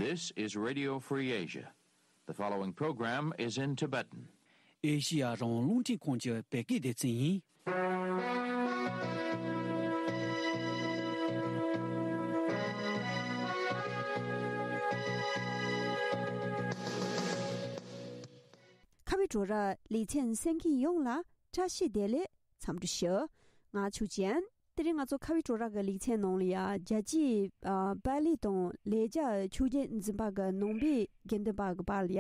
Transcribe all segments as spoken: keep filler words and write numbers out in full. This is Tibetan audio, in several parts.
This is Radio Free Asia. The following program is in Tibetan. ཨེ་ཤི་ཡ་རང་དབང་རླུང་འཕྲིན་ཁང་གི་བོད་སྐད་སྡེ་ཚན་ཡིན། ཁ་བའི་བྲོ་ར་ལེ་ཚན་གསན་མཁན་ཡོངས་ལ་བཀྲ་ཤིས་བདེ་ལེགས་འཚམས་འདྲི་ཞུ། ང་ཆུ་ཅན། དེ་རིང་ང་ཚོ་ཁ་བའི་བྲོ་ར་གི་ལེ་ཚན་ནང་ལ་ཡ་རྒྱལ་སྤྱིའི་ཨ་པཱ་ལི་དང་ལེགས་སྦྱར་ཆོས་བརྒྱུད་འཛིན་པ་གི་ནང་པའི་དགེ་འདུན་པ་གི་བར་ལ་ཡ་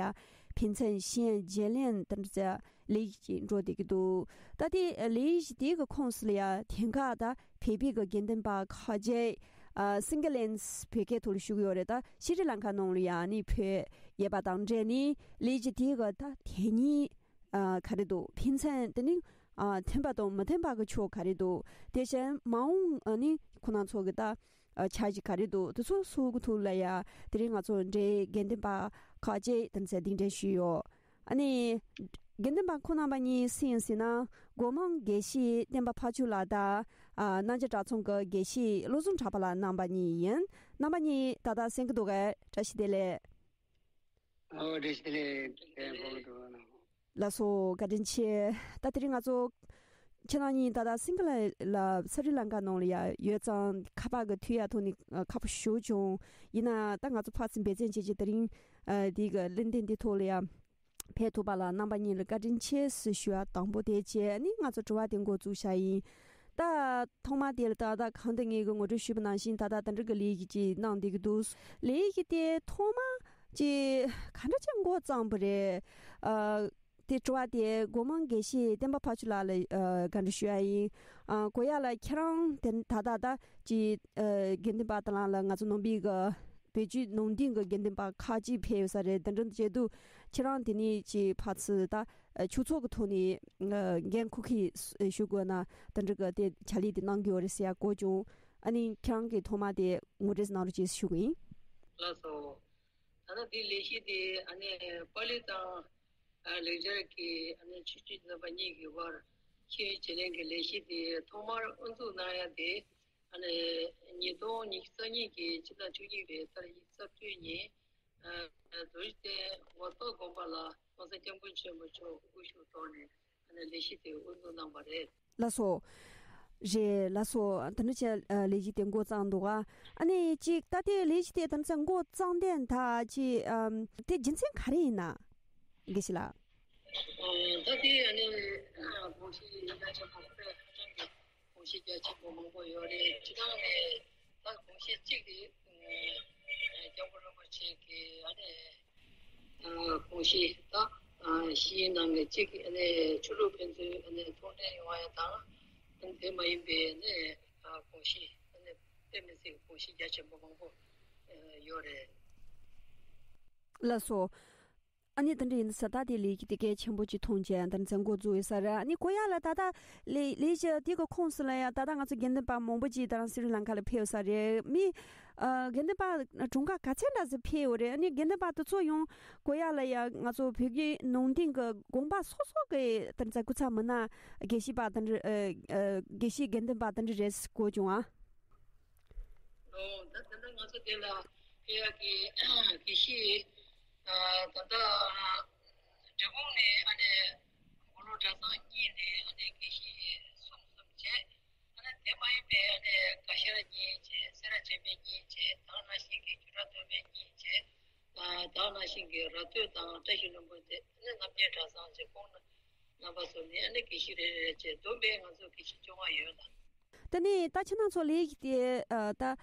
ཕན་ཚུན་ཤེས་ཡོན་བརྗེ་ལེན་དེ་འདྲ་ལས་གཞི་ཅིག་འགྲོ་བསྡད་ཀྱི་འདུག་ད་དེ་ལས་གཞི་དེ་གི་ཁོངས་སུ་ལ་ཡ་དེང་སྐབས་ད་བོད་པའི་གི་དགེ་འདུན་པ་ཁག་ཅིག་ཨ་སིང་ག་ལན་སི་བོད་སྐད་ཐོག་ལ་ཞུ་གི་ཡོད་རེད། ད་ཤི་རི་ལང་ཀ་ནང་ལ་ཡ་ནི་བོད་ཡོད་པ་དང་འབྲེལ་ནས་ལས་གཞི་དེ་གི་ད་དེ་ཉིད་ཨ་ག་རེ་འདུག་ཕན་ཚུན་དེ་ནི་ཨ་མཐུན་པ་དང་མི་མཐུན་པ་གི་ཕྱོགས་ག་རེ་འདུག་དེ་བཞིན་མ་འོངས་ཨ་ནི་ཁོ་ན་ཚོ་གི་ད་ཨ་འཆར་གཞི་ག་རེ་འདུག་དེ་ཚོ་སོགས་གི་ཐོག་ལ་ཡ་དེ་རིང་ང་ཚོ་འབྲེལ་དགེ་འདུན་པ་ཁག་ཅིག་དེ་ཚོ་གདན་འདྲེན་ཞུས་ཡོད། ཨ་ནི་དགེ་འདུན་པ་ཁོང་རྣམ་པ་གཉིས་སུ་ཡིན་ཟེར་ན་སྒོ་མང་དགེ་བཤེས་བསྟན་པ་ཕ་ཆོས་ལགས་དང་ཨ་སྣང་ཆ་གྲྭ་ཚང་གི་དགེ་བཤེས་བློ་བཟང་གྲགས་པ་ལགས་རྣམ་པ་གཉིས་ཡིན། རྣམ་པ་གཉིས་ད་ལྟ་གསན་གི་འདུག་གས། བཀྲ་ཤིས་བདེ་ལེགས། ཨོ་བཀྲ་ཤིས་བདེ་ལེགས། བདེ་ལེགས་གོང་དུ་གནང་། ལགས་སོ་བཀའ་དྲིན་ཆེ། ད་དེ་རིང་ང་ཚོ་ཁྱེད་རང་གཉིས་ད་ལྟ་སིང་ག་ལ་ལ་སི་རི་ལང་ཀ་ནང་ལ་ཡ་ཡོད་ཙང་ཁ་པར་གི་མཐུད་ཡ་ཐོག་ནས་ཨ་ཁག་པོ་ཞེ་པོ་བྱུང་། ཡིན་ན་ད་ང་ཚོ་ཕར་ཚུར་འབད་བརྩོན་བྱེད་ཀྱི་དེ་རིང་ཨ་དེ་གི་ལན་ཏན་དེ་ཐོག་ལ་ཡ་ཕེབས་ཐུབ་པ་ལ་རྣམ་པ་གཉིས་ལ་བཀའ་དྲིན་ཆེ་ཟེར་ཞུ་བ་དང་པོ་དེ་བྱས། ཨ་ནི་ང་ཚོ་དྲི་བ་དེ་འགོ་བཙུགས་བྱ་ཡིན། ད་ཐོག་མ་དེ་ལ་ད་ལྟ་གང་དུ་ངེད་ཀྱི་ངོ་སྤྲོད་ཞུས་པ་ནང་བཞིན་ད་ལྟ་དེ་འདྲ་གི་ལས་གཞི་ཅིག་གནང་བསྡད་ཀྱི་འདུག་ལས་གཞི་དེ་ཐོག་མ་ཅིག་ག་འདྲ་ཅིག་འགོ་བརྩམས་པ་རེད། ཨ་དེ་དྲི་བ་དེ་སྒོ་མང་དགེ་བཤེས་བསྟན་པ་ཕ་ཆོས་ལགས་ལ་ཨ་བཀའ་འདྲི་ཞུ་ཡ་ཡིན། ཨ་གོ་ཡ་ལ་ཁྱེད་རང་དེ་ད་ལྟ་ད་ཅིག་ཨ་དགེ་འདུན་པ་དང་ལ་ང་ཚོ་ནང་པའི་གི་བོད་བརྒྱུད་ནང་བསྟན་གྱི་དགེ་འདུན་པ་ཁག་ཅིག་ཕེབས་ཡོད་ས་རེད། དེ་འདྲ་བྱས་དུས་ཁྱེད་རང་དེ་ནས་ཅིག་ཕར་ཚུར་ད་ཨ་ཆོས་ཚོགས་ཀྱི་ཐོག་ནས་ཨ་འགན་འཁུར་མཁན་ཞུ་དགོས་ན་དེ་འདྲ་གི་དེ་ཕྱག་ལས་དེ་གནང་གི་ཡོད་རེད་ཟེར་ཡ་གོ་བྱུང་། ཨ་ནི་ཁྱེད་རང་གིས་ཐོག་མ་དེ་ངོ་སྤྲོད་གནང་རོགས་ཅེས་ཞུ་གི་ཡིན། ལགས་སོ། ད་ནི་དེའི་ལས་གཞི་དེ་ཨ་ནི་པཱ་ལི་དང་ཨ་ལེགས་སྦྱར་གྱི་ཨ་ནི་ཆོས་བརྒྱུད་རྣམ་པ་གཉིས་ཀྱི་དབར་ཤེས་ཡོན་བརྗེ་ལེན་གྱི་ལས་གཞི་དེ་ཐོག་མར་དབུ་འཛུགས་གནང་ཡ་དེ་ཨ་ནི་ཉིས་སྟོང་ཉི་ཤུ་རྩ་གཉིས་ཀྱི་ཕྱི་ཟླ་བཅུ་གཉིས་པའི་ཏ་རིག་ཉི་ཤུ་རྩ་བདུན་ཉིན་ཨ་རྡོ་རྗེ་གདན་ཝ་ཏོ་དགོན་པ་ལ་༸གོང་ས་༸སྐྱབས་མགོན་ཆེན་པོ་མཆོག་དབུ་བཞུགས་ཐོག་ནས་ཨ་ནི་ལས་གཞི་དེ་དབུ་འཛུགས་གནང་བ་རེད། ལགས་སོ། རེད་ལགས་སོ། དེ་འདྲ་བྱས་ཨ་ལས་གཞི་དེ་འགོ་བརྩམས་འདུག་ག་ཨ་ནི་ཅིག་ད་ལྟའི་ལས་གཞི་དེ་དེ་འདྲ་འགོ་བརྩམས་དོན་དག་ཅིག་ཨམ་དེ་རྒྱུ་མཚན་ག་རེ་ཡིན་ན། དགེ་བཤེས་ལགས། ཨ་ད་དེ་ཨ་ནི་ཨ་དགོངས་གཞི་རྒྱ་ཆེན་པོ་དཔེ་ཧ་ཅང་གི་དགོངས་གཞི་རྒྱ་ཆེན་པོ་མང་པོ་ཡོད་རེད། སྤྱིར་བཏང་ནས་ད་དགོངས་གཞི་གཅིག་དེ་ཨ་སྐྱབས་མགོན་རིན་པོ་ཆེ་གི་ཨ་ནི་ཨ་དགོངས་གཞི་ད་ཨ་གཞིའི་ནང་གི་གཅིག་ཨ་ནི་ཆོས་ལུགས་ཕན་ཚུན་ཨ་ནི་མཐུན་འབྲེལ་ཡོང་བ་ཡ་དང་། དེ་མ་ཡིན་པའི་ཨ་ནི་ཨ་དགོངས་གཞི་ཨ་ནི་དཔེ་མི་སྲིད་དགོངས་གཞི་རྒྱ་ཆེན་པོ་མང་པོ་ཨ་ཡོད་རེད། ལགས་སོ། ཨ་ནི་དེ་འདྲ་ཡིན་ས་ད་དེ་ལས་ཀྱི་དེ་གལ་ཆེན་པོ་ཅིག་མཐོང་བྱས་ཡང་དེ་འདྲ་འགོ་འཛུགས་ཡོད་ས་རེད། ཨ་ནི་གོ་ཡ་ལ་ད་ལྟ་ལས་ལས་གཞི་དེ་གི་ཁོངས་སུ་ལ་ཡང་ད་ལྟ་ང་ཚོ་དགེ་འདུན་པ་མང་པོ་ཅིག་ད་རང་སི་རི་ལང་ཀ་ལ་ཕེབས་ཡོད་ས་རེད། མི་ཨ་དགེ་འདུན་པ་གྲངས་ཀ་ག་ཚད་འདྲ་ཟིག་ཕེབས་ཡོད་རེད། ཨ་ནི་དགེ་འདུན་པ་དེ་ཚོ་ཡང་གོ་ཡ་ལ་ཡང་ང་ཚོ་བོད་བརྒྱུད་ནང་བསྟན་གི་དགོན་པ་སོ་སོ་གི་དེ་འདྲ་སྐུ་ཚབ་མི་སྣ་དགེ་བཤེས་པ་དེ་འདྲ་ཨ་ཨ་དགེ་བཤེས་དགེ་འདུན་པ་དེ་འདྲ་རེད་ཟེར་གོ་བྱུང་ཨ། ཨོ་ད་དེ་འདྲ་ང་ཚོ་དེ་ལ་ཕེབས་ཡ་གི་དགེ་བཤེས། ད་ལྟ་འབྲས་སྤུངས་ནས་ཨ་ནི་དགུང་ལོ་གྲྭ་ཚང་གཉིས་ནས་ཨ་ནི་དགེ་བཤེས་གསུམ་གསུམ་བྱས། ཨ་ནི་དེ་མ་ཡིན་པའི་ཨ་ནི་དགའ་ཤར་གཉིས་བྱས། སེ་ར་བྱེས་པའི་གཉིས་བྱས། ད་ག་ནང་བཞིན་གྱི་རྒྱུད་གྲྭ་སྟོད་སྨད་གཉིས་བྱས། ད་ག་ནང་བཞིན་གྱི་ར་སྟོད་དང་བཀྲ་ཤིས་ལྷུན་པོ་དེ་ཨ་ནི་རྣམ་རྒྱལ་གྲྭ་ཚང་བྱས། ཁོང་རྣམ་པ་ཚོ་ནས་ཨ་ནི་དགེ་བཤེས་རེ་རེ་བྱས། བསྡོམས་པས་ང་ཚོ་དགེ་བཤེས་བཅོ་ལྔ་ཡོད་ལ། དེ་ནས་ད་ཁྱེད་རང་ཚོ་ལས་ཀྱི་དེ་ད།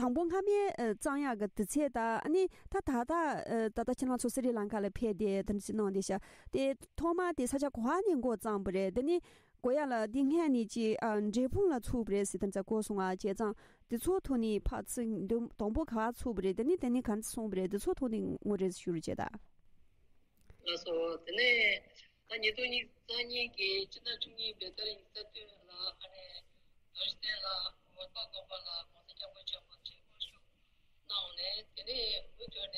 དང་པོ་སྔ་མའི་ཨ་བརྩམས་ཡག་གི་དུས་ཚོད་དང་། ཨ་ནི་ད་ད་ལྟ་ཨ་ད་ལྟ་ཁྱེད་རང་ཚོ་སི་རི་ལང་ཀ་ལ་ཕེབས་ཏེ་དེ་འདྲ་ཞིག་གནང་བསྡད་ཤག་དེ་ཐོག་མ་དེ་ས་ཆ་ག་བ་ནས་འགོ་བརྩམས་པ་རེད། དེ་ནི་གོ་ཡ་ལ་དེ་སྔ་ནས་ཅིག་ཨ་འབྲས་སྤུངས་ལ་ཚུགས་པ་རེད་ཟེར་དེ་འདྲ་གོ་སོང་ང་། བྱས་ཙང་དེ་ཚོ་ཐོག་ནས་ཕར་ཚུར་དུམ་དང་པོ་ག་བ་ཚུགས་པ་རེད། དེ་ནི་དེ་ནི་ག་འདྲ་སོང་པ་རེད། དེ་ཚོ་ཐོག་ནས་ངོ་སྤྲོད་ཞུ་རོགས་བྱེད་ད། ལགས་སོ། དེ་ནས་ད་ཉིས་སྟོང་ཉི་ཤུ་རྩ་གཉིས་ཀྱི་ཕྱི་ཟླ་བཅུ་གཉིས་པའི་ཏ་རིག་ཉི་ཤུ་རྩ་བདུན་ལ་ཨ་ནི་རྡོ་རྗེ་གདན་ལ་ཝ་ཏོ་དགོན་པ་ལ་གོང་ས་སྐྱབས་མགོན་ཆེན་པོ་མཆོག་དབུ་བཞུགས་གནང་ནས། དེ་ནས་འོས་བསྡུ་ནས་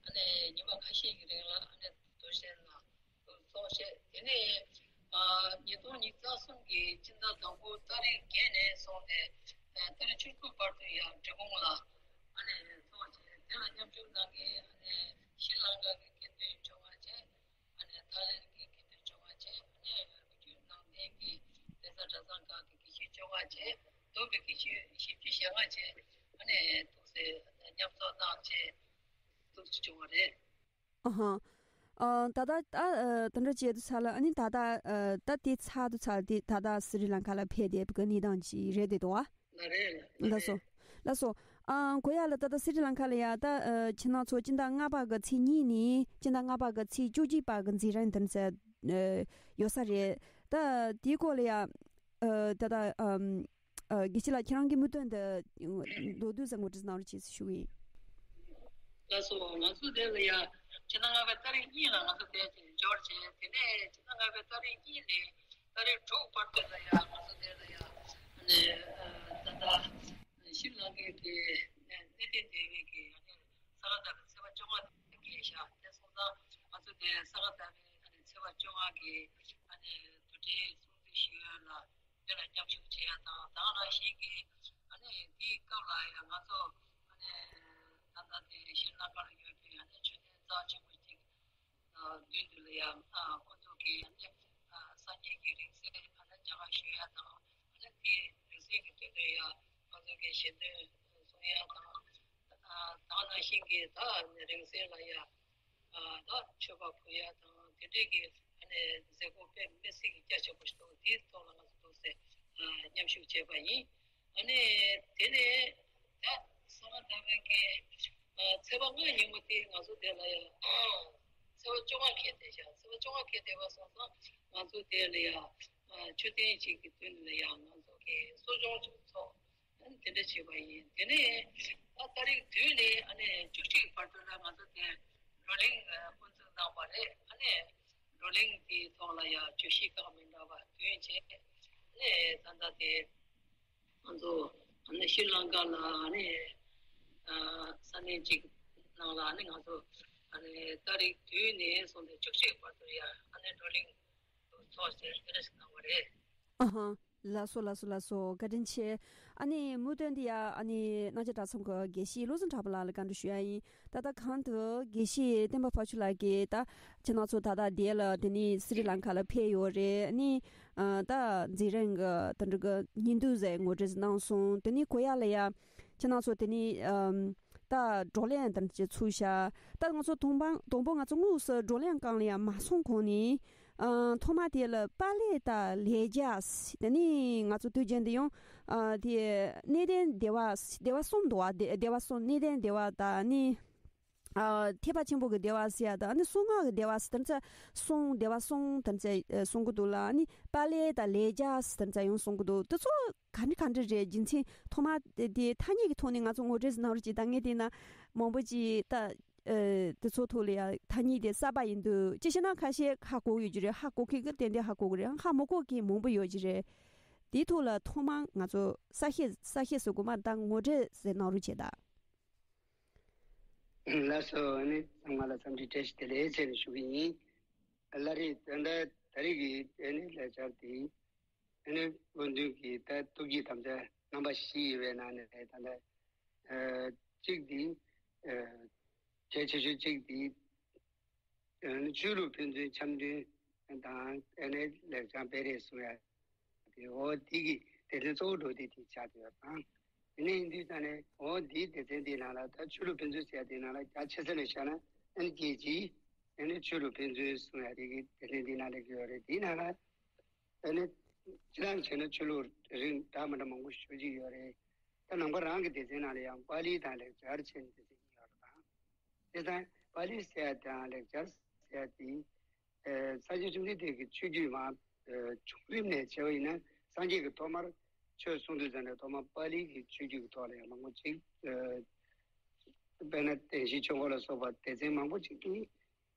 ཨ་ནི་ཉི་མ་ཁ་ཤས་ཀྱི་རིང་ལ་ཨ་ནི་རྡོ་རྗེ་གདན་ལ་ཚོགས་བྱས། དེ་ནས་ཨ་ཉིས་སྟོང་ཉི་ཤུ་རྩ་གསུམ་གྱི་ཕྱི་ཟླ་དང་པོ་ཏ་རིག་བརྒྱད་ནས་བཟུང་སྟེ་ཨ་ཏ་རིག་བཅུ་དགུ་བར་དུ་ཡང་འབྲས་སྤུངས་ལ་ཨ་ནི་ཚོགས་བྱས། དེ་ལ་མཉམ་ཞུགས་གནང་མཁན་ཨ་ནི་ཤྲི་ལང་ཀ་གི་དགེ་འདུན་ཆོ་ག་བཅས། ཨ་ནི་ཐའི་ལེན་གྱི་དགེ་འདུན་ཆོ་ག་བཅས། ཨ་ནི་བོད་བརྒྱུད་ནང་བསྟན་གྱི་གདན་ས་གྲྭ་ཚང་ཁག་གི་དགེ་བཤེས་ཆོ་ག་བཅས། བསྡོམས་པའི་དགེ་བཤེས་བཞི་བཅུ་ཞེ་ལྔ་བཅས། ཨ་ནི་ཐུགས་སྲས་མཉམ་ཚོགས་གནང་བཅས་འདུག་སེ་བྱུང་བ་རེད། ཨ་ཧ། ཨ། ད་ལྟ་ད་ཨ་དེ་འདྲ་བྱས་དུས་ཙ་ལ། ཨ་ནི་ད་ལྟ་ཨ་ད་དེ་ཚར་དུས་ཙ་ལ་དེ་ད་ལྟ་སི་རི་ལང་ཀ་ལ་ཕེབས་བསྡད་པའི་གནས་སྟངས་ཅིག་རེད་དེ་འདུག་བ། ལགས་རེད། ལགས་ལགས་སོ། རེད། ལགས་སོ། ཨ། གོ་ཡག་ལ་ད་ལྟ་སི་རི་ལང་ཀ་ལ་ཡ་ད་ཨ་ཁྱེད་རང་ཚོ་སྤྱི་ཟླ་ལྔ་པ་གི་ཚེས་གཉིས་ནས་སྤྱི་ཟླ་ལྔ་པ་གི་ཚེས་བཅུ་གཅིག་བར་གྱི་མཛད་རིམ་དེ་འདྲ་ཨ་ཡོད་ས་རེད། ད་དེའི་སྐོར་ལ་ཡ་ཨ་ད་ལྟ་ཨམ། ཨ། དགེ་བཤེས་ལགས། ཁྱེད་རང་གི་མིག་སྟོན་དེ་མདོར་བསྡུས་ཙམ་ངོ་སྤྲོད་གནང་རོགས་བྱེད་ཞུ་གི་ཡིན། ལགས་སོ། ང་ཚོ་དེ་ལ་ཡ་ཕྱི་ཟླ་ལྔ་པའི་ཏ་རིག་གཉིས་ལ་ང་ཚོ་དེ་འབྱོར་བྱས། དེ་ནས་ཕྱི་ཟླ་ལྔ་པའི་ཏ་རིག་གཉིས་ནས་ཏ་རིག་དྲུག་བར་དུ་ལ་ཡ་ང་ཚོ་དེ་ལ་ཡ་ཨ་ནི་ཨ་ད་ལྟ་ཤྲི་ལང་ཀའི་གི་གནས་བརྟན་སྡེ་བའི་གི་ཨ་ནི་ས་ག་ཟླ་བའི་ཚེས་པ་བཅོ་ལྔ་དེ་བརྒལ་བཞག་དེ་སོང་ཙང་ང་ཚོ་དེ་ས་ག་ཟླ་བའི་ཨ་ནི་ཚེས་པ་བཅོ་ལྔ་གི་ཨ་ནི་དུས་དྲན་སྲུང་བརྩི་ཞུ་ཡ་ལ། དེ་ལ་མཉམ་ཞུགས་བྱེད་ཡ་དང་། དེ་ནང་བཞིན་གྱི་ཨ་ནི་དེའི་སྐབས་ལ་ཡང་ང་ཚོ་ཨ་ནི་ད་ལྟ་དེ་ཤྲི་ལང་ཀ་ལ་ཡོད་པའི་ཨ་ནི་མཆོད་རྟེན་རྩ་ཆེན་པོ་གཅིག་མདུན་དུ་ལ་ཡང་ཁོ་ཚོ་གི་ཨ་ནི་སངས་རྒྱས་ཀྱི་རིང་བསྲེལ་ཨ་ནི་མཇལ་ཁ་ཞུ་ཡ་དང་། ཨ་ནི་དེའི་རིང་བསྲེལ་གྱི་དོན་དུ་ཡང་ཁོ་ཚོ་གི་ཞལ་འདོན་གསུང་ཡ་དང་། དེ་ནང་བཞིན་གྱི་ད་ཨ་ནི་རིང་བསྲེལ་ལ་ཡང་ཨ་ད་མཆོད་པ་ཕུལ་ཡ་དང་། དེ་འདྲའི་གི་ཨ་ནི་མཛད་སྒོ་དཔེ་མི་སྲིད་ཀྱི་རྒྱ་ཆེན་པོ་ཞིག་འདུག་དེའི་ཐོག་ལ་ང་ཚོ་འདུག་སེ་ཨ་མཉམ་ཞུགས་བྱས་པ་ཡིན། ཨ་ནི་དེ་ནས་ད་ས་ག་ཟླ་བའི་གི་ཨ་ཚེས་པ་ལྔ་ཉིན་མོ་དེ་ང་ཚོ་དེ་ལ་ཡང་ཚེས་པ་བཅོ་ལྔ་འཁེལ་བསྡད་ཤག་ཚེས་པ་བཅོ་ལྔ་འཁེལ་བསྡད་པ་སོང་ཙང་ང་ཚོ་དེ་ལ་ཡང་ཨ་མཆོད་རྟེན་གཅིག་གི་མདུན་ལ་ཡང་ང་ཚོ་གི་གསོ་སྦྱོང་ཅིག་ཚོགས། ཨ་ནི་དེ་འདྲ་བྱས་པ་ཡིན། དེ་ནས་ད་ཏ་རིག་བདུན་ནས་ཨ་ནི་བཅུ་གཅིག་བར་དུ་ལ་ང་ཚོ་དེ་བགྲོ་གླེང་དབུ་འཛུགས་གནང་བ་རེད། ཨ་ནི་བགྲོ་གླེང་དེའི་ཐོག་ལ་ཡང་བརྗོད་གཞི་ཁག་མི་འདྲ་བ་བཏོན་བྱས། ཨ་ནི་ད་ལྟ་དེ་ང་ཚོ་ཨ་ནི་ཤྲི་ལང་ཀ་ལ་ཨ་ནི་ཨ་ས་གནས་གཅིག་ནང་ལ་ཨ་ནི་ང་ཚོ་ཨ་ནི་ཏ་རིག་བདུན་ནས་བཟུང་སྟེ་བཅུ་གཅིག་བར་དུ་ཡང་ཨ་ནི་བགྲོ་གླེང་ཚོགས་བྱས་དེ་འདྲ་ཞིག་གནང་བ་རེད། ཨ་ཧ། ལགས་སོ་ལགས་སོ་ལགས་སོ། བཀའ་དྲིན་ཆེ། ཨ་ནི་མུ་མཐུད་དེ་ཡ་ཨ་ནི་གནང་བྱ་གྲྭ་ཚང་གི་དགེ་བཤེས་བློ་བཟང་གྲགས་པ་ལགས་ལ་བཀའ་འདྲི་ཞུ་ཡ་ཡིན། ད་ལྟ་གོང་དུ་དགེ་བཤེས་བསྟན་པ་ཕ་ཆུ་ལགས་ཀྱིས་ད་ཁྱེད་རང་ཚོ་ད་ལྟ་འདི་ལ་དེ་ནི་སི་རི་ལང་ཀ་ལ་ཕེབས་ཡོད་རེད། ཨ་ནི་ཨ་ད་མཛད་རིམ་གི་དེ་འདྲ་གི་སྙིང་བསྡུས་ཟེར་ངོ་སྤྲོད་གནང་སོང་། དེ་ནི་གོ་ཡ་ལ་ཡ་ཁྱེད་རང་ཚོ་དེ་ནི་ཨམ། ད་བགྲོ་གླེང་དང་བཅས་ཚུགས་ཤག་ད་ང་ཚོ་དང་པོ་དང་པོ་ང་ཚོ་དངོས་སུ་བགྲོ་གླེང་སྒང་ལ་ཡང་མ་སོང་གོང་ནས། ཨ་ཐོག་མ་དེ་ལ་པཱ་ལི་དང་ལེགས་སྦྱར། དེ་ནས་ང་ཚོ་དུས་རྒྱུན་དུ་ཡང་ཨ་དེ་གནས་བརྟན་སྡེ་བ། སྡེ་བ་གསུམ་འདུག་བ། སྡེ་སྡེ་བ་གསུམ། གནས་བརྟན་སྡེ་བ་དང་ནི་ཨ་ཐེག་པ་ཆེན་པོ་གི་སྡེ་བ་ཟེར་ཡ་དང་ནི་གསང་སྔགས་ཀྱི་སྡེ་བ་ཟེར་དེ་ཚོ་གསུམ། སྡེ་བ་གསུམ་དེ་ཚོ་ཨ་གསུང་གི་འདུག་ལ། ནི་པཱ་ལི་དང་ལེགས་སྦྱར་ཟེར་དེ་ཚོ་ཡང་གསུང་གི་འདུག་དེ་ཚོ་ག་འདྲ་ག་འདྲ་རེད། རྒྱུ་མཚན་ཐོག་མ་དེ་ཐ་སྙད་ཀྱི་ཐོག་ནས་ང་ཚོ་ངོ་སྤྲོད་ཟིག་གནང་རོགས་གྱིས། ད་ངས་བལྟས་ན་མང་པོ་ཅིག་ད་ཨ་དེ་ཚོ་ཐོག་ལ་ཡ་ཐ་སྙད་དེ་གསར་པ་ཡིན་འདུག་ཅི་ཞེ་ན་ཁ་ཤས་ཧ་གོ་ཡོད་ཀྱི་རེད། ཧ་གོ་མཁན་གྱི་ཏན་ཏན་ཧ་གོ་གི་རེད། ཧ་མ་གོ་མཁན་མང་པོ་ཡོད་ཀྱི་རེད། དེའི་ཐོག་ལ་ཐོག་མ་ང་ཚོ་གསལ་བཤད་གསལ་བཤད་ཟེར་དགོས་མ། ད་ངོ་སྤྲོད་ཟིག་གནང་རོགས་བྱེད་ད། ལགས་སོ། ཨ་ནི་ཚང་མ་ལ་འཚམས་འདྲི་བཀྲ་ཤིས་བདེ་ལེགས་ཟེར་ནས་ཞུ་གི་ཡིན། ལགས་རེད། ད་ལྟ་ད་རེས་ཀྱི་ཨ་ནི་ལས་འཆར་དེ་ཨ་ནི་སྐུ་མདུན་གྱི་ད་ཐུགས་ཀྱི་དམ་བཅའ་རྣམ་པ་བཞི་ཡོད་པའི་ནང་ནས་ད་ལྟ་ཨ་གཅིག་དེ་ཨ་གལ་ཆེ་ཤོས་གཅིག་དེ་ཨ་ནི་ཆོས་ལུགས་ཕན་ཚུན་འཆམ་མཐུན་དང་ཨ་ནི་ལེགས་བྱང་སྤེལ་རེས་གསུང་ཡ། དེ་འོ་དེ་གི་སྡེ་ཚན་གཙོ་བོ་འགྲོ་དེ་དེ་ཆགས་བསྡད་ཡོད་དང་། དེ་ནས་ཡིན་དུས་ཙང་ནས་འོ་དེའི་སྡེ་ཚན་དེའི་ནང་ལ་ད་ཆོས་ལུགས་ཕན་ཚུན་ཟེར་ཡ་དེའི་ནང་ལ་རྒྱ་ཆེ་ས་ནས་བཤད་ན་ཨ་ནི་རྒྱལ་སྤྱིའི་ཨ་ནི་ཆོས་ལུགས་ཕན་ཚུན་གསུང་ཡ་དེ་གི་སྡེ་ཚན་དེའི་ནང་སླེབས་ཀྱི་ཡོད་རེད། དེའི་ནང་ལ་ཨ་ནི་སྤྱིར་བཏང་བྱས་ན་ཆོས་ལུགས་རིགས་འདྲ་མི་འདྲ་མང་པོ་ཞེ་པོ་ཅིག་ཡོད་རེད། ད་ནང་པ་རང་གི་སྡེ་ཚན་ནང་ལ་ཡང་པཱ་ལི་དང་ལེགས་སྦྱར་བྱས་ནས་སྡེ་ཚན་གཉིས་ཡོད་རེད་དང་། དེ་ཙང་པཱ་ལི་ཟེར་ཡ་དང་ལེགས་སྦྱར་ཟེར་ཡ་དེ། ཨ་ས་སྐྱ་བཅོམ་ལྡན་འདས་ཀྱི་ཆོས་བརྒྱུད་མ་ཨ་བྱུང་རིམ་ནས་བྱས་པ་ཡིན་ན་སངས་རྒྱས་ཀྱིས་ཐོག་མར་ཆོས་གསུང་དུས་ཙམ་ནས་ཐོག་མར་པཱ་ལི་གི་ཆོས་བརྒྱུད་ཀྱི་ཐོག་ལ་ཡང་མང་པོ་ཅིག་ཨ་དཔེར་ན་བདེན་བཞིའི་ཆོས་འཁོར་ལ་སོགས་པ་སྡེ་ཚན་མང་པོ་ཅིག་གིས་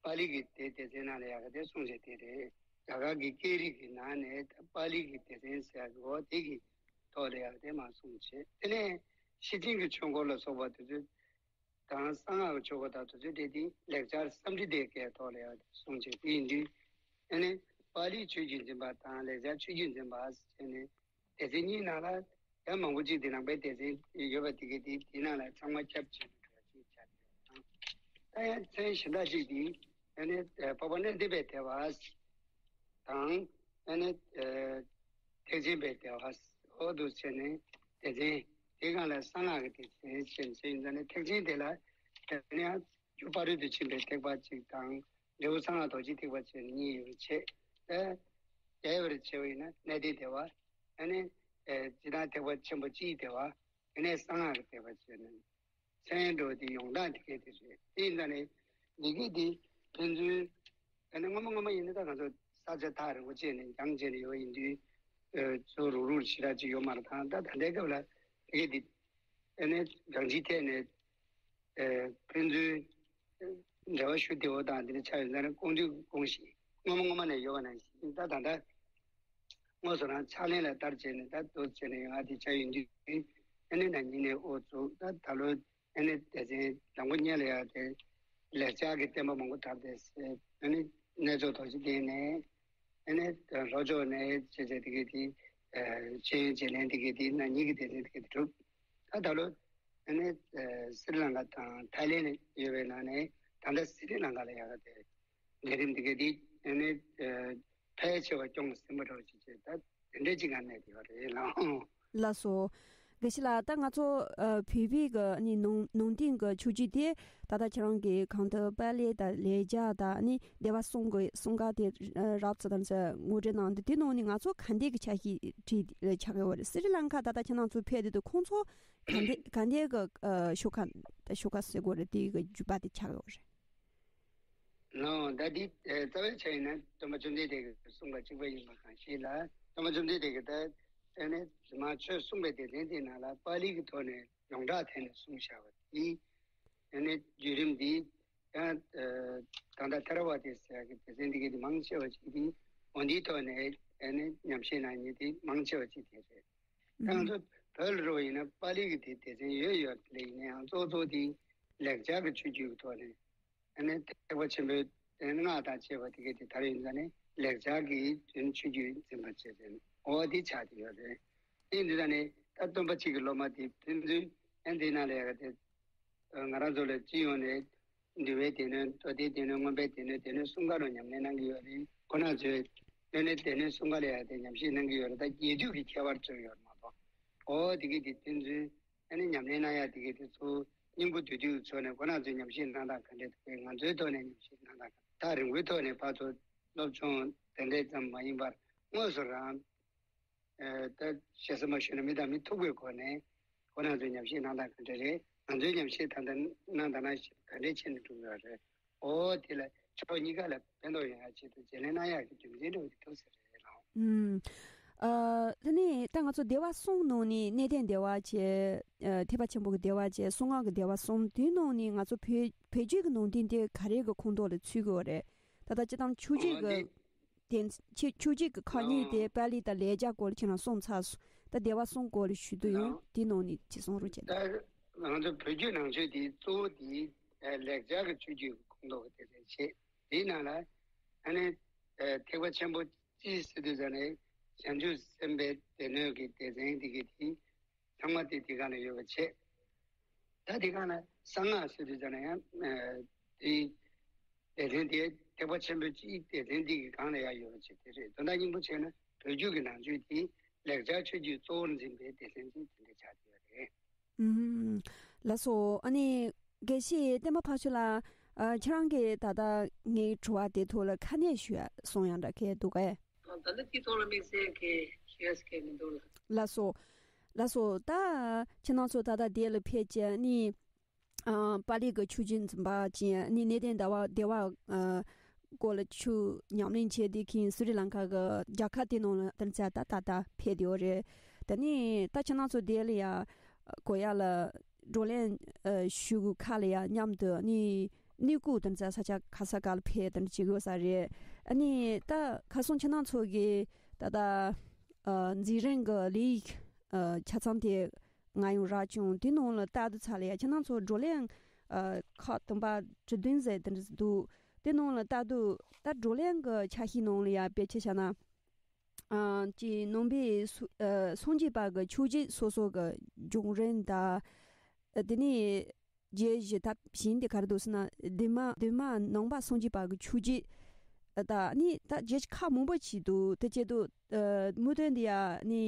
པཱ་ལི་གི་སྡེ་སྡེ་ཚན་ནང་ལ་ཡག་ག་དེ་གསུངས་བྱས་དེ་རེད། རྒྱ་གར་གྱི་སྐད་རིགས་ཀྱི་ནང་ནས་ད་པཱ་ལི་གི་སྡེ་ཚན་ཟེར་ཡག་གི་འོ་དེ་གི་ཐོག་ལ་ཡག་ག་དེ་མར་གསུངས་བྱས། དེ་ནས་ཤེར་ཕྱིན་གྱི་ཆོས་འཁོར་ལ་སོགས་པ་དེ་ཚོ་དང་གསང་སྔགས་ཀྱི་ཆོས་འཁོར་དང་དེ་ཚོའི་གྲས་དེ་ལེགས་སྦྱར་སཾ་སྐྲྀ་ཏའི་སྐད་ཐོག་ལ་ཡང་གསུངས་བྱས། དེ་ཡིན་དུས་ཨ་ནི་པཱ་ལིའི་ཆོས་བརྒྱུད་འཛིན་པ་དང་ལེགས་སྦྱར་ཆོས་བརྒྱུད་འཛིན་པ་ཟེར་ནས་སྡེ་ཚན་གཉིས་ནང་ལ་ཡང་མང་པོ་ཅིག་དེ་ནང་པའི་སྡེ་ཚན་ཡོད་པ་དེ་གའི་དེ་དེའི་ནང་ལ་ཚང་མ་ཁྱབ་བྱས་ནས་འགྲོ་བ་ཅིག་ཆགས་ཡོད། མཚན་གཞན་དག་ཅིག་དེ་ཨ་ནི་འཕགས་པ་གནས་བརྟན་པའི་སྡེ་པ་དང་། ཨ་ནི་ཐེག་ཆེན་པའི་སྡེ་པ། འོ་འདུག་བྱས་ནས་སྡེ་ཚན་དེའི་སྒང་ལ་གསང་སྔགས་ཀྱི་སྡེ་ཚན་ཞེས་བྱས་ཡིན་ཙང་ནས། ཐེག་ཆེན་དེ་ལ་དེ་ནས་ཡང་རྒྱུ་ཕ་རོལ་ཏུ་ཕྱིན་པའི་ཐེག་པ་གཅིག་དང་། འབྲས་བུ་གསང་སྔགས་རྡོ་རྗེ་ཐེག་པ་བྱས་ནས་གཉིས་ཡོད་པའི་ཕྱིར། ཨ། རྒྱས་པར་བྱས་པ་ཡིན་ན་གནས་བརྟན་སྡེ་པ། ཨ་ནི་ཨ་སྤྱིར་བཏང་ཐེག་པ་ཆེན་པོ་སྤྱིའི་སྡེ་པ། དེ་ནས་གསང་སྔགས་ཀྱི་སྡེ་པ་བྱས་ནས། མཚན་འགྲོ་དེ་ཡོང་སྟངས་དེ་གས་དེ་རེད། དེ་ཡིན་ཙང་ནས་འདི་གས་དེ་ཕན་ཚུན་ཨ་ནི་སྔོན་མ་སྔོན་མ་ཡིན་ན་ད་ང་ཚོ་ས་ཆ་ཐག་རིང་པོ་བྱས་ནས་རྒྱང་བྱས་ནས་ཡོད་ཡིན་དུས། ཨ། གཙོ་རུག་རུག་ཞེ་དྲག་ཅིག་ཡོད་མ་རེད། ད་ད་ད་ལྟའི་སྐབས་ལ་དེ་གས་དེ་ཨ་ནི་གང་ཅིའི་ཐད་ནས་ཨ་ཕན་ཚུན་འབྲེལ་བ་ཞུ་བདེ་བོ་དང་དེ་འདྲ་ཆགས་ཡོད་ཙང་ནས། གོང་དུ་གོང་བཞིན་སྔོན་མ་སྔོན་མ་ནས་ཡོད་པ་ནང་བཞིན་ད་ད་ལྟ་དངོས་སུ་རང་ཕྱག་ལེན་ལ་བསྟར་བྱས་ནས་ད་འདུག་བྱས་ནས་ཡོང་ཨ་དེ་ཆགས་ཡོང་དུས། ཨ་ནི་ན་ནིང་ནས་དབུ་བཙུགས། ད་ད་ལོ་ཨ་ནི་སྡེ་ཚན་དང་པོ་གཉེར་ལ་ཡག་དེ་ལེགས་སྦྱར་གྱི་བསྟན་པ་མང་པོ་དར་བསྡད་ཟེར། ཨ་ནི་གནས་མཆོག་རྡོ་རྗེ་གདན་ནས། ཨ་ནི་ལྷོ་ཕྱོགས་ནས་བྱས་བྱས་དེ་གས་དེ་ཤེས་ཡོན་བརྗེ་ལེན་དེ་གས་དེ་ན་ནིང་གི་སྡེ་ཚན་དེ་གས་དེ་གྲུབ། ད་ད་ལོ་ཨ་ནི་སི་རི་ལང་ཀ་དང་ཐའི་ལེན་ཡོད་པའི་ནང་ནས་ད་ལྟ་སི་རི་ལང་ཀ་ལ་ཡག་དེ་ལས་རིམ་འདི་ག་འདི་ཨ་ནི་ཕལ་ཆེ་བ་སྐྱོང་ཟིན་པ་འདྲ་བོ་ཅིག་བྱས། ད་དེ་འདྲའི་ཅིག་ངང་གནས་བསྡད་ཡོད་རེད་ལགས། ལགས་སོ། དགེ་བཤེས་ལགས། ད་ང་ཚོ་ཨ་བོད་པའི་གི་ཨ་ནི་ནང་ནང་བསྟན་གི་ཆོས་བརྒྱུད་དེ་ད་ལྟ་ཁྱེད་རང་གིས་གོང་དུ་པཱ་ལི་དང་ལེགས་སྦྱར་དང་ཨ་ནི་སྡེ་པ་གསུམ་གི་གསུམ་ཀ་དེ་ཨ་རབ་ཙམ་དང་ཚོ་ངོ་སྤྲོད་གནང་འདུག་དེ་ནང་ནས་ང་ཚོ་ག་འདྲའི་གི་ཆ་ཤས་བྲིས་ཆགས་ཡོད་རེད། སི་རི་ལང་ཀ་ད་ལྟ་ཁྱེད་རང་ཚོ་ཕེབས་དུས་དུས་ཁོང་ཚོ་ག་འདྲའི་ག་འདྲའི་གི་ཨ་ཤོ་ཁ་ད་ཤོ་ཁ་ཟེར་དགོས་རེད། དེའི་གི་བརྒྱུད་པ་དེ་ཆགས་ཡོད་རེད། ལགས། ད་འདི་ཨ་རྩ་བའི་ཆ་ཡིན་ན་སྟོན་པ་བཅོམ་ལྡན་འདས་ཀྱིས་གསུངས་པ་གཅིག་པ་ཡིན་པ་གང་ཞིག་ལ། སྟོན་པ་བཅོམ་ལྡན་འདས་ཀྱིས་ད་ཨ་ནི་རྗེས་མ་ཆོས་གསུངས་པའི་སྡེ་ཚན་དེའི་ནང་ལ་པཱ་ལི་གི་ཐོག་ནས་ཡོངས་གྲགས་ཐད་ནས་གསུངས་བཞག་པ་དེ། ཨ་ནི་བརྒྱུད་རིམ་འདི་ཡང་ཨ་ད་ལྟ་ཐེ་ར་ཝ་ཏི་ཟེར་ཡག་གི་སྡེ་ཚན་འདི་གའི་དེ་མང་ཆེ་བ་ཅིག་དེ་འོ་འདིའི་ཐོག་ནས་ཨ་ནི་ཉམས་བཞེས་གནང་མཁན་དེ་མང་ཆེ་བ་ཅིག་དེ་རེད། ད་ང་ཚོ་བོད་ལ་འགྲོ་བ་ཡིན་ན་པཱ་ལི་གི་དེ་སྡེ་ཚན་ཡོད་ཡོད་ལ་ཡིན་ན་ཡང་གཙོ་གཙོ་དེ་ལེགས་སྦྱར་གྱི་ཆོས་བརྒྱུད་ཀྱི་ཐོག་ནས། ཨ་ནི་ཐེག་པ་ཆེན་པོའི་སྔགས་དང་བཅས་པ་དེ་གའི་དེ་དར་ཡོད་ཙང་ནས་ལེགས་སྦྱར་གྱི་དོན་ཆོས་བརྒྱུད་འཛིན་པ་བྱས་ཏེ་འོ་དེ་ཆགས་ཏེ་ཡོད་རེད། དེ་འདི་ལ་ནི་ད་སྟོན་པ་གཅིག་གི་སློབ་མ་དེ་ཕན་ཚུན་ཨ་འདི་ནང་ལ་ཡག་དེ་ང་རང་ཚོ་ལ་སྤྱི་ཡོངས་ནས་འདུལ་བའི་སྡེ་སྣོད། མདོ་སྡེའི་སྡེ་སྣོད། མངོན་པའི་སྡེ་སྣོད། སྡེ་སྣོད་གསུམ་ཀ་རུ་ཉམས་ལེན་གནང་གི་ཡོད་རེད། ཁོ་རང་ཚོས་སྟོན་པའི་སྡེ་སྣོད་གསུམ་ཀ་ལ་ཡག་དེ་ཉམས་བཞེས་གནང་གི་ཡོད་རེད། ད་རྒྱས་བསྡུས་ཀྱི་ཁྱད་པར་ཚོ་ཡོད་མ་གཏོགས། འོ་དེ་གའི་དེ་ཕན་ཚུན་ཨ་ནི་ཉམས་ལེན་གནང་ཡག་དེ་གའི་དེ་ཚོ་སྙིང་པོ་བསྡུས་བསྡུས་ཚོ་ནས་ཁོ་རང་ཚོས་ཉམས་བཞེས་གནང་སྟངས་ག་འདྲས་འདུག་གས། ང་ཚོའི་ཐོག་ནས་ཉམས་བཞེས་གནང་སྟངས་ག་འདྲས། ཐག་རིང་པོའི་ཐོག་ནས་ཕར་ཚུར་སློབ་སྦྱོང་དེ་འདྲས་ཙམ་མ་ཡིན་པར་དངོས་སུ་རང་ཨ་ད་ཞེ་ས་མ་ཞུས་ན་མི་དང་མི་ཐུག་པའི་སྒོ་ནས་ཁོ་རང་ཚོས་ཉམས་བཞེས་གནང་སྟངས་ག་འདྲས་རེད། ང་ཚོའི་ཉམས་བཞེས་ད་ལྟ་གནང་དང་གནང་བཞིན་ག་འདྲས་བྱས་ནས་འགྲོ་གི་ཡོད་རེད། འོ་དེ་ལ་ཕྱོགས་གཉིས་ཀ་ལ་ཕན་ཐོགས་ཡོང་ཡག་ཆེད་དུ་བརྗེ་ལེན་གནང་ཡག་གི་རྒྱུ་མཚན་འདྲ་བོ་དེ་འདུག་ཟེར་རེད་ལགས། ཨུམ། ཨ། དེ་ནས་ད་ང་ཚོ་སྡེ་པ་གསུམ་ནང་ནས་གནས་བརྟན་སྡེ་པ་བྱས། ཨ། ཐེག་པ་ཆེན་པོ་གི་སྡེ་པ་བྱས། གསང་སྔགས་ཀྱི་སྡེ་པ་གསུམ། དེའི་ནང་ནས་ང་ཚོ་བོད་བོད་བརྒྱུད་ཀྱི་ནང་བསྟན་དེ་ག་རེ་གི་ཁོངས་གཏོགས་ལ་ཚུད་ཀྱི་ཡོད་རེད། ད་ལྟ་སྤྱིར་བཏང་ཆོས་བརྒྱུད་ཀྱི་འོ་དེ། དེ་ཆོས་ཆོས་བརྒྱུད་ཀྱི་ཁག་གཉིས་དེ་ཨང་། པཱ་ལི་དང་ལེགས་སྦྱར་སྐོར་ལ་ཁྱེད་རང་གསུངས་ཚར་སོང་། ད་སྡེ་པ་གསུམ་སྐོར་ལ་ཞུ་འདོད་ཡོད། ཨང་། དེའི་ནང་ནས་ཅིག་གསུང་རོགས་བྱེད། ད་ང་ཚོ་བོད་བརྒྱུད་ནང་ཆོས་དེ་གཙོ་བོ་དེ་ལེགས་སྦྱར་གྱི་ཆོས་བརྒྱུད་ཀྱི་ཁོངས་གཏོགས་ཀྱི་སྡེ་ཚན་བྱས། དེའི་ནང་ལ་ཨ་ནི་ཐེག་པ་ཆེན་པོ་སྤྱི་ཟེར་དུས་ཙ་ནས་བྱང་ཆུབ་སེམས་དཔའི་སྡེ་སྣོད་ཀྱི་སྡེ་ཚན་དེ་གའི་དེ་ཚང་མ་དེ་དེ་ག་ནས་ཡོད་པ་བྱས། ད་དེ་ག་ན་གསང་སྔགས་ཟེར་དུས་ཙ་ན་ཡང་ཨ་དེ་སྡེ་ཚན་དེ་ཐེག་པ་ཆེན་པོའི་སྤྱིའི་སྡེ་ཚན་དེ་གི་སྒང་ལ་ཡང་ཡོད་པ་ཅིག་དེ་རེད། དོན་དག་སྙིང་པོ་བྱས་ན་བོད་བརྒྱུད་ཀྱི་ནང་ཆོས་དེ་ལེགས་སྦྱར་ཆོས་བརྒྱུད་གཙོ་བོར་འཛིན་པའི་སྡེ་ཚན་ཅིག་དེ་འདྲ་ཆགས་བསྡད་ཡོད་རེད། ཨུམ། ལགས་སོ། ཨ་ནི་དགེ་བཤེས་བསྟན་པ་འཕགས་མཆོག་ལགས། ཨ། ཁྱེད་རང་གིས་ད་ལྟ་ངའི་དྲི་བ་དེ་ཐོག་ལ་ཁ་སྣོན་ཞུ་ཡ་གསུང་ཡ་འདྲ་གལ་འདུག་གས། ད་ལྟ་དེ་ཐོག་ལ་དམིགས་བསལ་གྱི་ཞུ་ཡ་གལ་མི་འདུག་ལགས། ལགས་སོ། ལགས་སོ། ད་ཁྱེད་རང་ཚོ་ད་ལྟ་འདི་ལ་ཕེབས་བྱས་ནི། ཨ། པཱ་ལི་གི་ཆོས་བརྒྱུད་འཛིན་པ་ཅན་ནི་གནས་བརྟན་སྡེ་པ་སྡེ་པ། ཨ། སྐོར་ལ་ཆོས་ཉམས་ལེན་བྱས་ཏེ་ཁྱེད་སི་རི་ལང་ཀ་གི་རྒྱལ་ཁབ་དེ་ནང་ལ་དེ་ཚོ་ད་ད་ལྟ་ཕེབས་བསྡད་ཡོད་རེད། དེ་ནས་ད་ཁྱེད་རང་ཚོ་དེ་ལ་ཡ་གོ་ཡ་ལ་བགྲོ་གླེང་ཨ་ཞུ་དགོས་ཁ་ལ་ཡ་མཉམ་དུ་ནི་གནས་སྐོར་དེ་ཚོ་ས་ཆ་ག་ས་ག་ལ་ཕེབས་དེ་འདྲ་བྱེད་དགོས་ས་རེད། ཨ་ནི་ད་ཁ་སང་ཁྱེད་རང་ཚོ་གི་ད་ལྟ་ཨ་འཛིན་རིམ་གི་ལས་ཡིག་ཨ་ཆ་ཚང་དེ་ང་ཡང་རག་བྱུང་། དེ་ནང་ལ་ལྟ་དུས་ཚོ་ལ་ཡ་ཁྱེད་རང་ཚོ་བགྲོ་གླེང་ཨ་ཁག་དང་པོ་བཅུ་བདུན་ཟེར་དེ་འདྲ་འདུག་དེ་ནང་ལ་ལྟ་དུས་ད་བགྲོ་གླེང་གི་ཆ་ཤས་ནང་ལ་ཡ་དཔེ་ཆ་བཞག་ན། ཨ་ཅིག་ནང་པའི་སུ་ཨ་སངས་རྒྱས་པ་གི་ཆོས་བརྒྱུད་སོ་སོ་གི་བྱུང་རིམ་དང་། ཨ་དེ་ནས་ རྒྱན་བཞི་ད་བཞིན་དེ་ག་རེ་འདུག་ཟེར་ན། འདུས་མ་འདུས་མ་ནང་པ་སངས་རྒྱས་པ་གི་ཆོས་བརྒྱད་ད་ནི་ད་རྒྱན་ཁག་མང་པོ་ཅིག་འདུག་དེ་བྱེད་དུས་ཨ་མུ་དོན་འདི་ཡ་ནི་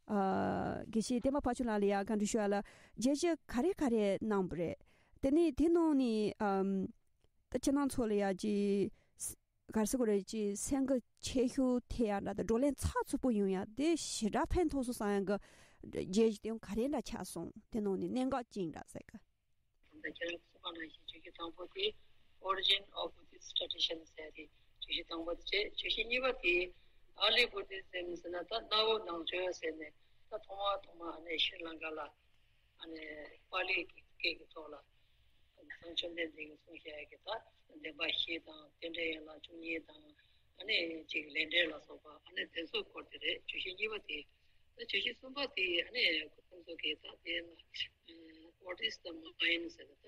ཨ་དགེ་བཤེས་བསྟན་པ་ཕ་ཆོས་ལགས་ལ་ཡ་བཀའ་འདྲི་ཞུ་ཡ་ལ། རྒྱན་བཞི་ག་རེ་ག་རེ་གནང་བ་རེད། དེ་ནི་དེ་ནང་ནི་ཨམ་ད་ཁྱེད་རང་ཚོ་ལ་ཡ་ཅིག་ག་རེ་ཟེར་དགོས་རེད། ཅིག་སེམས་འགུལ་ཆེ་ཤོས་ཐེབས་ཡ་འདྲ་དང་བགྲོ་གླེང་ཚགས་ཚུད་པོ་ཡོང་ཡ་དེ་ཞེ་དྲག་ཕན་ཐོགས་སོང་བསམ་ཡ་གི་རྒྱན་བཞི་དེ་ག་རེ་འདྲ་ཆགས་སོང་། དེ་ནང་ནས་གནད་འགག་ཅིག་འདྲ་ཟེར་གི། ད་ཁྱེད་རང་གསུངས་པ་ནང་བཞིན་བརྗོད་གཞི་དང་པོ་དེ་Origin of Buddhist Tradition ཟེར་ཏེ་བརྗོད་གཞི་དང་པོ་དེ་བྱས། བརྗོད་གཞི་གཉིས་པ་དེ་Early Buddhism ཟེར་ན་ད་གནའ་བོ་ནང་ཆོས་ཟེར་ནས་ད་ཐོག་མ་ཐོག་མ་ཨ་ནི་ཤྲི་ལང་ཀ་ལ་ཨ་ནི་པཱ་ལི་གི་སྐད་ཀྱི་ཐོག་ལ་གསང་བཅོམ་ལྡན་འདས་ཀྱིས་གསུངས་བཞག་ཡ་གི་ད་བདེན་པ་བཞི་དང་རྟེན་འབྲེལ་ཡན་ལག་བཅུ་གཉིས་དང་ཨ་ནི་ཅིག་ལས་འབྲས་ལ་སོགས་པ་ཨ་ནི་དེ་ཚོའི་སྐོར་དེ་རེད། བརྗོད་གཞི་གཉིས་པ་དེ། ད་བརྗོད་གཞི་གསུམ་པ་དེ་ཨ་ནི་ཁོང་ཚོ་གིས་ད་དེ་ལ་What is the mind ཟེར་ན་ད་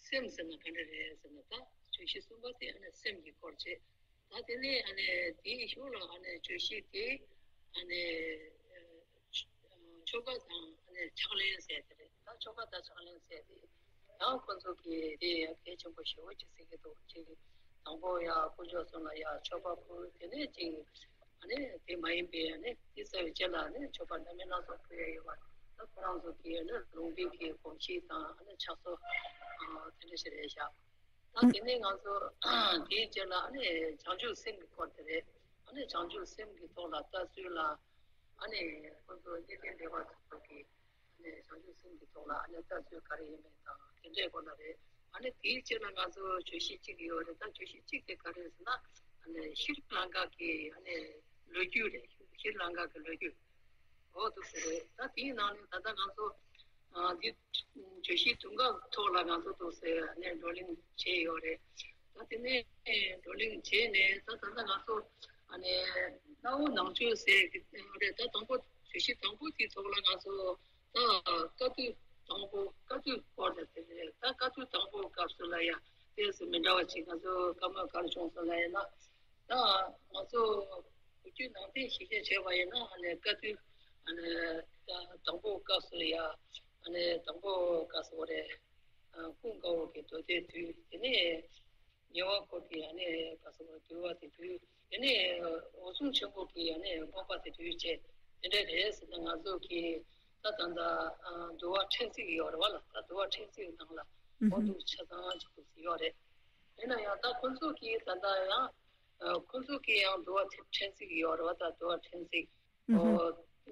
སེམས་ཟེར་ན་ག་འདྲ་རེད་ཟེར་ན། ད་བརྗོད་གཞི་གསུམ་པ་དེ་ཨ་ནི་སེམས་ཀྱི་སྐོར་བྱས། ད་དེ་ནས་ཨ་ནི་དེའི་གཞུག་ལ་ཨ་ནི་བརྗོད་གཞི་དེ་ཨ་ནི་ཨ་ཆོ་ག་དང་ཨ་ནི་ཕྱག་ལེན་ཟེར་དེ་རེད། ད་ཆོ་ག་དང་ཕྱག་ལེན་ཟེར་དེ་ཡང་ཁོང་ཚོ་གིས་དེ་ཡང་གལ་ཆེན་པོ་ཞེ་པོ་ཅིག་བརྩི་གི་འདུག་ཅིག་དང་པོ་ཡ་དཀོན་མཆོག་གསུམ་ལ་ཡ་མཆོད་པ་ཕུལ། དེ་ནས་ཅིག་ཨ་ནི་དེ་མ་ཡིན་པའི་ཨ་ནི་དེ་ཚར་བའི་རྗེས་ལ་ཨ་ནི་མཆོད་པ་སྣ་མིན་སྣ་ཚོགས་ཕུལ་ཡ་ཡོད་པ། ད་ཁོ་རང་ཚོ་གིས་ཨ་ནི་ལུང་པའི་གི་གོམས་གཤིས་དང་ཨ་ནི་ཕྱག་སྲོལ་དེ་འདྲ་ཞིག་རེད་བཞག་ད་དེ་ནས་ང་ཚོ་དེའི་རྗེས་ལ་ཨ་ནི་བྱང་ཆུབ་སེམས་ཀྱི་སྐོར་དེ་རེད། ཨ་ནི་བྱང་ཆུབ་སེམས་ཀྱི་ཐོག་ལ་ལྟ་ཚུལ་ལ་ཨ་ནི་ཁོ་ཚོ་གཉིས་ལྡན་སྡེ་པ་ཚོ་གིས་ཨ་ནི་བྱང་ཆུབ་སེམས་ཀྱི་ཐོག་ལ་ཨ་ནི་ལྟ་ཚུལ་ག་རེ་ཡིན་མིན་དང་དེ་འདྲའི་སྐོར་ལ་རེད། ཨ་ནི་དེའི་རྗེས་ལ་ང་ཚོ་བརྗོད་གཞི་གཅིག་ཡོད་རེད། ད་བརྗོད་གཞི་གཅིག་དེ་ག་རེ་རེད་ཟེར་ན། ཨ་ནི་ཤྲི་ལང་ཀ་གི་ཨ་ནི་ལོ་རྒྱུས་རེད། ཤྲི་ལང་ཀ་གི་ལོ་རྒྱུས། འོ་འདུག་ཟེར་རེད། ད་དེའི་ནང་ནས་ད་ལྟ་ང་ཚོ་ཨ་འདི་བརྗོད་གཞི་དུང་དཀར་ཐོག་ལ་ང་ཚོ་འདུག་ཟེར་ནས་བགྲོ་གླེང་བྱས་ཡོད་རེད། ད་དེ་ནས་བགྲོ་གླེང་བྱས་ནས་ད་ད་ལྟ་ང་ཚོ་ཨ་ནི་གནའ་བོ་ནང་ཆོས་ཟེར་གི་རེད། ད་དང་པོ་བརྗོད་གཞི་དང་པོ་དེའི་ཐོག་ལ་ང་ཚོ་ད་དཀའ་ཐུབ་དང་པོ་དཀའ་ཐུབ་སྐོར་དང་དེ་རེད། ད་དཀའ་ཐུབ་དང་པོ་སྐབས་སུ་ལ་ཡ་ཏོག་ཙམ་མི་འདྲ་བ་ཅིག་ང་ཚོ་བཀའ་མོལ་ག་རེ་བྱུང་སོང་ལབ་ཡིན་ན། ད་ང་ཚོ་བོད་བརྒྱུད་ནང་བསྟན་ཞིབ་དཔྱད་བྱས་པ་ཡིན་ན་ཨ་ནི་བཀའ་བརྒྱུད་ཨ་ནི་དང་པོ་སྐབས་སུ་ཡ་ཨ་ནི་དང་པོ་སྐབས་སུ་འོ་རེད། ཀུན་དགའ་བོ་གི་མདོ་སྡེ་བསྡུས། དེ་ནས་ཉེ་བར་འཁོར་གྱི་ཨ་ནི་སྐབས་སུ་འོ་བསྡུ་བ་དེ་བསྡུས། དེ་ནས་འོད་སྲུང་ཆེན་པོ་གི་ཨ་ནི་མངོན་པ་དེ་བསྡུས་བྱས། དེ་འདྲ་རེད་ཟེར་ན་ང་ཚོ་གི་ད་ད་ལྟ་འདུལ་བ་ཕྲན་ཚེགས་ཡོད་རེད་བ་ལ། ད་འདུལ་བ་ཕྲན་ཚེགས་ནང་ལ་འོ་འདུག་ཆ་ཚང་ཅིག་ཡོད་རེད། ཡིན་ན་ཡང་ད་ཁོང་ཚོ་གིས་ད་ལྟ་ཡང་ཁོང་ཚོ་གིས་ཡང་འདུལ་བ་ཕྲན་ཚེགས་ཡོད་རེད་བ། ད་འདུལ་བ་ཕྲན་ཚེགས་འོ་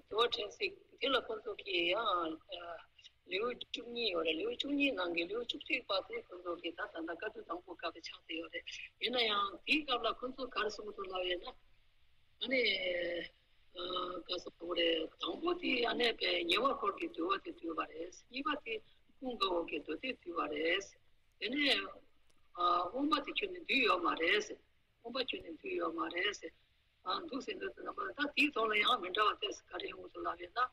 འདུལ་བ་ཕྲན་ཚེགས་དེ་ལ་ཁོང་ཚོ་གིས་ཡང་ལེའུ་བཅུ་གཉིས་ཡོད་རེད། ལེའུ་བཅུ་གཉིས་ནང་གི་ལེའུ་བཅུ་གཅིག་པ་དེ་ཁོང་ཚོ་གིས་ད་ད་ལྟ་བཀའ་བརྒྱུད་དང་པོ་སྐབས་དེ་ཆགས་བསྡད་ཡོད་རེད། ཡིན་ན་ཡང་དེའི་སྐབས་ལ་ཁོང་ཚོ་ག་རེ་གསུང་གི་འདུག་ལབ་ཡོད་ན། ཨ་ནི་ག་ཟེར་དགོས་རེད། དང་པོ་དེ་ཨ་ནི་པའི་ཉེ་བར་འཁོར་གྱི་འདུལ་བ་དེ་བསྡུས་པ་རེད། གཉིས་པ་དེ་ཀུན་དགའ་བོ་གི་མདོ་སྡེ་བསྡུས་པ་རེད། དེ་ནས་ཨ་མངོན་པ་དེ་ཁྱོན་ནས་བསྡུས་ཡོད་མ་རེད། མངོན་པ་ཁྱོན་ནས་བསྡུས་ཡོད་མ་རེད། ཨ་འདུག་ཟེར་འདུག་ཟེར་ན་མ་ད་དེའི་ཐོག་ལ་ཡང་མི་འདྲ་བ་ཏོག་ཙམ་ག་རེ་ཡོང་གི་འདུག་ལབ་ཡོད་ན།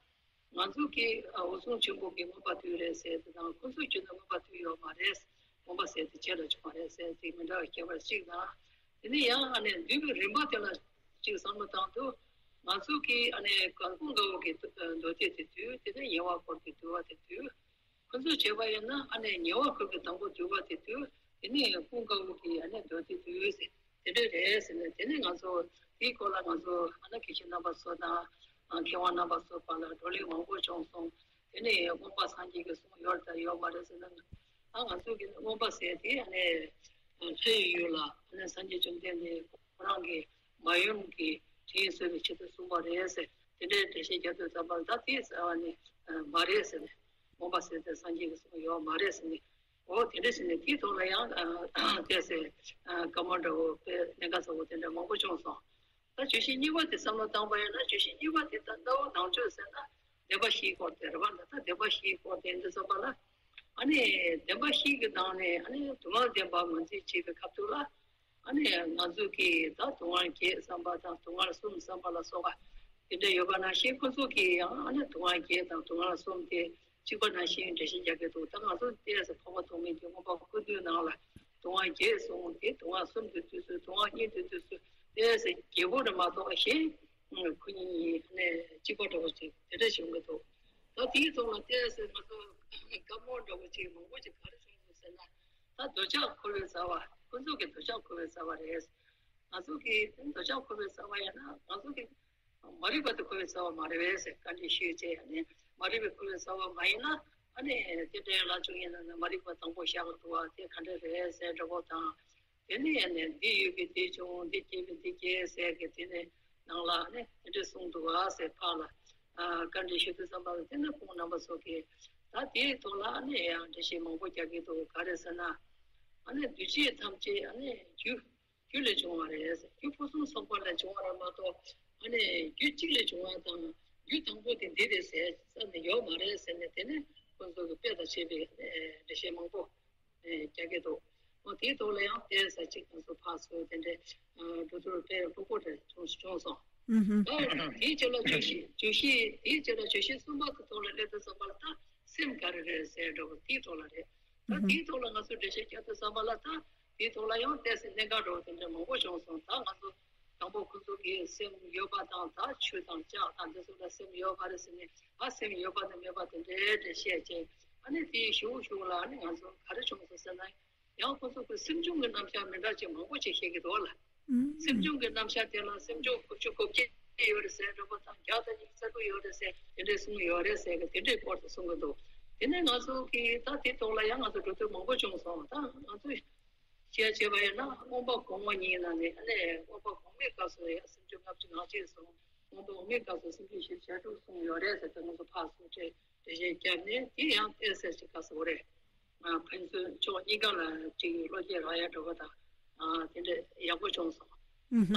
ང་ཚོ་གིས་ཨ་འོད་སྲུང་ཆེན་པོ་གི་མངོན་པ་བསྡུས་རེད་ཟེར་དེ་དང་། ཁོ་ཚོས་ཁྱོན་ནས་མངོན་པ་བསྡུས་ཡོད་མ་རེད། མངོན་པ་ཟེར་དེ་རྗེས་ལ་བྱུང་བ་རེད་ཟེར་དེ་མི་འདྲ་བའི་ཁྱད་པར་གཅིག་དང་། དེ་ནས་ཡང་ཨ་ནི་འདུལ་བའི་རིམ་པ་དེ་ལ་གཅིག་བསམ་བློ་བཏང་དུས། ང་ཚོ་གིས་ཨ་ནི་ཀུན་དགའ་བོ་གི་མདོ་སྡེ་དེ་བསྡུས། དེ་ནས་ཉེ་བར་འཁོར་གྱི་འདུལ་བ་དེ་བསྡུས། ཁོ་ཚོས་བྱས་པ་ཡིན་ན་ཨ་ནི་ཉེ་བར་འཁོར་གྱི་དང་པོ་འདུལ་བ་དེ་བསྡུས། དེ་ནས་ཀུན་དགའ་བོ་གི་ཨ་ནི་མདོ་སྡེ་བསྡུས་ཟེར་དེ་འདྲ་རེད་ཟེར་ནས། དེ་ནས་ང་ཚོ་དེའི་སྐོར་ལ་ང་ཚོ་ཨ་ནི་དགེ་བཤེས་རྣམ་པ་ཚོ་དང་མཁས་དབང་རྣམ་པ་ཚོ་བར་ལ་བགྲོ་གླེང་མང་པོ་བྱུང་སོང་། དེ་ནས་མངོན་པ་སངས་རྒྱས་ཀྱི་གསུང་ཡོད་དང་ཡོད་མ་རེད་ཟེར་ན། ཨ་ང་ཚོ་གི་མངོན་པ་ཟེར་དེ་ཨ་ནི་ལྷ་ཡི་ཡུལ་ལ་ཨ་ནི་སངས་རྒྱས་བཅོམ་ལྡན་འདས་ཁོ་རང་གི་མ་ཡུམ་གྱི་དྲིན་གཟོ་བའི་ཆེད་དུ་གསུངས་པ་རེད་ཟེར། དེ་འདྲའི་འགྲེལ་བཤད་རྒྱག་དུས་ཙམ་པ་ལ་ད་དེ་ཟེར་བ་ནི་མ་རེད་ཟེར་ནས། མངོན་པ་ཟེར་དེ་སངས་རྒྱས་ཀྱི་གསུང་ཡོད་མ་རེད་ཟེར་ནས། འོ་དེ་འདྲ་ཟེར་ནས་དེའི་ཐོག་ལ་ཡང་ཏོག་ཙམ་བཀའ་མོལ་འདྲ་བོ་དཔེ་གནད་འགག་ཚ་བོ་དེ་འདྲ་མང་པོ་བྱུང་སོང་། ད་བརྗོད་གཞི་གཉིས་པ་དེ་བསམ་བློ་བཏང་པ་ཡིན་ན། བརྗོད་གཞི་གཉིས་པ་དེ་ད་གནའ་བོ་ནང་ཆོས་ཟེར་ན་བདེན་པ་བཞིའི་སྐོར་དེ་རེད་བ། ད་ད་བདེན་པ་བཞིའི་སྐོར་དེ་འདི་ཙམ་པ་ལ། ཨ་ནི་བདེན་པ་བཞི་གི་ནང་ནས་ཨ་ནི་སྡུག་བསྔལ་བདེན་པ་ངོས་འཛིན་བྱེད་པའི་སྐབས་དུ་ལ། ཨ་ནི་ང་ཚོ་གིས་ད་སྡུག་བསྔལ་བརྒྱད་བསམ་པ་དང་སྡུག་བསྔལ་གསུམ་བསམ་པ་ལ་སོགས་པ་དེ་འདྲ་ཡོད་པ་ནང་བཞིན། ཁོ་ཚོ་གིས་ཡང་ཨ་ནི་སྡུག་བསྔལ་བརྒྱད་དང་སྡུག་བསྔལ་གསུམ་དེ་གཅིག་པ་ནང་བཞིན་འགྲེལ་བཤད་རྒྱག་གི་འདུག་ད་ང་ཚོ་ཏོག་ཙམ་འཕགས་པ་ཐོགས་མེད་ཀྱི་མངོན་པ་ཀུན་བཏུས་ནང་ལ་སྡུག་བསྔལ་བརྒྱད་གསུངས་ཏེ། སྡུག་བསྔལ་གསུམ་དེ་དུས་སུ། སྡུག་བསྔལ་གཉིས་དེ་དུས་སུ་ཏོག་ཙམ་རྒྱས་པོ་རེད་མ་གཏོགས་གཞན་ཁོ་གཉིས་ནས་གཅིག་པ་འདྲ་བོ་ཅིག་དེ་འདྲ་བྱུང་གི་འདུག་ད་དེའི་ཐོག་ལ་ཏོག་ཙམ་ང་ཚོ་ བཀའ་མོལ་འདྲ་བོ་ཅིག་མང་པོ་ཅིག་ག་རེ་བྱུང་སོང་ཟེར་ན། ད་འདོད་ཆགས་འཁོར་བའི་རྩ་བ། ཁོ་ཚོ་གི་འདོད་ཆགས་འཁོར་བའི་རྩ་བ་རེད། ང་ཚོ་གི་འདོད་ཆགས་འཁོར་བའི་རྩ་བ་ཡིན་ན་ང་ཚོ་གི་མ་རིག་པ་དེ་འཁོར་བའི་རྩ་བ་མ་རེད་པས་ཟེར་བཀའ་འདྲི་ཞུས་བྱས། ཨ་ནི་མ་རིག་པའི་འཁོར་བའི་རྩ་བ་མ་ཡིན་ན། ཨ་ནི་དེ་འདྲའི་ལ་བྱུང་ཡིན་ན་ནི་མ་རིག་པ་དང་པོ་བཞག་འདུག་བ། དེ་ག་འདྲ་རེད་ཟེར་འདྲ་པོ་དང་། དེ་ནས་ཡང་ནས་འདི་ཡོད་པས་འདི་བྱུང་། འདི་སྐྱེས་པས་འདི་སྐྱེས་ཟེར་གི་དེ་ནས་ནང་ལ་ནི་དེ་འདྲ་གསུངས་འདུག་བ་ཟེར་ཕར་ལ་ཨ་བཀའ་འདྲི་ཞུ་དུས་ཙམ་པ་ལ། དེ་ནས་ཁོང་རྣམ་པ་ཚོ་གིས་ད་དེའི་ཐོག་ལ་ནི་ཡང་འགྲེལ་བཤད་མང་པོ་རྒྱག་གི་འདུག་ག་རེ་ཟེར་ན། ཨ་ནི་འདུས་བྱས་ཐམས་ཅད་ཨ་ནི་རྒྱུ་རྒྱུ་ལས་བྱུང་བ་རེད། རྒྱུ་ཕུན་སུམ་ཚོགས་པ་ལས་བྱུང་བ་རེད་མ་གཏོགས། ཨ་ནི་རྒྱུ་གཅིག་ལས་བྱུང་བ་དང་རྒྱུ་དང་པོ་དེ་འདི་རེད་ཟེར་ས་ནི་ཡོད་མ་རེད་ཟེར་ནས། དེ་ནི་ཁོང་ཚོ་གི་དཔེ་དང་བྱས་པའི་འགྲེལ་བཤད་མང་པོ་རྒྱག་གི་འདུག་འོ་དེའི་ཐོག་ལ་ཡང་དེ་ས་གཅིག་ང་ཚོ་ཕར་ཚུར་དེ་འདྲའི་འགྲོ་དུས་དཔེ་ལྷུག་པོ་དེ་བྱུང་བྱུང་སོང་། ད་དེའི་རྗེས་ལ་བརྗོད་གཞི་བརྗོད་གཞི་དེའི་རྗེས་ལ་བརྗོད་གཞི་གསུམ་པ་གི་ཐོག་ལ་སླེབས་དུས་ཙམ་པ་ལ། ད་སེམས་ག་རེ་རེད་ཟེར་འདྲ་པོ་དེའི་ཐོག་ལ་རེད། ད་དེའི་ཐོག་ལ་ང་ཚོས་འགྲེལ་བཤད་བརྒྱབ་དུས་ཙམ་པ་ལ། ད་དེའི་ཐོག་ལ་ཡང་ཏོག་ཙམ་གནད་འགག་འདྲ་པོ་དེ་འདྲ་མང་པོ་བྱུང་སོང་། ད་ང་ཚོ་དང་པོ་ཁོ་ཚོ་གིས་སེམས་ཡོད་པ་དང་། ད་ཆུ་དང་ལྕགས་དང་དེ་ཚོ་ལ་སེམས་ཡོད་པ་རེད་ཟེར་ནས། ཨ་སེམས་ཡོད་པ་དང་མེད་པ་དེ་འདྲའི་འགྲེལ་བཤད་བྱས། ཨ་ནི་དེའི་གཞུག་གཞུག་ལ་ཨ་ནི་ང་ཚོ་ག་རེ་བྱུང་སོང་ཟེར་ན། ཡང་ཁོ་ཚོ་གི་སེམས་བྱུང་གི་རྣམ་གཞག་མི་འདྲ་ཅིག་མང་པོ་ཅིག་བཤད་ཀྱི་འདུག་ལ། སེམས་བྱུང་གི་རྣམ་གཞག་དེ་ལ་སེམས་བྱུང་དགུ་བཅུ་གོ་བརྒྱད་ཡོད་རེད་ཟེར་འདྲ་པོ་དང་། བརྒྱ་དང་ཉི་ཤུ་རྩ་དགུ་ཡོད་རེད་ཟེར། དེ་འདྲའི་གསུངས་ཡོད་རེད་ཟེར་གི་དེ་འདྲའི་སྐོར་དུ་གསུང་གི་འདུག་དེ་ནས་ང་ཚོ་གི་ད་དེ་ཐོག་ལ་ཡང་ང་ཚོ་འགྲོ་དུས་མང་པོ་བྱུང་སོང་། ད་ང་ཚོས་བཤད་བྱས་པ་ཡིན་ན། མངོན་པ་གོང་མ་གཉིས་ནང་ནས་ཨ་ནི་མངོན་པ་གོང་མའི་སྐབས་སུ་ཡང་སེམས་བྱུང་ལྔ་བཅུ་ང་གཅིག་སོང་། མངོན་པ་འོག་མའི་སྐབས་སུ་སེམས་བྱུང་བཞི་བཅུ་ཞེ་དྲུག་གསུངས་ཡོད་རེད་ཟེར་ཏེ་ང་ཚོ་ཕར་ཚུར་འགྲེལ་བཤད་བརྒྱབ་ནས། དེ་ཡང་ཏོག་ཙམ་ཅིག་ག་ཟེར་དགོས་རེད། ཨ་ཕན་ཚུན་ཕྱོགས་གཉིས་ཀ་ལ་ཅིག་བློ་སྐྱེད་རག་ཡ་འདྲ་པོ་དང་། ཨ་དེ་འདྲ་ཡག་པོ་བྱུང་སོང་།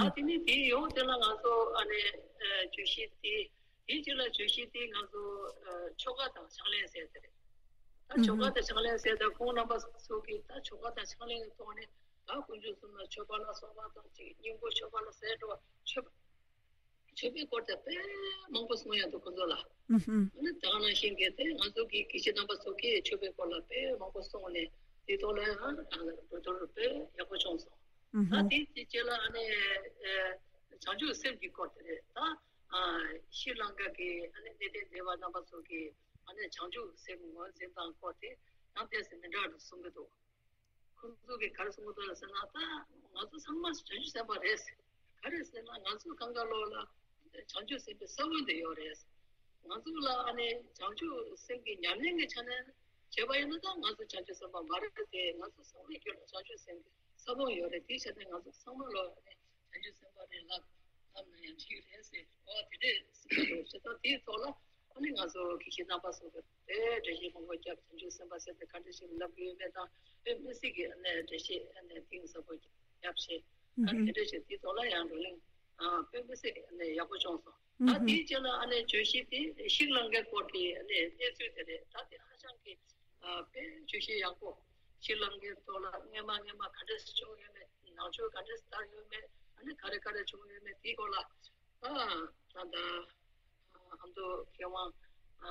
ཨུ་ཧུམ། ད་དེ་ནས་དེའི་ཡོང་དེ་ལ་ང་ཚོ་ཨ་ནི་ཨ་བརྗོད་གཞི་དེ། དེའི་རྗེས་ལ་བརྗོད་གཞི་དེ་ང་ཚོ་ཨ་ཆོ་ག་དང་ཕྱག་ལེན་ཟེར་དེ་རེད། ད་ཆོ་ག་དང་ཕྱག་ལེན་ཟེར་དེ་ཁོང་རྣམ་པ་ཚོ་གིས་ད་ཆོ་ག་དང་ཕྱག་ལེན་གྱི་ཐོག་ནས། ད་དཀོན་མཆོག་གསུམ་ལ་མཆོད་པ་ལ་སོགས་པ་དང་། ཅིག་སྙིང་པོ་མཆོད་པ་ལ་ཟེར་འགྲོ་བ། མཆོད་མཆོད་པའི་སྐོར་དེ་དཔེ་མང་པོ་གསུང་ཡ་འདུག་ཁོ་ཚོ་ལ། ཨུ་ཧུམ། ཨ་ནི་ད་ག་ནང་བཞིན་གྱི་དེ་ང་ཚོ་གི་དགེ་བཤེས་རྣམ་པ་ཚོ་གིས་མཆོད་པའི་སྐོར་ལ་དཔེ་མང་པོ་གསུངས་ནས། དེ་ཐོག་ལ་ཡང་ཨ་གྲོས་བསྡུར་དཔེ་ཡག་པོ་བྱུང་སོང་། ཨུ་ཧུམ། ད་དེའི་རྗེས་ལ་ཨ་ནི་ཨ་བྱང་ཆུབ་སེམས་ཀྱི་སྐོར་དེ་རེད། ད་ཨ་ཤྲི་ལང་ཀ་གི་ཨ་ནི་གནས་བརྟན་སྡེ་བ་རྣམ་པ་ཚོ་གིས་ཨ་ནི་བྱང་ཆུབ་སེམས་ངོས་འཛིན་སྟངས་སྐོར་དེ་ཡང་ཏོག་ཙམ་མི་འདྲ་བ་གསུང་གི་འདུག་ཁོང་ཚོ་གིས་ག་རེ་གསུང་གི་འདུག་ཟེར་ན། ད་ང་ཚོ་ཚང་མ་བྱང་ཆུབ་སེམས་དཔའ་རེད། ག་རེ་ཟེར་ན་ང་ཚོ་གང་ག་ལོག་ལ་བྱང་ཆུབ་སེམས་དཔའི་ས་བོན་དེ་ཡོད་རེད། ང་ཚོ་ལ་ཨ་ནི་བྱང་ཆུབ་སེམས་ཀྱི་ཉམས་ལེན་གྱི་ཆ་ནས་བྱས་པ་ཡིན་ན། ད་ང་ཚོ་བྱང་ཆུབ་སེམས་དཔའ་མ་རེད་དེ། ང་ཚོ་ཚང་མའི་རྒྱུད་ལ་བྱང་ཆུབ་སེམས་ཀྱི་ས་བོན་ཡོད་རེད། དེའི་ཆ་ནས་ང་ཚོ་ཚང་མ་ལོ་ཨ་ནི་བྱང་ཆུབ་སེམས་དཔའ་རེད་ལབ་ལབ་ན་ཡང་འགྲིག་རེད་ཟེར། འོ་དེ་འདྲས་གསུངས་ཡོད་རེད། ད་དེའི་ཐོག་ལ་ཨ་ནི་ང་ཚོ་དགེ་བཤེས་རྣམ་པ་ཚོ་གིས་དེ་འགྲེལ་བཤད་མང་པོ་བརྒྱབ། བྱང་ཆུབ་སེམས་དཔའ་ཟེར་དེ་ག་འདྲ་ཞིག་ལབ་ཀྱི་ཡོད་མེད་དང་། དཔེ་མི་སྲིད་ཀྱི་ཨ་ནི་འགྲེལ་བཤད་ཨ་ནི་གཏིང་ཟབ་པོ་བརྒྱབ་བྱས། ཨ་ནི་དེ་འདྲ་ཞིག་དེའི་ཐོག་ལ་ཡང་བགྲོ་གླེང་ཨ་དཔེ་མི་སྲིད་ཀྱི་ཨ་ནི་ཡག་པོ་བྱུང་སོང་། ད་དེའི་རྗེས་ལ་ཨ་ནི་བརྗོད་གཞི་དེ་ཤྲི་ལང་ཀའི་སྐོར་གྱི་ཨ་ནི་གནས་ཚུལ་དེ་རེད། ད་དེ་ཧ་ཅང་གི་ཨ་དཔེ་བརྗོད་གཞི་ཡག་པོ། ཤྲི་ལང་ཀའི་ཐོག་ལ་སྔས་མ་སྔས་མ་ག་འདྲས་བྱུང་ཡོད་མེད། ནང་ཆོས་ག་འདྲས་དར་ཡོད་མེད། ཨ་ནི་ག་རེ་ག་རེ་བྱུང་ཡོད་མེད། དེའི་སྐོར་ལ་ཨ་ད་ལྟ་ཨ་མཁན་པོ་མཁས་དབང་ཨ་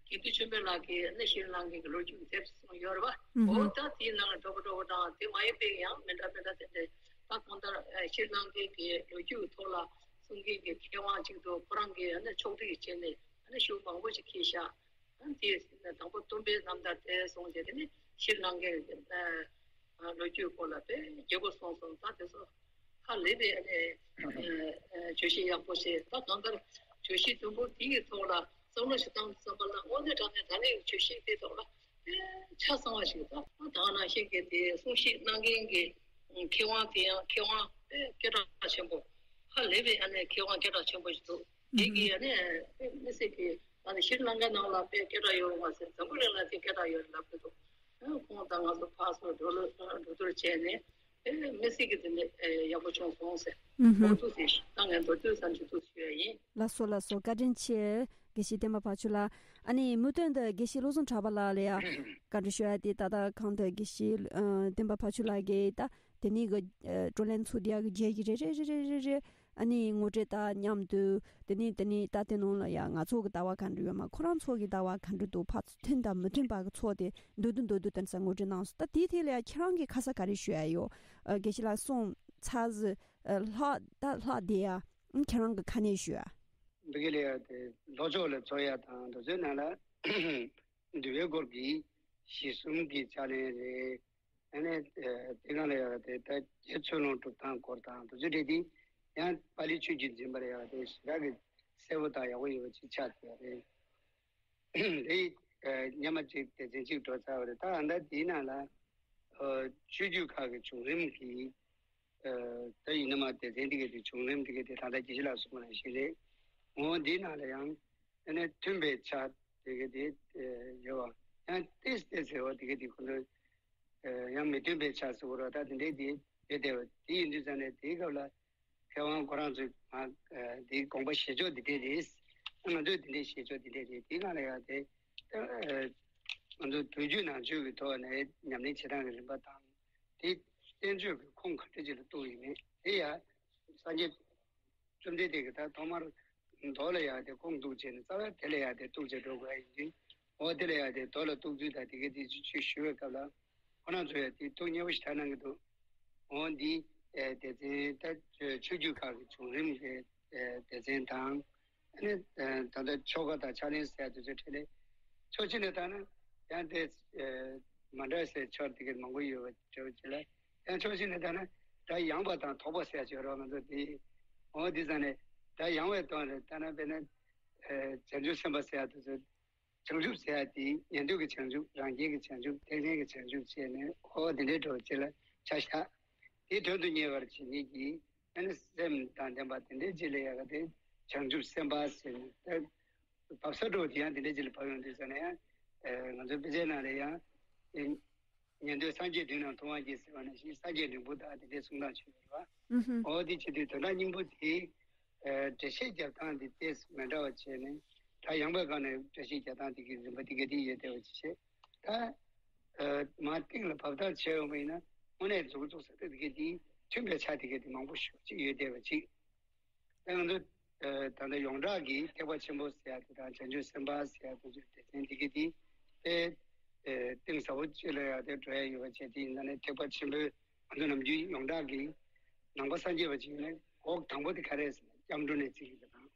དགེ་འདུན་ཆོས་འཕེལ་ལགས་ཀྱིས་ཨ་ནི་ཤྲི་ལང་ཀའི་ལོ་རྒྱུས་དེབ་གསུངས་ཡོད་རེད་པ། ཨུ་ཧུམ། འོ་ད་དེའི་ནང་ལ་འགྲོ་གི་འགྲོ་གི་དང་། དེ་མ་ཡིན་པའི་ཡང་མི་འདྲ་མི་འདྲ་དེ་འདྲས། ད་གང་ལྟར་ཨ་ཤྲི་ལང་ཀའི་གི་ལོ་རྒྱུས་ཐོག་ལ་གསུང་མཁན་གྱི་མཁས་དབང་གཅིག་འདུག་ཁོ་རང་གིས་ཨ་ནི་ཕྱོགས་སྒྲིག་བྱས་ནས་ཨ་ནི་ཤུགས་མང་པོ་ཞིག་འཁྱེར་ཤག་ཨ་ནི་དེ་དང་པོ་སྟོན་པའི་རྣམ་ཐར་དེ་གསུངས་རྗེས། དེ་ནས་ཤྲི་ལང་ཀའི་ཨ་ལོ་རྒྱུས་སྐོར་ལ་དཔེ་རྒྱས་པོ་གསུངས་སོང་། ད་དེ་ཚོ་ཧ་ལས་པའི་ཨ་ནི་ཨ་ཨ་བརྗོད་གཞི་ཡག་པོ་བྱས། ད་གང་ལྟར་བརྗོད་གཞི་དུམ་བུ་དེའི་ཐོག་ལ་བསམ་བློ་ཞིག་བཏང་བསམ་པ་ལ། དངོས་གནས་དྲང་གནས་ད་ལྟའི་བརྗོད་གཞི་དེའི་ཐོག་ལ་དཔེ་ཆ་ཚང་བ་ཞིག་དང་། ད་ག་ནང་བཞིན་གྱི་དེ་གསུང་བཤད་གནང་མཁན་གྱི་མཁས་དབང་དེ་ཡང་མཁས་དབང་དཔེ་སྐད་གྲགས་ཆེན་པོ། ཧ་ལས་པའི་ཨ་ནི་མཁས་དབང་སྐད་གྲགས་ཆེན་པོ་ཞིག་འདུག་དེ་གིས་ཨ་ནི་དཔེ་མི་སྲིད་ཀྱི། ད་ནི་ཤྲི་ལང་ཀ་ནང་ལ་དཔེ་སྐད་གྲགས་ཡོད་མ་ཟད། འཛམ་བུ་གླིང་ལ་དེ་སྐད་གྲགས་ཡོད་ལབ་ཀྱི་འདུག་ཁོང་དང་ང་ཚོ་ཕར་ཚུར་འགྲོ་ལོ་འགྲོ་བསྡུར་བྱས་ནས། དཔེ་མི་སྲིད་ཀྱི་དེ་ནི་ཡག་པོ་བྱུང་སོང་ཟེར། ཨུ་ཧུམ། ཁོང་ཚོ་ཟེར་ད་ངས་མདོར་བསྡུས་ཙམ་ཞིག་འདུག་ཞུ་ཡ་ཡིན། ལགས་སོ་ལགས་སོ། བཀའ་དྲིན་ཆེ། དགེ་བཤེས་བསྟན་པ་ཕ་ཆོས་ལགས། ཨ་ནི་མུ་མཐུད་དུ་དགེ་བཤེས་བློ་བཟང་གྲགས་པ་ལགས་ལ་ཡང་བཀའ་འདྲི་ཞུ་ཡ་དེ། ད་ལྟ་གང་ལྟར་དགེ་བཤེས་ཨ་བསྟན་པ་ཕ་ཆོས་ལགས་ཀྱིས་ད་དེ་ནས་གི་ཨ་བགྲོ་གླེང་ཚུགས་དེ་ཡག་གི་རྗེས་ཀྱི་རེ་རེ་རེ་རེ་རེ་རེ། ཨ་ནི་ངོ་སྤྲོད་དང་མཉམ་དུ། དེ་ནས་དེ་ནས་ད་དེ་ནང་ལ་ཡང་ང་ཚོ་གི་ལྟ་བ་ག་འདྲ་ཡོད་མ། ཁོ་རང་ཚོ་གི་ལྟ་བ་ག་འདྲ་འདུག་ཕར་ཚུར་མཐུན་དང་མི་མཐུན་པ་གི་ཚོགས་དེ་མདོར་བསྡུས་མདོར་བསྡུས་དེ་ཚོ་ངོ་སྤྲོད་གནང་སོང་། ད་དེའི་ཐད་ལ་ཡང་ཁྱེད་རང་གིས་ཁ་ས་ག་རེ་ཞུ་ཡ་ཡོད། ཨ་དགེ་བཤེས་ལགས་གསུངས་ཚར་ཟིན། ཨ་ལྷག་ད་ལྷག་བསྡད་ཡ། ཨ་ཁྱེད་རང་གི་ཁ་ནས་ཞུ་ཡ། འདི་ག་ལ་ཡ་དེ་ལྷོ་ཕྱོགས་ལ་འཚོ་ཡ་དང་། དེ་ཚོའི་ནང་ལ་ འདུལ་བའི་སྐོར་གྱི་གཞི་གསུམ་གྱི་ཕྱག་ལེན་རེད། ཨ་ནི་དེ་སྒང་ལ་ཡང་དེ་ལྟ་རྒྱའི་ཚུལ་སློང་སྒྲུབ་སྟངས་སྐོར་དང་དེ་ཚོ་རེད་དེ། ཡང་པཱ་ལིའི་ཆོས་བརྒྱུད་འཛིན་པར་ཡང་དེ་ཞེ་དྲག་གི་གསལ་པོ་དང་ཡག་པོ་ཡོད་པ་ཅིག་ཆགས་བསྡད་ཡོད་རེད། དེ་སྔོན་མ་ཅིག་སྡེ་ཚན་གཅིག་འགྲོ་ཚར་བ་རེད། ད་ཨ་ད་དེའི་ནང་ལ་ཆོས་བརྒྱུད་ཁག་གི་བྱུང་རིམ་གྱི་ད་ཡིན་ན་མ་སྡེ་ཚན་དེ་གའི་དེ་བྱུང་རིམ་དེ་གའི་དེ་ད་ལྟ་དགེ་བཤེས་ལགས་གསུངས་པ་ནང་བཞིན་རེད། འོ་འདིའི་ནང་ལ་ཡང་ཨ་ནི་མཐུན་པའི་ཆ་དེ་གའི་དེ་ཡོད་པ། ཡང་ཏིས་ཏེ་ཟེར་བ་དེ་གའི་དེ་ཁོ་ཚོ་ཡང་མི་མཐུན་པའི་ཆ་ཟེར་བ་རེད། ད་དེ་འདྲའི་དེ་ཡོད་བསྡད་པ་དེ་ཡིན་དུས་ཙང་ནས་དེའི་སྐབས་ལ་མཁས་དབང་ཁོ་རང་ཚོས་ང་དེའི་དགོངས་པ་བཞེས་ཕྱོགས་འདི་འདྲས་རེད། ང་ཚོས་འདི་འདྲས་བཞེས་ཕྱོགས་འདི་འདྲས་རེད། དེའི་ནང་ལ་ཡང་དེ་ང་ཚོ་བོད་བརྒྱུད་ནང་ཆོས་ཀྱི་ཐོག་ནས་ཉམས་ལེན་བྱེད་སྟངས་ཀྱི་རིམ་པ་དང་། དེ་བསྟན་བཅོས་ཀྱི་ཁུངས་ག་འདྲ་ཅིག་ལ་གཏུགས་ཡིན་མིན་དེ་ཡང་སངས་རྒྱས་བཅོམ་ལྡན་འདས་ཀྱིས་ད་ཐོག་མར་མདོ་ལ་ཡང་དེ་ཁུངས་གཏུགས་བྱས་ནས་རྩ་བའི་དེ་ལ་ཡང་དེ་གཏུགས་བྱས་འགྲོ་དགོས་ཡིན་དུས། འོ་དེ་ལ་ཡང་དེ་མདོ་ལ་གཏུགས་ཚུལ་དང་དེ་གའི་དེ་ཅིག་ཞུ་བའི་སྐབས་ལ་ཁོ་རང་ཚོ་ཡང་དེ་ཐུགས་མཉེས་པོ་ཞེ་དྲག་གནང་གི་འདུག་འོ་འདི་སྡེ་ཚན་ད་ཆོས་བརྒྱུད་ཁག་གི་བྱུང་རིམ་གྱི་སྡེ་ཚན་དང་། ཨ་ནི་ད་ལྟ་ཆོ་ག་དང་ཕྱག་ལེན་ཟེར་ཡ་དེ་ཚོའི་གྲས་ལས་ཕྱོགས་གཅིག་ནས་བལྟས་ན་ཡང་དེ་མ་འདྲ་སའི་ཕྱོགས་དེ་གའི་མང་པོ་ཡོད་པ་འདྲ་བོ་ཅིག་ལ། ཡང་ཕྱོགས་གཅིག་ནས་བལྟས་ན་སྒྲ་ཡངས་པ་དང་དོག་པ་ཟེར་ཡ་ཅིག་ཡོད་རེད་བ། ང་ཚོ་དེ་འོ་དེ་ཙང་ནས་སྒྲ་ཡངས་པའི་དོན་རེད། བལྟས་ན་དཔེར་ན་བྱང་ཆུབ་སེམས་དཔའ་ཟེར་ཡ་དེ་ཚོ་བྱང་ཆུབ་ཟེར་ཡ་དེ་ཉན་ཐོས་ཀྱི་བྱང་ཆུབ། རང་རྒྱལ་གྱི་བྱང་ཆུབ། ཐེག་ཆེན་གྱི་བྱང་ཆུབ་བྱས་ནས་འོ་དེ་འདྲའི་འགྲོ་བྱེད་ལ་ཆ་བཞག་དེ་དོན་དུ་གཉེར་བར་བྱེད་ནི་གི་ཨ་ནི་སེམས་དང་ལྡན་པ་དེ་འདྲའི་ཅིག་ལ་ཡ་ག་དེ་བྱང་ཆུབ་སེམས་དཔའ་ཟེར་ནས་ད་བབས་ས་འགྲོ་དེ་ཡང་དེ་འདྲའི་ཅིག་ལ་བབས་ཡོང་དུས་ཙ་ནས་ཡང་ང་ཚོའི་དཔེ་ཆའི་ནང་ལ་ཡང་ཉན་ཐོས་སངས་རྒྱས་མདུན་ན་མཐོང་བ་ཉིད་ཟེར་བ་ནང་བཞིན་སངས་རྒྱས་འབྲིང་པོ་དང་དེ་འདྲའི་གསུང་སྟངས་བྱུང་ཡོད་རེད་བ། འོ་དེ་བྱེད་དུས་དོན་དག་སྙིང་པོ་དེ། འགྲེལ་བཤད་རྒྱབ་སྟངས་དེ་ཏོག་ཙམ་མི་འདྲ་བ་བྱས་ནས་སྒྲ་ཡངས་པའི་སྒང་ནས་འགྲེལ་བཤད་རྒྱབ་སྟངས་དེ་གི་རིམ་པ་དེ་ག་དེ་ཡོད་བསྡད་པ་ཅིག་བྱས། ད་མར་སྟེང་ལ་བབས་ཐག་བྱས་ཡོང་བ་ཡིན་ན་དངོས་གནས་མཛུབ་གུ་བཙུགས་ས་དེ་ག་དེ་མཐུན་པའི་ཆ་དེ་ག་དེ་མང་པོ་ཞེ་པོ་ཅིག་ཡོད་བསྡད་པ་ཅིག་ད་ང་ཚོ་ད་ལྟ་ཡོངས་གྲགས་ཀྱི་ཐེག་པ་ཆེན་པོ་ཟེར་ཡ་དེ་དང་བྱང་ཆུབ་སེམས་དཔའ་ཟེར་ཡ་དེ་ཚོའི་སྡེ་ཚན་དེ་ག་དེ་དཔེ་གཏིང་ཟབ་པོ་ཅིག་ལ་ཡ་དེ་འགྲོ་ཡ་ཡོད་པ་བྱས། དེ་ཡིན་ན་ནི་ཐེག་པ་ཆེན་པོའི་ང་ཚོ་ནམ་རྒྱུན་ཡོངས་གྲགས་ཀྱི་ནང་པ་སངས་རྒྱས་པ་ཅིག་ཡིན་ན་འགོ་དང་པོ་དེ་ག་རེ་ཟེར་ན་སྐྱབས་འགྲོ་ནས་བརྩི་གི་རེད་དང་།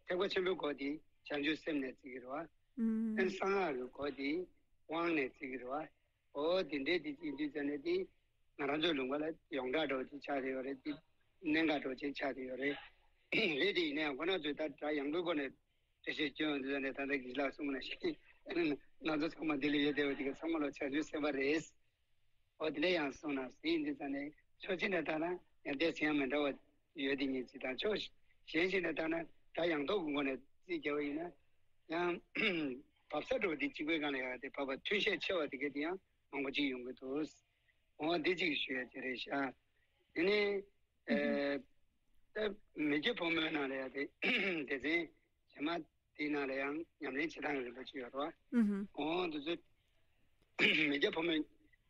ཐེག་པ་ཆེན་པོའི་སྒོ་དེ་བྱང་ཆུབ་སེམས་ནས་བརྩི་གི་རེད་བ། ཨུམ། ཨན་གསང་སྔགས་ཀྱི་སྒོ་དེ་དབང་ནས་བརྩི་གི་རེད་བ། འོ་དེ་འདྲའི་དེ་ཅིག་དུས་ཙམ་ནས་དེ་ང་རང་ཚོའི་ལུང་པ་ལ་ཡོངས་གྲགས་འདྲ་བོ་ཅིག་ཆགས་བསྡད་ཡོད་རེད། དེ་གནད་འགག་འདྲ་བོ་ཅིག་ཆགས་བསྡད་ཡོད་རེད། རེད་དེ་ཡིན་ན་ཡང་ཁོ་རང་ཚོས་ད་སྒྲ་ཡངས་པོའི་སྒོ་ནས་འགྲེལ་བཤད་སྐྱོན་ཡོང་དུས་ཙམ་ནས་ད་ལྟ་དགེ་བཤེས་ལགས་གསུངས་པ་ནང་བཞིན་ང་ཚོ་ཚང་མ་འདི་ལ་ཡོད་བསྡད་པ་དེ་ག་ཚང་མ་ལ་བྱང་ཆུབ་སེམས་དཔའ་རེད། འོ་དེ་འདྲ་ཡང་གསུངས་ན་ཟིན་འདི་ཙམ་ནས་ཕྱོགས་གཅིག་ནས་ལྟ་ན་ཡང་དེ་ཚོ་ཡང་མི་འདྲ་བ་ཡོད་དེ་ཉིད་ཅིག་དང་། ཕྱོགས་གཞན་ཞིག་ནས་ལྟ་ན་སྒྲ་ཡངས་དོག་གི་སྒོ་ནས་རྩིས་རྒྱག་པ་ཡིན་ན་ཡང་བབས་ས་འགྲོ་བ་དེ་གཅིག་པའི་སྒང་ལ་ཡང་དེ་བབས་པ་མཐུན་ཤས་ཆེ་བ་དེ་ག་དེ་ཡང་མང་པོ་ཅིག་ཡོང་གི་འདུག་འོ་འདི་གཅིག་ཞུ་ཡ་དེ་རེད་ཤག་དེ་ནས་ཨེ་ད་མི་སྐྱ་ཕོ་མོའི་ནང་ལ་ཡང་དེ་སྡེ་ཚན་རྗེས་མ་དེའི་ནང་ལ་ཡང་ཉམས་ལེན་བྱེད་སྟངས་རིམ་པ་ཅིག་ཡོད་རེད་བ། ཨུ་ཧུ། འོ་འདི་ཚོ་མི་སྐྱ་ཕོ་མོ་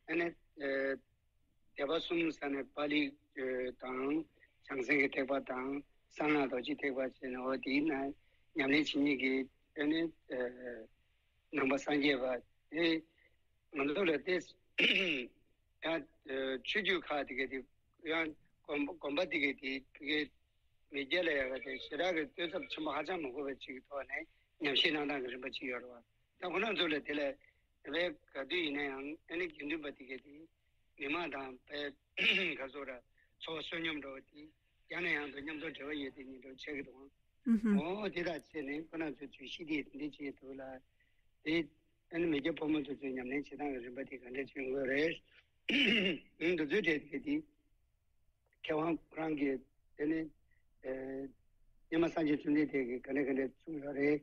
ཨ་ནི་ཨེ་སྡེ་པ་གསུམ་ཟེར་ནས་པཱ་ལི་དང་བྱང་སེམས་ཀྱི་ཐེག་པ་དང་གསང་སྔགས་རྡོ་རྗེ་ཐེག་པ་བྱས་ནས་འོ་དེའི་ནང་ཉམས་ལེན་བྱེད་མཁན་གྱི་ཨ་ནི་ཨེ་ནང་པ་སངས་རྒྱས་པ་དེ་ང་ཚོ་ལ་དེ་ཡང་ཆོས་བརྒྱུད་ཁག་དེ་ག་དེ་ཡང་དགོན་དགོན་པ་དེ་ག་དེ་དེ་གའི་མི་སྐྱ་ལ་ཡང་དེ་ཞེ་དྲག་གི་ལྟོས་ཚབས་ཆེན་པོ་ཧ་ཅང་མི་དགོས་པའི་ཅིག་གི་ཐོག་ནས་ཉམས་ཞིབ་གནང་སྟངས་ཀྱི་རིམ་པ་ཅིག་ཡོད་རེད་བ། ད་ཁོ་རང་ཚོ་ལ་དེ་ལ་དེ་བས་ག་དུས་ཡིན་ན་ཡང་ཨ་ནི་དགེ་འདུན་པ་དེ་ག་དེ་མི་མང་དང་དཔེ་ག་ཚོད་ར་འཚོ་བ་བསོད་སྙོམས་འགྲོ་བ་དེ་ཡང་ནས་ཡང་དུ་མཉམ་དུ་འབྲེལ་བ་ཡོད་དེ་ཉིད་འགྲོ་བྱེད་ཀྱི་འདུག་ཨུ་ཧུ། འོ་དེ་དག་བྱས་ནས་ཁོ་རང་ཚོའི་བརྗོད་གཞི་དེ་དེ་འདྲ་བྱས་འདུག་ལ། དེ་ཨ་ནི་མི་སྐྱ་ཕོ་མོ་དེ་ཚོའི་ཉམས་ལེན་བྱེད་སྟངས་ཀྱི་རིམ་པ་དེ་ག་འདྲ་བྱེད་དགོས་རེད། འདི་ཚོའི་གྲས་དེ་ག་དེ་མཁས་དབང་ཁོ་རང་གིས་དེ་ནི་ཨེ་སྔོན་མ་སངས་རྒྱས་བཅོམ་ལྡན་འདས་ཀྱིས་ག་འདྲ་ག་འདྲ་གསུངས་ཡོད་རེད།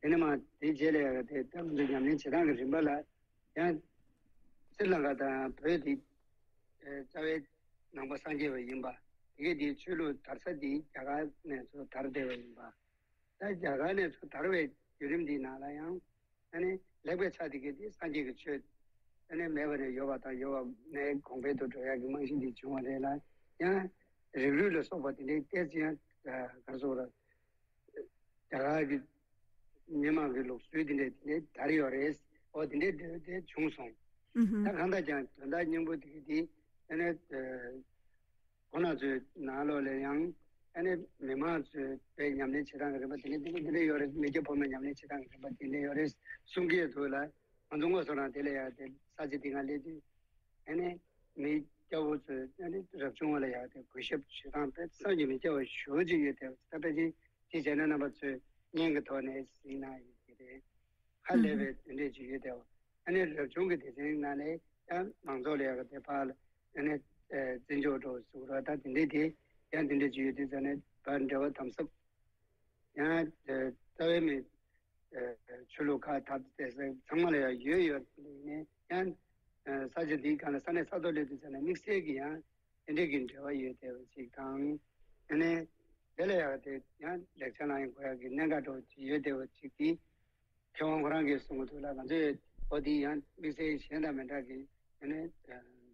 དེ་ནས་མ་དེའི་རྗེས་ལ་ཡང་དེ་ལྟ་བུ་ཚོ་ཉམས་ལེན་བྱེད་སྟངས་ཀྱི་རིམ་པ་ལ་ཡང་སྲིད་ལ་ཀ་དང་བོད་དེ་རྩ་བའི་ནང་པ་སངས་རྒྱས་པ་ཡིན་པ། དེ་གས་དེའི་ཆོས་ལུགས་དར་ས་དེ་རྒྱ་གར་ནས་ཚུར་དར་བསྡད་པ་ཡིན་པ། ད་རྒྱ་གར་ནས་ཚུར་དར་བའི་བརྒྱུད་རིམ་འདིའི་ནང་ལ་ཡང་ཨ་ནི་ལེགས་པའི་ཆ་དེ་གས་དེ་སངས་རྒྱས་ཀྱི་ཆོས་ཨ་ནི་མེད་པ་ནས་ཡོད་པ་དང་ཡོད་པ་ནས་གོང་འཕེལ་དུ་འགྲོ་ཡག་གི་རྨང་གཞི་འདི་བྱུང་བ་རེད་ལ། ཡང་རིགས་རུས་ལ་སོགས་པ་དེ་འདྲའི་ཏོག་ཙམ་ཡང་ག་རེ་ཟེར་དགོས་རེད། རྒྱ་གར་གྱི་མི་མང་གི་ལུགས་སྲོལ་འདི་འདྲ་དེ་འདྲ་དར་ཡོད་རེད། འོ་དེ་འདྲའི་འབྲེལ་བ་དེ་བྱུང་སོང་། ཨུ་ཧུ། ད་གང་ལྟར་ཀྱང་དོན་དག་སྙིང་པོ་དེ་གི་དེ་ཨ་ནི་ཁོ་ན་ཚོའི་ནང་ལོགས་ལ་ཡང་ ཨ་ནི་མི་མང་ཚོས་དཔེ་ཉམས་ལེན་བྱེད་སྟངས་ཀྱི་རིམ་པ་དེ་འདྲ་དེ་འདྲ་དེ་འདྲ་ཡོད་རེད། མི་སྐྱ་ཕོ་མོས་ཉམས་ལེན་བྱེད་སྟངས་ཀྱི་རིམ་པ་དེ་འདྲ་ཡོད་རེད་གསུང་གི་འདུག་ལ། ང་ཚོ་དངོས་སུ་རང་དེ་ལ་ཡང་དེ་ས་ཆ་དེ་སྒང་སླེབས་དུས། ཨ་ནི་མི་སྐྱ་བོ་ཚོས་ཨ་ནི་རབ་བྱུང་བ་ལ་ཡང་དེ་གུས་ཞབས་བྱེད་སྟངས་དཔེ་བསམ་གྱིས་མི་ཁྱབ་པ་ཞེ་པོ་ཅིག་ཡོད་དེ། ད་ཕལ་ཆེར་དེ་བྱས་ན་རྣམ་པ་ཚོས་བརྙན་གྱི་ཐོག་ནས་གཟིགས་གནང་ཡོད་ཀྱི་རེད། ཧ་ལས་པའི་དེ་འདྲས་ཅིག་ཡོད་དེ། ཨ་ནི་རབ་བྱུང་གི་སྡེ་ཚན་ནང་ནས་ཡང་མང་ཚོགས་ལ་ཡག་གི་དེ་ཕར་ལ་ཨ་ནི་ཨེ་བརྩི་འཇོག་འགྲོ་ཟུག་ར་ད་དེ་འདྲས་དེ་ཡང་དེ་འདྲས་ཅིག་ཡོད་དུས་ཙང་ནས་ཕར་འབྲེལ་བ་དམ་ཟབ། ཡང་ཨེ་རྩ་བའི་མི་ཨེ་ཆོས་ལུགས་ཁག་ཐབས་དེ་ཚང་མ་ལ་ཡང་ཡོད་ཡོད་ནས་ཡང་ཨེ་ས་ཆ་འདིའི་སྒང་ལ་ས་གནས་ས་ཐོག་སླེབས་དུས་ཙང་ནས་དམིགས་བསལ་གྱི་ཡང་དེ་འདྲས་ཀྱི་འབྲེལ་བ་ཡོད་བསྡད་པ་ཅིག་དང་། ཨ་ནི་དེ་ལ་ཡག་དེ་ཡང་ལེགས་ཆ་གནང་ཡོང་དགོས་ཡག་གི་གནད་འགག་འདྲ་བོ་ཅིག་ཡོད་བསྡད་པ་ཅིག་གིས། མཁས་དབང་ཁོ་རང་གིས་གསུང་གི་འདུག་ལ། ང་ཚོས་འོ་འདི་ཡང་དམིགས་བསལ་གཞན་དང་མི་འདྲ་གི་ཨ་ནི་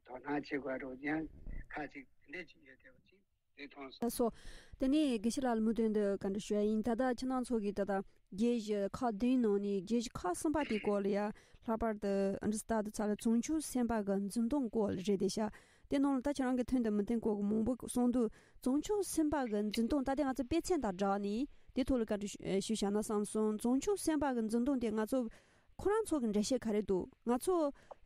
དོ་སྣང་བྱེད་དགོས་རོགས་ཡང་ཁག་ཅིག་དེ་འདྲས་ཅིག་ཡོད་བསྡད་པ་ཅིག་དེ་མཐོང་སོང་། ལགས་སོ། དེ་ནས་དགེ་བཤེས་ལགས་ལ་མུ་མཐུད་དུ་བཀའ་འདྲི་ཞུ་ཡ་ཡིན། ད་ལྟ་ཁྱེད་རང་ཚོ་གིས་ད་ལྟ་རྒྱན་གཞི་ཁག་བདུན་ནང་ནས་རྒྱན་གཞི་ཁག་གསུམ་པ་དེའི་སྐོར་ལ་ཡ་ལྷག་པར་དུ་ཨ་འདྲི་ལྟ་དུས་ཙ་ལ་བྱང་ཆུབ་སེམས་དཔའ་གི་འཛིན་སྟངས་སྐོར་ལ་རེད་དེ་ཤག་དེ་ནང་ལ་ད་ཁྱེད་རང་གིས་ཐོན་དུ་མི་ཐོན་སྐོར་གྱི་མང་པོ་གསུངས་འདུག་བྱང་ཆུབ་སེམས་དཔའ་གི་འཛིན་སྟངས་ད་ལྟ་ང་ཚོ་དཔེ་མཚོན་དང་སྦྲགས་ནས་དེ་ཐོག་ལ་བཀའ་འདྲི་ཞུ་ཞུ་བྱ་ན་བསམ་སོང་། བྱང་ཆུབ་སེམས་དཔའ་གི་འཛིན་སྟངས་དེ་ང་ཚོ་ཁོ་རང་ཚོ་གི་འགྲེལ་བཤད་ག་རེ་འདུག་ང་ཚོ་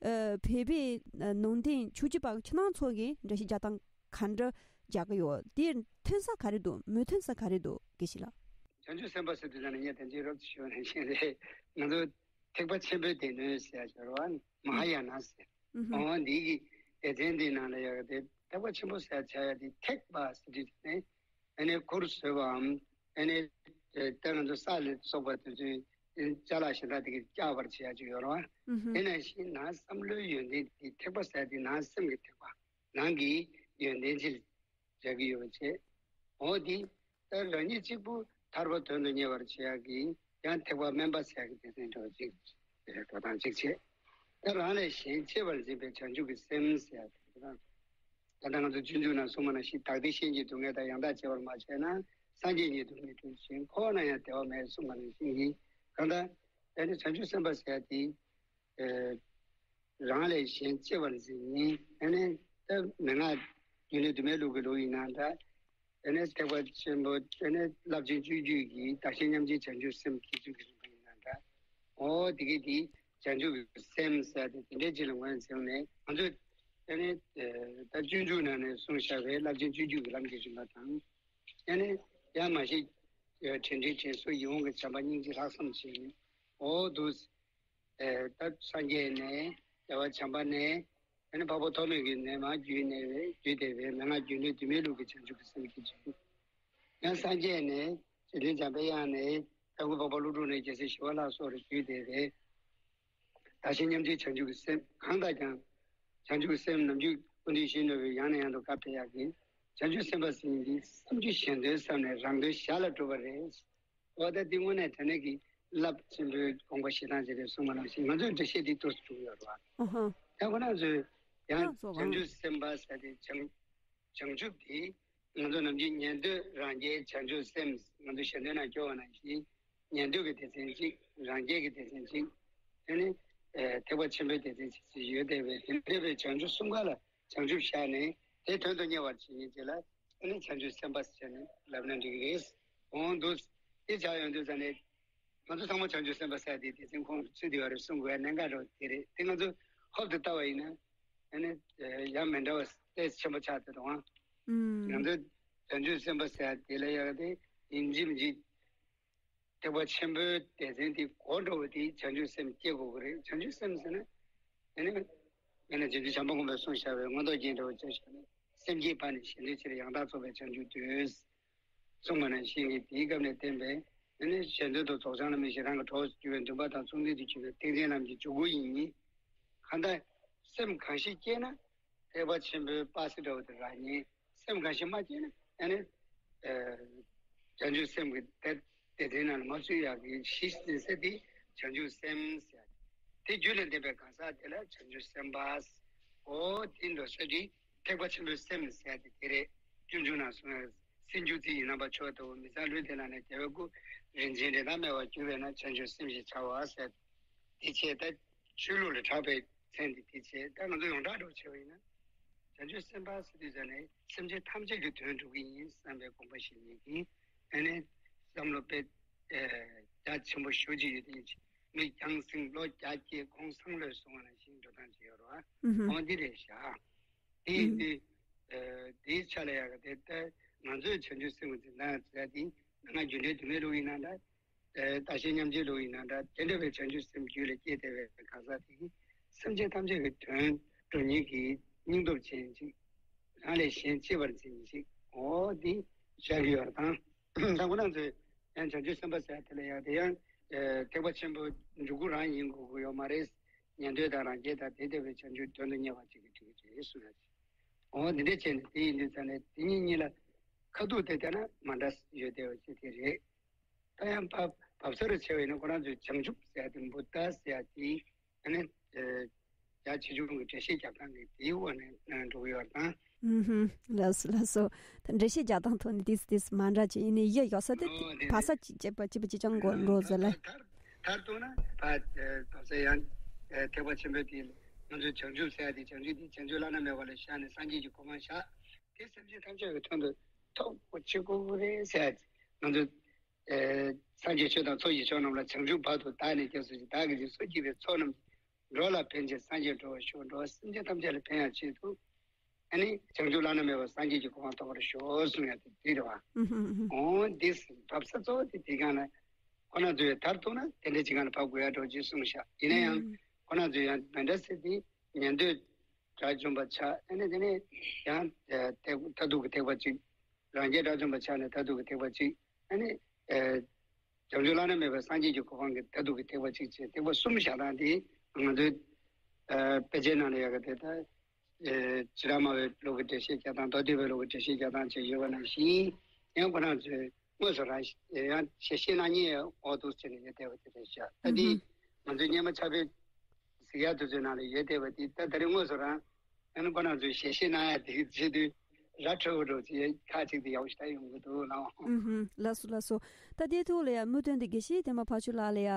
ཨ་བོད་པའི་ཨ་ནང་བསྟན་ཆོས་བརྒྱུད་པ་གི་ཁྱེད་རང་ཚོ་གི་འགྲེལ་བཤད་རྒྱག་སྟངས་ག་འདྲ་རྒྱག་གི་ཡོད། དེ་མཐུན་ས་ག་རེ་འདུག་མི་མཐུན་ས་ག་རེ་འདུག་དགེ་བཤེས་ལགས། བྱང་ཆུབ་སེམས་དཔའ་ཟེར་དུས་ཙམ་ནས་ངས་དེ་འདྲའི་རོབ་ཙམ་ཞུ་བ་ནང་བཞིན་རེད། ང་ཚོ་ཐེག་པ་ཆེན་པོའི་སྡེ་སྣོད་ཟེར་ཡ་ཅིག་ཡོད་རེད་བ། མ་ཧཱ་ཡ་ན་ཟེར། ཨོ་འདི་གི་སྡེ་ཚན་འདིའི་ནང་ལ་ཡོད་དེ་ཐེག་པ་ཆེན་པོ་ཟེར་བྱ་ཡ་དེ་ཐེག་པ་ཟེར་དུས་ནས་ཨ་ནི་ཁུར་བཟོས་པའམ་ཨ་ནི་ད་ང་ཚོ་ས་ལ་སོགས་པ་དེ་ཚོའི་ཅ་ལག་གཞན་དག་དེ་གི་བཀྱག་པར་བྱེད་ཡ་ཅིག་ཡོད་རེད་བ། དེ་ནང་བཞིན་ནང་བསམ་བློའི་ཡོན་ཏན་དེ་ཐེག་པ་ཟེར་དེ་ནང་སེམས་ཀྱི་ཐེག་པ། ནང་གི་ཡོན་ཏན་ཅིག་རྒྱག་གི་ཡོད་པ་བྱས། འོ་འདི་ལྟར་རང་ཉིད་གཅིག་པུ་ཐར་པ་དོན་དུ་གཉེར་བར་བྱེད་ཡག་གི་ཡང་ཐེག་པ་དམན་པ་ཟེར་ཡག་གི་སྡེ་ཚན་འདྲ་བོ་ཅིག་འགྲོ་སྟངས་གཅིག་བྱས། ད་རང་ལས་གཞན་གཅེས་པར་འཛིན་པའི་བྱང་ཆུབ་ཀྱི་སེམས་ཟེར་ཡག་དེ་དང་། ད་ལྟ་ང་ཚོ་སྤྱོད་འཇུག་ནང་གསུངས་པ་ནང་བཞིན་བདག་བདེ་གཤེན་གྱི་སྡུག་བསྔལ་དང་ཡང་དག་བརྗེ་བར་མ་བྱས་ན་སངས་རྒྱས་ཉིད་དུ་མི་འགྲུབ་ཅིང་འཁོར་བ་ན་ཡང་བདེ་བ་མེད་གསུངས་པ་ནང་བཞིན་གྱི་གང་ལྟར་ད་ནི་བྱང་ཆུབ་སེམས་དཔའ་ཟེར་ཡག་དེ། ཨེ། རང་ལས་གཞན་གཅེས་པར་འཛིན་ནི་ཨ་ནི་ད་མན་ངག་རྒྱུད་ལས་སྡུད་མེད་ལུགས་ཀྱི་ལུགས་ཡིན་ན་འདྲ། ཨ་ནི་ཐེག་པ་ཆེན་པོ་ཨ་ནི་རླབས་ཆེན་སྤྱོད་བརྒྱུད་ཀྱི་བདག་གཞན་མཉམ་བརྗེའི་བྱང་ཆུབ་སེམས་ཀྱི་ཚུལ་གྱི་རིམ་པ་ཡིན་ན་འདྲ། འོ་དེ་གི་དེ་བྱང་ཆུབ་ཀྱི་སེམས་ཟེར་ཏེ་དེ་འདྲའི་ཅིག་ལ་ངོས་འཛིན་ནས་ང་ཚོས་ཨ་ནི་ད་སྤྱོད་འཇུག་ནང་ནས་གསུངས་བཞག་པའི་རླབས་ཆེན་སྤྱོད་བརྒྱུད་ཀྱི་ལམ་གྱི་རིམ་པ་དང་། ཨ་ནི་ཡང་མ་ཤེས་དྲན་འདྲེན་དྲན་གསོ་ཡིད་འོང་གི་བྱམས་པ་སྙིང་རྗེ་ལྷག་བསམ་བྱས་ནས་འོ་འདུག་ད་སངས་རྒྱས་ནས་བདེ་བ་བྱམས་པ་ནས་ཨ་ནི་འཕགས་པ་ཐོགས་མེད་ཀྱི་ནས་མར་བརྒྱུད་ནས་བརྒྱུད་དེ་བའི་མན་ངག་རྒྱུད་ལས་སྡུད་མེད་ལུགས་ཀྱི་བྱང་ཆུབ་ཀྱི་སེམས་ཀྱི་རྒྱུད། ཡང་སངས་རྒྱས་ནས་རྗེ་བཙུན་འཇམ་པའི་དབྱངས་ནས་སྐྱབས་མགོན་འཕགས་པ་ཀླུ་སྒྲུབ་ནས་རྒྱལ་སྲས་ཞི་བ་ལྷ་སོགས་ལ་བརྒྱུད་དེ་བའི་བདག་གཞན་མཉམ་བརྗེའི་བྱང་ཆུབ་ཀྱི་སེམས་གང་དག་ཀྱང་། བྱང་ཆུབ་སེམས་ནམ་རྒྱུན་ཀུན་འདུས་བཞི་ནོར་བུས་ཡང་ནས་ཡང་དུ་སྐབས་དེ་ཡག་གི། བྱང་ཆུབ་སེམས་དཔའ་ཟེར་མཁན་འདི་བསམ་རྒྱུ་གཞན་དོན་བསམ་ནས་རང་དོན་གཞན་ལ་སྒྲུབ་པ་རེད། འོ་ད་འདི་དངོས་གནས་དྲང་གནས་ཀྱི་རླབས་ཆེན་པོའི་དགོངས་པ་བཞེས་སྟངས་ཅིག་རེད་གསུངས་པ་ནང་བཞིན་ང་ཚོས་འགྲེལ་བཤད་འདི་ཏོག་ཙམ་བྱུང་ཡོད་རེད་བ། ཨ་ཧ། ད་ཁོ་རང་ཚོས་ཡང་ཁོ་རང་ཚོ་བྱང་ཆུབ་སེམས་དཔའ་ཟེར་ཏེ་བྱང་བྱང་ཆུབ་དེ་ང་ཚོ་ནམ་རྒྱུན་ཉན་ཐོས་རང་རྒྱལ་བྱང་ཆུབ་སེམས་ང་ཚོ་གཞན་དོན་ནང་སྐྱོ་བ་ནང་བཞིན་ཉན་ཐོས་ཀྱི་སྡེ་ཚན་གཅིག་རང་རྒྱལ་གྱི་སྡེ་ཚན་གཅིག་དེ་ནི་ཐེག་པ་ཆེན་པོའི་སྡེ་ཚན་གཅིག་ཅིག་ཡོད་བསྡད་པས་དེ་འདྲ་བའི་བྱང་ཆུབ་གསུམ་ཀ་ལ་བྱང་ཆུབ་བཞག་ནས་དེ་དོན་དུ་གཉེར་བར་བྱེད་མཁན་ཅིག་ལ་ཨ་ནི་བྱང་ཆུབ་སེམས་དཔའ་ཟེར་ནས་ལབ་ན་འགྲིག་གི་རེད། འོང་འདུག་དེ་ཆགས་ཡོང་དུས་ཙ་ནས་ང་ཚོ་ཚང་མ་བྱང་ཆུབ་སེམས་དཔའ་ཟེར་དེ་སྡེ་ཚན་ཁོངས་སུ་ཚུད་བསྡད་ཡོད་རེད་གསུང་དགོས་གནད་འགག་འདྲ་བོ་དེ་རེད། དེ་ང་ཚོ་ཧོབ་ཏེ་ལྟ་བ་ཡིན་ན་ཨ་ནི་ཡང་མི་འདྲ་བ་ཏོག་ཙམ་ཆེན་པོ་ཆགས་བསྡད་འདུག་ཨང་། ང་ཚོ་བྱང་ཆུབ་སེམས་དཔའ་ཟེར་དེ་ལ་ཡག་དེ་ཡིན་གཅིག་མིན་གཅིག་ཐེག་པ་ཆེན་པོའི་སྡེ་ཚན་དེ་གོ་འགྲོ་བ་དེ་བྱང་ཆུབ་སེམས་སྐྱེ་དགོས་ཀྱི་རེད། བྱང་ཆུབ་སེམས་ཟེར་ན་ཨ་ནི་ཨ་ནི་རྗེ་བཙུན་བྱམས་པ་མགོན་པོས་གསུངས་བཞག་པའི་མངོན་རྟོགས་རྒྱན་འདྲ་བོ་ཅིག་བཞག་ནས་སེམས་བསྐྱེད་པ་ནི་གཞན་དོན་ཕྱིར་ཡང་དག་རྫོགས་པའི་བྱང་ཆུབ་འདོད། གསུངས་པ་ནང་བཞིན་གྱི་དེའི་སྐབས་ནས་བསྟན་པའི་ཨ་ནི་གཞན་དོན་དུ་རྫོགས་བྱང་ལ་དམིགས་ཤིང་རང་གི་གྲོགས་སུ་གྱུར་པའི་འདུན་པ་དང་ཚོགས་འཛིན་དུ་གྱུར་པའི་ཏིང་འཛིན་རྣམས་ཀྱི་འཇུག་སྒོ་ཡིན། གང་ལྟར་སེམས་གང་ཞིག་སྐྱེས་ན་ཐེག་པ་ཆེན་པོའི་སྤ་སེ་འདྲ་བོ་དེ་རག་ཉེན། སེམས་གང་ཞིག་མ་སྐྱེས་ན་ཨ་ནི་བྱང་ཆུབ་སེམས་ཀྱི་དེ་དེ་དེ་ནང་ལ་མ་ཚུད་ཡག་གི་གཞི་འཛིན་ས་དེ་བྱང་ཆུབ་སེམས་ཟེར། དེ་རྒྱུད་ལ་ལྡན་པའི་གང་ཟག་དེ་ལ་བྱང་ཆུབ་སེམས་དཔའ། འོ་དེ་འགྲོ་ས་དེ་ཐེག་པ་ཆེན་པོའི་སེམས་ཟེར་ཏེ་དེ་རེད། སྤྱོད་འཇུག་ནང་གསུངས་ཡོད། སེམས་རྒྱུད་རྩི་ཡི་རྣམ་པར་ཆོས་ལྟ་བུ། མི་ཚངས་ལུས་འདི་ལ་ནི། རྒྱལ་བའི་སྐུ་རིན་ཆེན་རི་དྭགས་མེ་བ་གྱུར་པས་ན། བྱང་ཆུབ་སེམས་ཞེས་བྱ་བ་ཟེར། དེ་བྱས་ད་ཆོས་ལུགས་ལ་གྲགས་པའི་མཚན་དེ་དེ་བྱས་ད་ང་ཚོ་ཡོངས་གྲགས་འགྲོ་བྱས་པ་ཡིན་ན། བྱང་ཆུབ་སེམས་དཔའ་ཟེར་དུས་ཙ་ནས་སེམས་ཅན་ཐམས་ཅད་ཀྱི་དོན་སྒྲུབ་ཀྱི་ཡིན་བསམ་པའི་དགོངས་པ་བཞེས་མཁན་གྱི་ཨ་ནི་བསམ་བློ་དཔེ་རྒྱ་ཆེན་པོ་ཞེ་ཅིག་ཡོད་མཁན་ཅིག་མི་རྒྱང་སྲིང་ལོ་བརྒྱ་བརྒྱད་གོང་སང་ལོས་སོང་བ་ནང་བཞིན་འགྲོ་སྟངས་ཅིག་ཡོད་རེད་བ། འོ་འདི་རེད་ཤག་དེ་ཡིན་དུས་དེའི་ཆ་ལ་ཡག་གི་དེ་ལྟར་ང་ཚོས་བྱང་ཆུབ་སེམས་ཀྱི་འཛིན་སྟངས་ཟེར་དེ་ང་རྒྱུ་འབྲས་རྡུལ་མེད་ལུགས་ཡིན་ན་འདྲ། ལྟ་ཞིབ་མཉམ་བརྗེའི་ལུགས་ཡིན་ན་འདྲ། དེ་འདྲ་བའི་བྱང་ཆུབ་སེམས་རྒྱུད་ལ་སྐྱེས་བསྡད་པའི་གང་ཟག་དེ་གིས་སེམས་ཅན་ཐམས་ཅད་ཀྱི་དོན་སྒྲུབ་མཁན་གྱི་སྙིང་སྟོབས་ཅན་ཅིག་རང་ལས་གཞན་གཅེས་པར་འཛིན་ཅིག་འོ་འདི་བྱ་གི་ཡོད་དང་། ད་ཁོ་རང་ཚོས་ཡང་བྱང་ཆུབ་སེམས་དཔའ་ཟེར་དེ་ལ་ཡང་དེ་ཡང་ཐེག་པ་ཆེན་པོ་འཇུག་སྒོ་རང་ཡིན་དགོས་ཀྱི་ཡོད་མ་རེད། ཉན་ཐོས་དང་རང་རྒྱལ་དང་དེ་ལྟ་བུའི་བྱང་ཆུབ་དོན་དུ་གཉེར་བ་ཅིག་གིས་འགྲིག་གི་རེད་གསུངས་ཡ་ཅིག་འོ་འདི་འདྲ་བྱས་ནས་དེ་ཡིན་དུས་ཙང་ནས་དེ་གཉིས་གཉིས་ལ་ཁ་ཐུག་དེ་བལྟས་ན་མ་འདྲ་ཡོད་བསྡད་པ་ཅིག་དེ་རེད། ད་ཡང་བབ་བབ་ས་རུ་ཆེ་བས་ནི་ཁོ་རང་ཚོའི་བྱང་ཆུབ་ཟེར་ཡ་དེ་བུདྡྷ་ཟེར་ཡ་དེ་ཨ་ནི་རྒྱ་ཆེ་ཆུང་གི་འགྲེལ་བཤད་རྒྱག་སྟངས་ཀྱི་དེའི་འོག་ནས་འགྲོ་གི་ཡོད་པ་དང་། ལགས་སོ་ལགས་སོ། ད་འགྲེལ་བཤད་རྒྱག་སྟངས་ཐོག་ནས་ཏིས་ཏིས་མ་འདྲ་ཅིག་ཡིན་ནའི་ཡ་ཡོད་ས་དེ་ཨོ་དེ་བ་རེད། ས་ཅིག་ཅེས་པ་ཅི་པ་ཅི་ཅང་གོ་འགྲོ་ཟེར་ལ། མཐར་མཐར་གཏུགས་ན་ད་བབ་ས་ཡང་ཐེག་པ་ཆེན་པོའི་དེ་ང་ཚོའི་བྱང་ཆུབ་ཟེར་ཡ་དེ་བྱང་ཆུབ་དེ་བྱང་ཆུབ་བླ་ན་མེད་པ་ལ་བཞག་ནས་སངས་རྒྱས་ཀྱི་གོ་འཕང་བཞག་དེ་སེམས་ཅན་ཐམས་ཅད་ཀྱི་དོན་དུ་ཐོབ་དགོས་ཆེ་དགོས་རེད་ཟེར་ཡ་ང་ཚོ། སངས་རྒྱས་ཆོས་དང་ཚོགས་ཀྱི་མཆོག་རྣམས་ལ། བྱང་ཆུབ་བར་དུ་བདག་ནི་སྐྱབས་སུ་མཆི། བདག་གིས་སྦྱིན་སོགས་བགྱིས་པའི་ཚོགས་རྣམས་ཀྱིས། འགྲོ་ལ་ཕན་ཕྱིར་སངས་རྒྱས་འགྲུབ་པར་ཤོག་འགྲོ་བ་སེམས་ཅན་ཐམས་ཅད་ལ་ཕན་ཡང་ཆེད་དུ། ཨ་ནི་བྱང་ཆུབ་བླ་ན་མེད་པ་སངས་རྒྱས་ཀྱི་གོ་འཕང་ཐོབ་པར་ཤོག་གསུངས་ཡ་དེ་འདི་རེད་བ། འོ་འདི་བབ་ས་གཙོ་བོ་དེ་དེ་གང་ལ་ཁོ་ན་ཚོས་མཐར་ཐུག་ན་དེ་འདྲ་ཅིག་གང་ལ་བབ་དགོས་ཡ་འགྲོ་ཅེས་གསུངས་ཤག་ཡིན་ན་ཡང་ཁོ་ན་ཚོས་ཡང་མི་འདྲ་སེ་དེ་ཉན་ཐོས་དགྲ་བཅོམ་པ་ཆགས་ཨ་ནི་དེ་ནས་ཡང་མཐར་ཐུག་གི་ཐེག་པ་གཅིག་རང་རྒྱལ་དགྲ་བཅོམ་པ་ཆགས་ནས་མཐར་ཐུག་གི་ཐེག་པ་གཅིག་ཨ་ནི། བྱང་ཆུབ་བླ་ན་མེད་པའི་སངས་རྒྱས་ཀྱི་གོ་འཕང་གི་མཐར་ཐུག་གི་ཐེག་པ་གཅིག་བྱས་ཐེག་པ་གསུམ་བཞག་སྟངས་དེ་ང་ཚོའི་དཔེ་ཆའི་ནང་ལ་ཡོད་གི་དེ་ལྟར། ཇི་ལྟར་སྨྲ་བའི་ལུགས་ཀྱི་འགྲེལ་བཤད་རྒྱག་སྟངས་མདོ་སྡེ་པའི་ལུགས་ཀྱི་འགྲེལ་བཤད་རྒྱག་སྟངས་བཅས་ཡོད་པ་ནང་བཞིན་ཡང་ཁོ་རང་ཚོས་དངོས་སུ་རང་ཡང་ཞལ་བཞེས་གནང་མཁན་འོག་ཏུ་ཟེར་ནས་ཡོད་བསྡད་པ་དེ་རེད་ཤག་ད་འདི་ང་ཚོའི་སྔོན་མ་ཕྱག་དཔེ་གཟིགས་ཡ་དེ་ཚོའི་ནང་ལ་ཡོད་བསྡད་པ་དེ་ད་ད་རེས་དངོས་སུ་རང་ཨ་ནི་ཁོ་རང་ཚོས་ཞལ་བཞེས་གནང་ཡ་དེ་བྱེད་དུས་ར་འཕྲོད་པོ་འགྲོ་ཅེས་ཁ་ཅིག་དེ་ཡག་པོ་ཞིག་ད་ཡོང་གི་འདུག་ལགས། ཨུ་ཧུམ། ལགས་སོ་ལགས་སོ། ད་དེའི་ཐོག་ལ་ཡ་མུ་མཐུད་དེ་དགེ་བཤེས་དེ་མ་ཕ་ཆོས་ལགས་ལ་ཡ་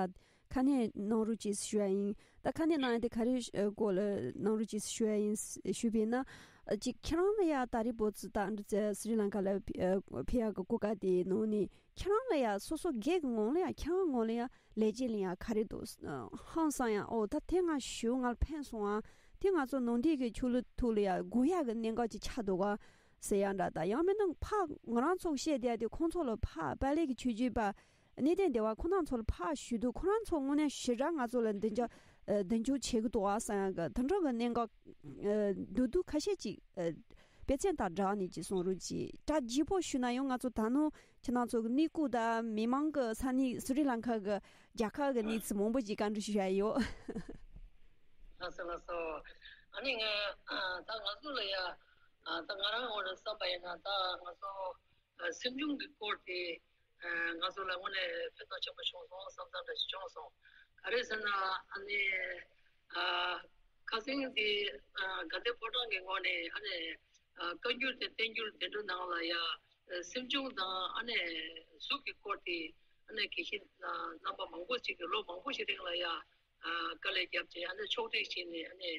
ཁ་སྣོན་གནང་རོགས་ཅེས་ཞུ་ཡ་ཡིན། ད་ཁ་སྣོན་གནང་ཡ་དེ་ག་རེ་སྐོར་ལ་གནང་རོགས་ཅེས་ཞུ་ཡ་ཡིན་ཞུས་པས་ན། ཅིག་ཁྱེད་རང་ལ་ཡ་ད་རེས་བོད་ཙི་ད་སི་རི་ལང་ཀ་ལ་ཕེབས་ཡ་གི་གོ་སྐབས་དེ་ནང་ནས་ཁྱེད་རང་ལ་ཡ་སོ་སོ་སྒེར་གྱི་ངོས་ལ་ཡ་ཁྱེད་རང་ངོས་ལ་ཡ་ལས་བྱེད་ལ་ཡ་ག་རེ་འདུག་ཧང་སང་ཡ་ཨོ་ད་དེ་ང་ཞུ་ང་ལ་ཕན་སོང་ཨ། དེ་ང་ཚོ་ནང་བསྡད་ཀྱི་ཆོས་ལུགས་ཐོག་ལ་ཡ་དགོས་ཡ་གི་གནད་འགག་ཅིག་ཆགས་འདུག་ག་ཟེར་ཡ་འདྲ། ད་ཡང་མིན་ན་ཕ་ང་རང་ཚོ་བཤད་བསྡད་དེ་ཁོང་ཚོ་ལ་ཕ་དཔལ་ལས་ཀྱི་ཆོས་བརྒྱུད་པ་གནས་བརྟན་སྡེ་བ་ཁོ་རང་ཚོ་ལ་ཕ་ཞུ་དུས་ཁོ་རང་ཚོ་དངོས་གནས་ཞེ་དྲག་ང་ཚོ་ལ་མདུན་ཅོག་མདུན་ཅོག་བྱེད་ཀྱི་འདུག་ག་བསམ་ཡ་གི་དེ་འདྲ་གི་གནད་འགག་འདུག་འདུག་ཁ་ཤས་ཅིག་དཔེ་མཚོན་དང་སྦྲགས་ནས་ཅིག་གསུང་རོགས་གྱིས། ད་ལྗིད་པོ་ཞུས་ན་ཡང་ང་ཚོ་ད་ནང་ཁྱེད་རང་ཚོ་གི་གནས་སྐོར་དང་མི་མང་གི་ས་གནས་སི་རི་ལང་ཀ་གི་རྒྱལ་ཁབ་གི་གནས་ཚུལ་མང་པོ་ཅིག་བཀའ་འདྲི་ཞུ་ཡ་ཡོད། ལགས་སོ་ལགས་སོ། ཨ་ནི་ང་ད་ང་ཚོ་ལ་ཡ་ད་ང་རང་ངོས་ནས་བསམ་པ་ཡིན་ན་ད་ང་ཚོ་སེམས་བྱུང་གི་སྐོར་དེ་ང་ཚོ་ལ་དངོས་གནས་ཕན་ཐོགས་ཆེན་པོ་བྱུང་སོང་བསམ་བསམ་འདྲ་ཞིག་བྱུང་སོང་། ག་རེ་ཟེར་ན་ཨ་ནི་ཁ་སང་དེ་དགའ་ལྡན་ཕོ་བྲང་གི་ངོས་ནས་ཨ་ནི། བཀའ་འགྱུར་དང་བསྟན་འགྱུར་དེ་འདྲ་ནང་ལ་ཡ་སེམས་བྱུང་དང་ཨ་ནི་གཟུགས་ཀྱི་སྐོར་དེ་ཨ་ནི་དགེ་བཤེས་རྣམ་པ་མང་པོ་ཞིག་གིས་ལོ་མང་པོ་ཞིག་རིང་ལ་ཡ་དཀའ་ལས་བརྒྱབ་བྱས་ཨ་ནི་ཕྱོགས་སྒྲིག་བྱས་ནས་ཨ་ནི་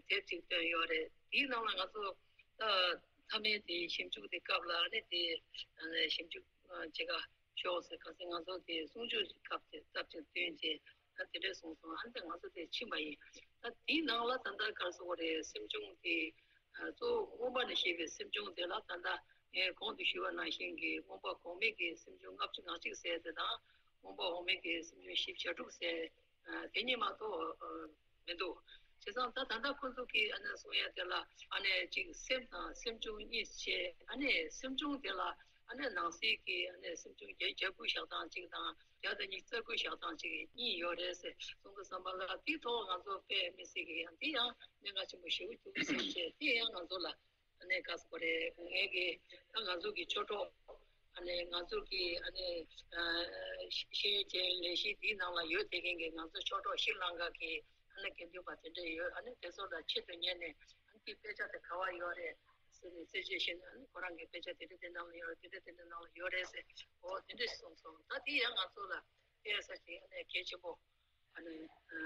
དེབ་ཅིག་བཏོན་ཡོད་རེད། དེའི་ནང་ལ་ང་ཚོ་ད་མཐའ་མའི་དེ་ཞིབ་འཇུག་དེ་སྐབས་ལ་ཨ་ནི་དེ་ཞིབ་འཇུག་བྱེད་ག་ཤོག་ཟེར་ཁ་སང་ང་ཚོ་དེ་གསུང་ཆོས་ཀྱི་སྐབས་དེ་ཚབ་ཅིག་བཏོན་རྗེས་ད་དེ་འདྲས་གསུངས་སོང་། ཨ་ནི་ང་ཚོ་དེ་ཕྱིན་པ་ཡིན། ད་དེའི་ནང་ལ་ད་ལྟ་ག་རེ་ཟེར་དགོས་རེད། སེམས་བྱུང་དེ་གཙོ་བོ་མངོན་པ་ནས་བཤད་པའི་སེམས་བྱུང་དེ་ལ་ད་ལྟ་ངས་གོང་དུ་ཞུས་པ་ནང་བཞིན་གྱི་མངོན་པ་གོང་མའི་གི་སེམས་བྱུང་ལྔ་བཅུ་ང་གཅིག་ཟེར་དེ་དང་མངོན་པ་འོག་མའི་གི་སེམས་བྱུང་བཞི་བཅུ་ཞེ་དྲུག་ཟེར། དེ་གཉིས་མ་གཏོགས་མི་འདུག་བྱས་ཙང་ད་ད་ལྟ་ཁོང་ཚོ་གིས་ཨ་ནི་གསུང་ཡ་དེ་ལ་ཨ་ནི་གཅིག་སེམས་དང་སེམས་བྱུང་གཉིས་བྱས། ཨ་ནི་སེམས་བྱུང་དེ་ལ་ཨ་ནི་ནང་གསེས་ཀྱི་ཨ་ནི་སེམས་བྱུང་བརྒྱད་བརྒྱད་དགུ་བཞག་སྟངས་གཅིག་དང་བརྒྱ་དང་ཉི་ཤུ་རྩ་དགུ་བཞག་སྟངས་གཅིག་གཉིས་ཡོད་རེད་ཟེར་གསུང་གི་བསམ་པ་ལ་དེའི་ཐོག་ང་ཚོ་དཔེ་མི་སྲིད་ཀྱི་ཡང་དེ་ཡང་གནད་འགག་ཆེན་པོ་ཞེ་པོ་འདུག་བསམ་བྱས་དེ་ཡང་ང་ཚོ་ལ། ཨ་ནི་ག་ཟེར་དགོས་རེད། ངས་ཀྱི་ད་ང་ཚོ་གི་ཆོས་གྲོགས་ཨ་ནི་ང་ཚོ་གི་ཨ་ནི་ཤེས་ཡོན་ཅན་ལས་གཞི་འདིའི་ནང་ལ་ཡོད་བསྡད་མཁན་གྱི་ང་ཚོ་ཆོས་གྲོགས་ཤྲི་ལང་ཀ་གི་ཨ་ནི་དགེ་འདུན་པ་དེ་འདྲ་ཡོད། ཨ་ནི་དེ་ཚོ་ལ་ཆེད་དུ་ཉན་ནས་ཨ་ནི་དེ་དཔེ་ཆ་དེ་ག་བ་ཡོད་རེད་ཟེར་ནས་རྩད་གཅོད་བྱས་ནས་ཨ་ནི་ཁོ་རང་གི་དཔེ་ཆ་དེ་འདྲ་དེ་ནང་ལ་ཡོད་རེད། དེ་འདྲ་དེ་འདྲ་ནང་ལ་ཡོད་རེད་ཟེར། འོ་དེ་འདྲ་ཞིག་གསུངས་སོང་། ད་དེ་ཡང་ང་ཚོ་ལ་དཔེ་ས་ཞིག་ཨ་ནི་གལ་ཆེན་པོ། ཨ་ནི། ཨ།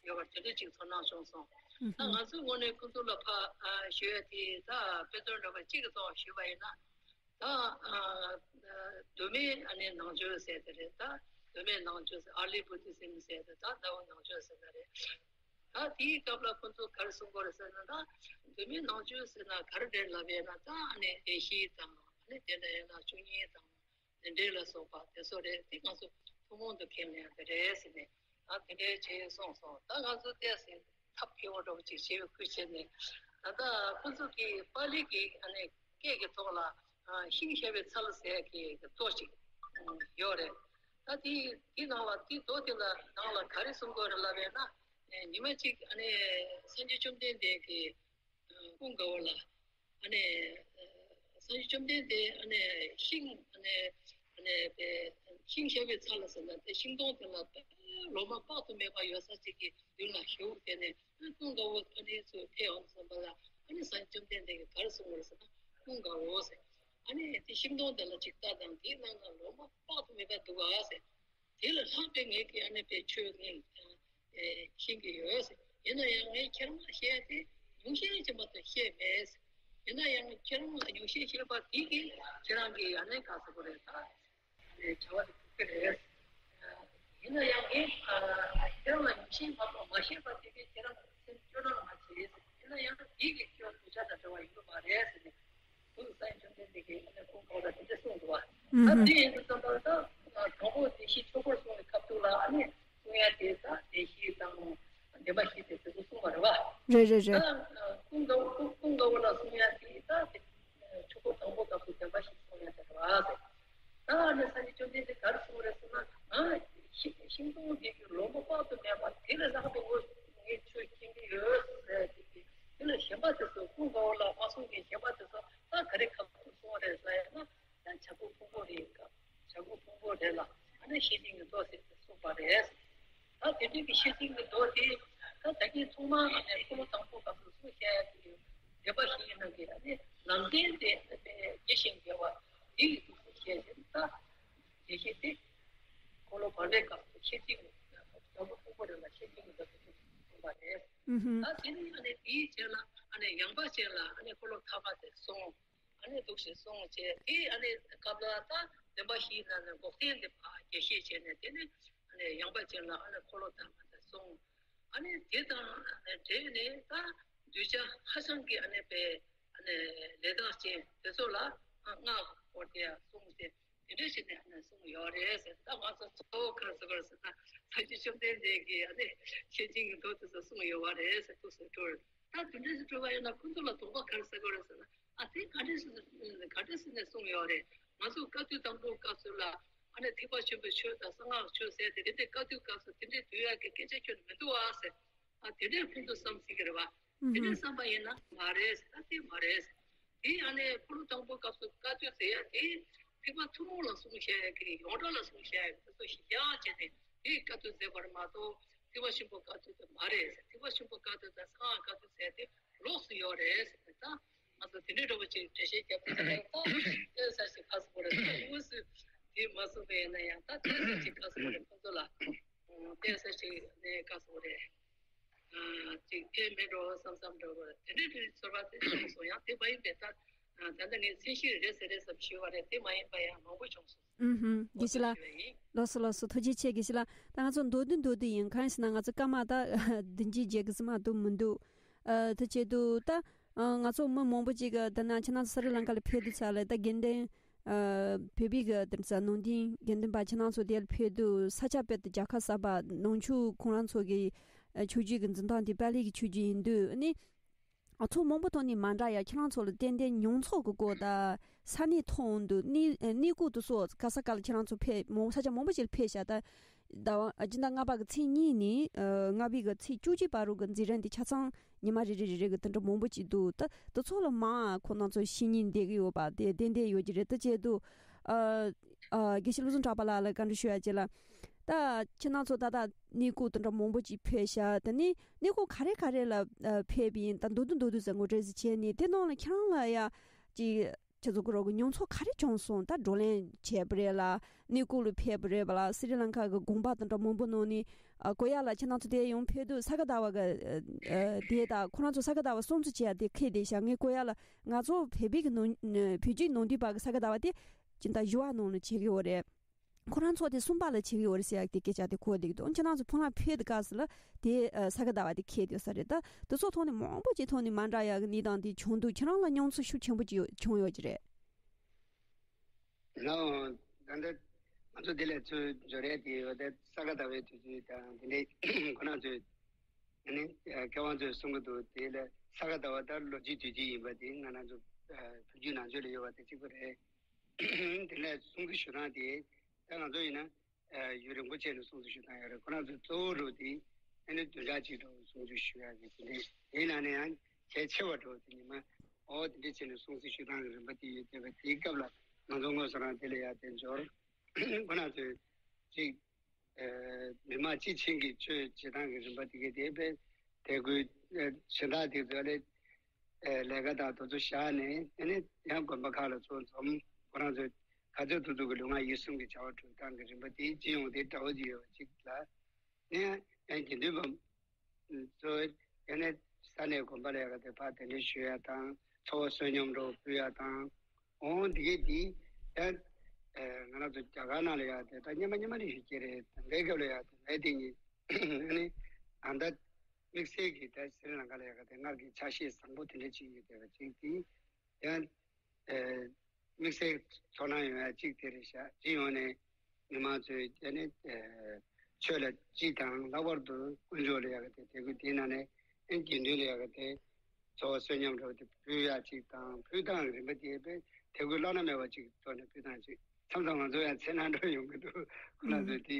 ཡོད་པ་དེ་འདྲ་ཅིག་ཚོར་སྣང་བྱུང་སོང་། ད་ང་ཚོའི་ངོས་ནས་ཁོང་ཚོ་ལ་ཕར་ཨ་ཞུ་ཡ་དེ་ད་དཔེ་མཚོན་འདྲ་པོ་གཅིག་གི་ཐོག་ཞུས་པ་ཡིན་ན། ད་ཨ་ཨ་གདོད་མའི་ཨ་ནི་ནང་ཆོས་ཟེར་དེ་རེད། ད་གདོད་མའི་ནང་ཆོས་ཟེར། early Buddhism ཟེར་དེ། ད་ཟླ་བོ་ནང་ཆོས་ཟེར་ན་རེད། ད་དེའི་སྐབས་ལ་ཁོང་ཚོ་ག་རེ་གསུང་གི་ཡོད་རེད་ཟེར་ན། ད་གདོད་མའི་ནང་ཆོས་ཟེར་ན་ག་རེ་རེད་ལབ་ཡས་ན། ད་ཨ་ནི་བདེན་བཞི་དང་། ཨ་ནི་དེ་འདྲ་ཡིན་ན་བཅུ་གཉིས་དང་། དེ་འདྲའི་ལ་སོགས་པ་དེ་ཚོ་རེད། དེ་ང་ཚོ་ཐུན་མོང་དུ་མཁྱེན་ཡ་དེ་རེད་ཟེར་ནས། ཨ་དེ་འདྲའི་བྱས་སོང་སོང་། ད་ང་ཚོ་ཏོག་ཙམ་ཐབས་མཁས་པོ་འདྲ་པོ་ཅིག་བྱེད་པའི་ཁུལ་བྱས་ནས། ད་ལྟ་ཁོ་ཚོ་གིས་པཱ་ལི་གི་ཨ་ནི་སྐད་ཀྱི་ཐོག་ལ་ཨ་ཤིང་བཤལ་བའི་ཚལ་ཟེར་གྱི་མདོ་ཅིག་ཨ་ཡོད་རེད། ད་དེ་དེ་ནང་ལ་དེ་མདོ་དེ་ལ་ནང་ལ་ག་རེ་གསུང་གི་ཡོད་རེད་ལབ་ཡས་ན། ཨ་ཉི་མ་གཅིག་ཨ་ནི་སངས་རྒྱས་བཅོམ་ལྡན་འདས་ཀྱིས་ཀུན་དགའ་བོ་ལ། ཨ་ནི་སངས་རྒྱས་བཅོམ་ལྡན་འདས་ཨ་ནི་ཤིང་ཨ་ནི་ཨ་ནི་པའི་ཤིང་བཤལ་བའི་ཚལ་ལ་ཟེར་ན། དེ་ཤིང་སྡོང་དེ་ལ་ལོ་མ་དཔག་ཏུ་མེད་པ་ཡོད་ས་ཅིག་གི་མདུན་ལ་བཞུགས། དེ་ནས་ཀུན་དགའ་བོ་ཨ་ནི་ཚོ་ཕེབས་འོང་བསམ་པ་ལ། ཨ་ནི་སངས་རྒྱས་བཅོམ་ལྡན་འདས་ཀྱིས་ག་རེ་གསུངས་པ་རེད་ཟེར་ན། ཀུན་དགའ་བོ་ཟེར། ཨ་ནི་དེ་ཤིང་སྡོང་དེ་ལ་ཅིག་ལྟ་དང་། དེའི་ནང་ན་ལོ་མ་དཔག་ཏུ་མེད་པ་འདུག་ག་ཟེར། དེ་ལས་ལྷག་པའི་ངེད་ཀྱིས་ཨ་ནི་པའི་ཆོས་ངས་ཨེ་ཤེས་ཀྱི་ཡོད། ཡིན་ན་ཡང་ངས་ཁྱེད་རང་ལ་བཤད་དེ་ཉུང་ཤས་ཅིག་མ་གཏོགས་བཤད་མེད། ཡིན་ན་ཡང་ཁྱེད་རང་ལ་ཉུང་ཤས་བཤད་པ་དེ་གིས་ཁྱེད་རང་གིས་ཨ་ནི་ག་ཟེར་དགོས་རེད། ད་བྱ་བ་དེ་སྒྲུབ་ཀྱི་རེད། ཡིན་ན་ཡང་ངས་ཁྱེད་རང་ལ་ཉུང་ཤས་མ་གཏོགས་མ་བཤད་པ་དེ་གིས་ཁྱེད་རང་ལ་སེམས་སྐྱོ་སྣང་མ་བྱེད། ཡིན་ན་ཡང་དེ་གིས་ཁྱོད་གདུལ་བྱ་དང་འབྲེལ་བ་ཡོད་མ་རེད་ཟེར་ནས། ཁོང་སངས་རྒྱས་བཅོམ་ལྡན་འདས་ཀྱིས་ཨ་ནི་ཁོང་གོ་ལ་དེ་འདྲ་གསུངས་འདུག་བ། ཨུ་ཧུམ། ད་དེ་ཡིན་དུས་ཙམ་པར། ད་དང་པོ་བདེན་བཞིའི་ཆོས་འཁོར་གསུངས་པའི་སྐབས་དུས་ལ་ཨ་ནི་གསུང་ཡ་དེ་ད་བདེན་བཞི་དང་བདེན་པ་བཞི་དེ་དེ་ཚོ་གསུངས་པ་རེད་བ། རེད་རེད་རེད། ད་ཀུན་དགའ་བོ་ཀུན་དགའ་བོ་ལ་གསུང་ཡ་དེ་ད་དེ་ཆོས་འཁོར་དང་པོ་སྐབས་སུ་བདེན་པ་བཞི་གསུང་ཡ་དེ་རེད་བ། ད་ཨ་ནི་སངས་རྒྱས་བཅོམ་ལྡན་འདས་ག་རེ་གསུངས་རེད་ཟེར་ན། ང་ཤིང་སྡོང་འདི་གི་ལོ་མ་དཔག་ཏུ་མེད་པ་དེ་ལས་ལྷག་པའི་ངོ་ངས་ཆོས་མཁྱེན་གྱི་ཡོད་ཟེར་དེ་གི། དེ་ལས་གཞན་པ་དེ་ཚོ་ཀུན་དགའ་བོ་ལ་མ་གསུངས་པའི་གཞན་པ་དེ་ཚོ་ད་ག་རེ་ཁ་ཐུག་གསུངས་རེད་ཟེར་ཡ་ན། ད་བྱ་རྒོད་ཕུང་པོ་རེད། བྱ་རྒོད་ཕུང་པོ་རེད་ལ། ཨ་ནི་བཤེས་སྤྲིང་གི་མདོ་ཟེར་ཏེ་གསུངས་པ་རེད། ད་དེ་འདྲའི་གི་བཤེས་སྤྲིང་གི་མདོ་དེ་ད་ད་གིན་ཐོག་མར་ཨ་ནི་འཁོར་ལོ་དང་པོ་སྐབས་སུ་གསུངས་བཞག་ཡ་དེ་གི་བདེན་པ་བཞི་ཡི་ནང་གི་ཨ་ནི་ལམ་བདེན་དེ་དགེ་ཞིང་དགེ་བ་དེ་ཡི་ཐུགས་སུ་བཞེས་ཏེ། ད་དེ་བཞིན་དེ་འཁོར་ལོ་བར་པའི་སྐབས་སུ་བཤེས་སྤྲིང་གི་བྱ་རྒོད་ཕུང་པོ་རེད་ལ། བཤེས་སྤྲིང་གི་མདོ་དེ་གསུངས་པ་རེད། ཨུ་ཧུམ། ད་དེ་ནི་ཨ་ནི་དེའི་རྗེས་ལ་ཨ་ནི་ཡངས་པ་ཅན་ལ་ཨ་ནི་འཁོར་ལོ་ཐ་མ་དེ་གསུངས། ཨ་ནི་འདུག་སེ་གསུངས་བྱས། དེ་ཨ་ནི་སྐབས་ལ་ད་བདེན་པ་བཞིའི་ནང་ནས་འགོག་བདེན་དེ་ཕར་རྒྱས་བཤད་བྱས་ནས། དེ་ནི་ཨ་ནི་ཡངས་པ་ཅན་ལ་ཨ་ནི་འཁོར་ལོ་ཐ་མ་དེ་གསུངས། ཨ་ནི་དེ་དང་ཨ་ནི་འབྲེལ་ནས་ད་གདུལ་བྱ་ཧ་ཅང་གི་ཨ་ནི་པའི་ཨ་ནི་ལས་དག་ཅན་དེ་ཚོ་ལ་སྔགས་བསྐོར་ཏེ་གསུངས་ཏེ། དེ་འདྲ་བྱས་ནས་ཨ་ནི་གསུངས་ཡོད་རེད་ཟེར། ད་ང་ཚོ་གཙོ་བོ་ག་རེ་ཟེར་དགོས་རེད་ཟེར་ན། སངས་རྒྱས་བཅོམ་ལྡན་འདས་ཀྱིས་ཨ་ནི་བཤེས་སྤྲིང་གི་མདོ་དེ་ཚོ་གསུངས་ཡོད་པ་རེད་ཟེར་ཐུགས་སུ་འཁྲུལ། ད་དེ་འདྲ་ཞིག་འཁྲུལ་བ་ཡིན་ན་ཁོ་ཚོ་ལ་དོགས་པ་ག་རེ་ཟ་དགོས་རེད་ཟེར་ན། ཨ་དེ་ག་འདྲ་ཞིག་ག་འདྲ་ཞིག་ནས་གསུངས་ཡོད་རེད། ང་ཚོ་བཀའ་བསྡུ་དང་པོའི་སྐབས་སུ་ལ་ཨ་ནི་ཐེག་པ་ཆེན་པོའི་ཆོས་དང་གསང་སྔགས་ཆོས་ཟེར་ཏེ། དེ་འདྲའི་བཀའ་བསྡུའི་སྐབས་སུ་དེ་འདྲའི་བསྡུ་ཡག་གི་སྐད་ཆ་ཁྱོན་ནས་མི་འདུག་ཨ་ཟེར། ཨ་དེ་འདྲས་ཁོང་ཚོ་བསམ་སྲིད་ཀྱི་རེད་བ། དེ་འདྲས་བསམ་པ་ཡིན་ན་མ་རེད། ད་དེ་མ་རེད། དེ་ཨ་ནི་འཁོར་ལོ་དང་པོའི་སྐབས་སུ་བཀའ་བསྡུ་ཟེར་ཡ་དེ་ཐེག་པ་ཐུན་མོང་ལ་གསུངས་བཞག་ཡ་གི། ཡོངས་གྲགས་ལ་གསུངས་བཞག་ཡ་གི་དེ་ཚོ་ཞིག་ཡང་བྱས་ཏེ་དེ་བཀའ་བསྡུ་མཛད་པ་རེད་མ་གཏོགས། ཐེག་པ་ཆེན་པོའི་བཀའ་བསྡུ་དེ་མ་རེད། ཐེག་པ་ཆེན་པོའི་བཀའ་བསྡུ་དང་གསང་སྔགས་བཀའ་བསྡུ་ཟེར་ཡ་དེ་ལོགས་སུ་ཡོད་རེད་ཟེར་ཏེ། ད་ང་ཚོ་དེ་འདྲའི་འདྲ་པོ་ཅིག་འགྲེལ་བཤད་རྒྱབ་དུས་ད་ལྟ་ཨེ་ས་ཞིག་ཁ་སོ་བོ་རེད། ད་དངོས་སུ་དེ་མ་གསུངས་པ་ཡིན་ན་ཡང་ད་དེ་ས་ཞིག་ཁ་སོ་བོ་རེད། ཁོང་ཚོ་ལ་ཨ་དེ་ས་ཞིག་ནས་ཁ་སོ་བོ་རེད། ཅིག་ཕན་མེད་འགྲོ་བསམ་བསམ་འགྲོ་བ་དེ་འདྲའི་འདྲའི་ཚོར་བ་དེ་བྱུང་སོང་། ཡང་དེ་མ་ཡིན་པའི་ད་ད་ལྟ་ངས་ཚད་གཞི་རེད་ཟེར་རེད་བསམ་ཞུས་པ་རེད། དེ་མ་ཡིན་པ་ཡང་མང་པོ་བྱུང་སོང་། ཨུ་ཧུམ། དགེ་བཤེས་ལགས། ཞུ་བ་ཡིན། ལགས་སོ་ལགས་སོ། ཐུགས་རྗེ་ཆེ་དགེ་བཤེས་ལགས། ད་ང་ཚོ་མདོར་བསྡུས་མདོར་བསྡུས་ཡིན། གང་ཡིན་ཟེར་ན་ང་ཚོ་སྐར་མ་ད་བདུན་གྱི་རྗེས་ཀྱི་ཟིན་མ་གཏོགས་མི་འདུག་ཨ་དེ་བྱེད་དུས་ད་ཨ་ང་ཚོ་མི་མང་པོ་ཅིག་གི་ད་ན་ཁྱེད་རང་ཚོ་སི་རི་ལང་ཀ་ལ་ཕེབས་དུས་ཙ་ལ་ད་དགེ་འདུན་ཨ་བོད་པའི་གི་དེ་ཚོ་ནང་བསྟན་དགེ་འདུན་པ་ཁྱེད་རང་ཚོ་དེ་ལ་ཕེབས་དུས་ས་ཆ་དཔེ་དེ་རྒྱལ་ཁབ་གསར་པ་ནང་ཆོས་ཁོང་རང་ཚོ་གི་ཨ་ཆོས་བརྒྱུད་ཀྱི་འཛིན་སྟངས་དེ་པཱ་ལི་གི་ཆོས་བརྒྱུད་ཡིན་དུས་ཨ་ནི། ཨ་ཚོགས་མང་པོ་ཐོག་ནས་མ་འདྲ་ཡ། ཁྱེད་རང་ཚོ་ལ་ཏན་ཏན་མྱོང་ཚོར་གྱི་སྐོར་དང་ས་གནས་ཐོག་ཏུ་གནས་གནས་སྐོར་དུ་སོགས་ག་ས་ག་ལ་ཁྱེད་རང་ཚོ་ཕེབས་མང་ས་ཆ་མང་པོ་ཞིག་ལ་ཕེབས་ཤག་ད་ཟླ་བ་སྤྱི་ཟླ་ལྔ་པ་གི་ཚེས་གཉིས་ནས་ཨ་ལྔ་པའི་གི་ཚེས་བཅུ་གཅིག་བར་དུ་གི་འཛིན་རིམ་དེ་ཆ་ཚང་ཉི་མ་རེ་རེ་རེ་རེ་གི་དེ་འདྲ་མང་པོ་ཅིག་འདུག་ད་དེ་ཚོ་ལ་མར་ཁོང་རྣམ་ཚོ་ཤེས་ཉེན་བསྡད་ཀྱི་ཡོད་པ་དེ་ཏན་ཏན་ཡོད་ཀྱི་རེད། དེ་བྱས་དུས་ཨ་ཨ་དགེ་བཤེས་བློ་བཟང་གྲགས་པ་ལགས་ལ་བཀའ་འདྲི་ཞུ་ཡ་བྱས་ལ། ད་ཁྱེད་རྣམ་ཚོ་ད་ལྟ་གནས་སྐོར་དེ་འདྲ་མང་པོ་ཅིག་ཕེབས་ཤག་དེ་ནས་གནས་སྐོར་ག་རེ་ག་རེ་ལ་ཨ་ཕེབས་པ་ཡིན། ད་མདོར་བསྡུས་མདོར་བསྡུས་ཟེར་ངོ་སྤྲོད་ཅིག་བྱས་ནས་དེ་ནང་ལ་ཁྱེད་རང་ལ་ཡ་ཅིག་ ཁྱེད་ཚོ་གི་རོགས་ཀྱི་མྱོང་ཚོར་ག་རེ་བྱུང་སོང་། ད་བགྲོ་གླེང་བྱས་པ་རེད་ལ། གནས་སྐོར་ལ་ཕེབས་པ་རེད་པ་ལ། སི་རི་ལང་ཀ་གི་དགོན་པ་དང་འདྲ་མང་པོ་ནང་ནས་ཨ་ཀོ་ཡ་ལ་ཁྱེད་རང་ཚོ་དེ་ཡང་ཕེབས་དུས་ས་ག་ཟླ་བ་གི་ཨ་དེ་དང་ཁོ་རང་ཚོ་ས་ག་ཟླ་བ་གསུམ་ཚོ་བྱས་ཏེ་ཁེལ་བསྡད་ཤག་ངས་ཀོ་ཡ་ལ་ང་ཚོ་བོད་པའི་གི་ནང་བོད་བརྒྱུད་ནང་བསྡུས་པ་གི་ས་ག་ཟླ་བ་དེ་ཇི་ལྟར་བཞི་བ་ནང་ལ་བྱེད་ཀྱི་ཡོད་རེད། ཁོ་རང་ཚོ་དེ་གསུམ་པ་ལ་བྱེད་ཀྱི་ཡོད་རེད་ཟེར་ཡག་དེ་སྐད་ཆ་དེ་གོ་བསྡད་ཀྱི་འདུག་ཁྱེད་རང་ཚོ་ཕོ་ལྷ་ཕེབས་དུས་སྐབས་སུ་ལ་དེ་ཨ་ས་ག་ཟླ་བ་དེ་ཁེལ་བསྡད་ས་རེད། ད་དེ་ཚོ་ཐོག་ནས་མང་པོ་ཅིག་ཐོག་ནས་མ་འདྲ་ཡག་གི་གནས་སྟངས་དེ་བྱུང་འདུག་ཁྱེད་རང་ལ་མྱོང་ཚོར་ཤུགས་ཆེན་པོ་ཅིག་ཡོད་བྱུང་ཡོད་ཀྱི་རེད། ལའོ། ད་ལྟ་ང་ཚོ་དེ་ལས་ཚུར་འབྱོར་ཡས་དེ་ཡོད་དེ་ས་ག་ཟླ་བའི་དུས་ཚོད་དང་དེ་འདྲའི་ཁོ་རང་ཚོས་ཨ་ནི་མཁས་དབང་ཚོས་གསུང་གི་འདུག་དེ་ལ་ས་ག་ཟླ་བ་ལྟར་ལོ་རྒྱུས་དུས་ཚོད་ཡིན་པ་དེ་ང་རང་ཚོ་བོད་བརྒྱུད་ནང་ཆོས་ལ་ཡོད་པ་དེ་གཅིག་པ་རེད། དེ་ནས་སྲུང་བརྩི་ཞུ་སྟངས་དེ་ད་ང་ཚོ་ཡིན་ན་ཡུན་རིང་པོ་བྱས་ནས་སྲུང་བརྩི་ཞུ་སྟངས་ཡོད་རེད། ཁོ་རང་ཚོ་གཙོ་བོ་འགྲོ་དེ་ཨ་ནི་བདུན་ཕྲག་གཅིག་འགྲོ་སྲུང་བརྩི་ཞུ་ཡག་གི་དེ་འདྲས་དེའི་ནང་ནས་ཡང་གལ་ཆེ་བ་འགྲོ་དེ་ཉི་མ་ཨོ་དེ་འདྲས་བྱས་ནས་སྲུང་བརྩི་ཞུ་སྟངས་ཀྱི་རིམ་པ་དེ་ཡོད་བསྡད་པ་དེའི་སྐབས་ལ་ང་ཚོ་དངོས་སུ་རང་དེ་ལ་ཡར་དེ་འབྱོར། ཁོ་རང་ཚོས་གཅིག་མི་མང་སྤྱི་བྱིངས་ཀྱི་ཆོས་བྱེད་སྟངས་ཀྱི་རིམ་པ་དེ་གའི་དེ་དཔེ་དད་གུས་གཞན་དག་དེ་ཚོ་ལས་ལས་ཀ་དང་དེ་ཚོ་བཞག་ནས་ཨ་ནི་ཡང་དགོན་པ་ཁག་ལ་ཚུར་འཛོམས། ཁོ་རང་ཚོས་ག་ཚོད་ཐུབ་ཐུབ་ཀྱི་ལུས་ངག་ཡིད་གསུམ་གྱི་བྱ་བ་སྒྲུབ་སྟངས་ཀྱི་རིམ་པ་དེ་སྤྱི་ཡོངས་དེ་འདྲ་བོ་ཅིག་ཡོད་པ་ཅིག་ལ་ནས་ཡང་དགེ་འདུན་པ་ཚོ་ཡང་ནས་ས་གནས་དགོན་པ་ལ་ཡག་ག་དེ་ཕར་གདན་འདྲེན་ཞུ་ཡ་དང་ཚོགས་པ་བསོད་སྙོམས་འདྲ་བོ་ཕུལ་ཡ་དང་། འོང་འདི་གས་འདི་ད་ང་རང་ཚོ་རྒྱ་གར་ནང་ལ་ཡག་དེ་ད་སྙེ་མ་སྙེ་མ་རེ་ཞིག་སྐྱེ་རེད། ད་ལས་སྐབས་ལ་ཡག་དེ་ལས་དེ་ཉིད་ནི་ཨ་ད་དམིགས་བསལ་གྱི་ད་སི་རི་ལང་ཀ་ལ་ཡག་དེ་སྔར་གྱི་ཆ་ཤས་བཟང་པོ་དེ་འདྲ་ཅིག་ཡོད་བསྡད་པ་ཅིག་དེ་ཡང་དམིགས་བསལ་ཚོར་སྣང་ཡོང་ཡ་གཅིག་དེ་རེད་ཤག་སྤྱི་ཡོངས་ནས་མི་མང་ཚོས་ཨ་ནི་ཆོས་ལ་སྤྱི་དང་ལྷག་པར་དུ་དཀོན་མཆོག་ལ་ཡག་གི་དེ་དད་གུས་དེའི་ནང་ནས་ཨ་དགེ་འདུན་ལ་ཡག་གི་དེ་ཚོགས་པ་བསོད་སྙོམས་འདྲ་བོ་དེ་ཕུལ་ཡ་གཅིག་དང་། ཕུལ་སྟངས་རིམ་པ་དེ་དཔེ་དད་གུས་བླ་ན་མེད་པ་གཅིག་ཐོག་ནས་ཕུལ་སྟངས་གཅིག་མཚམས་མཚམས་ང་ཚོ་ཡང་འཚེར་སྣང་འདྲ་ཡོང་གི་འདུག་ཁོ་རང་ཚོས་དེ་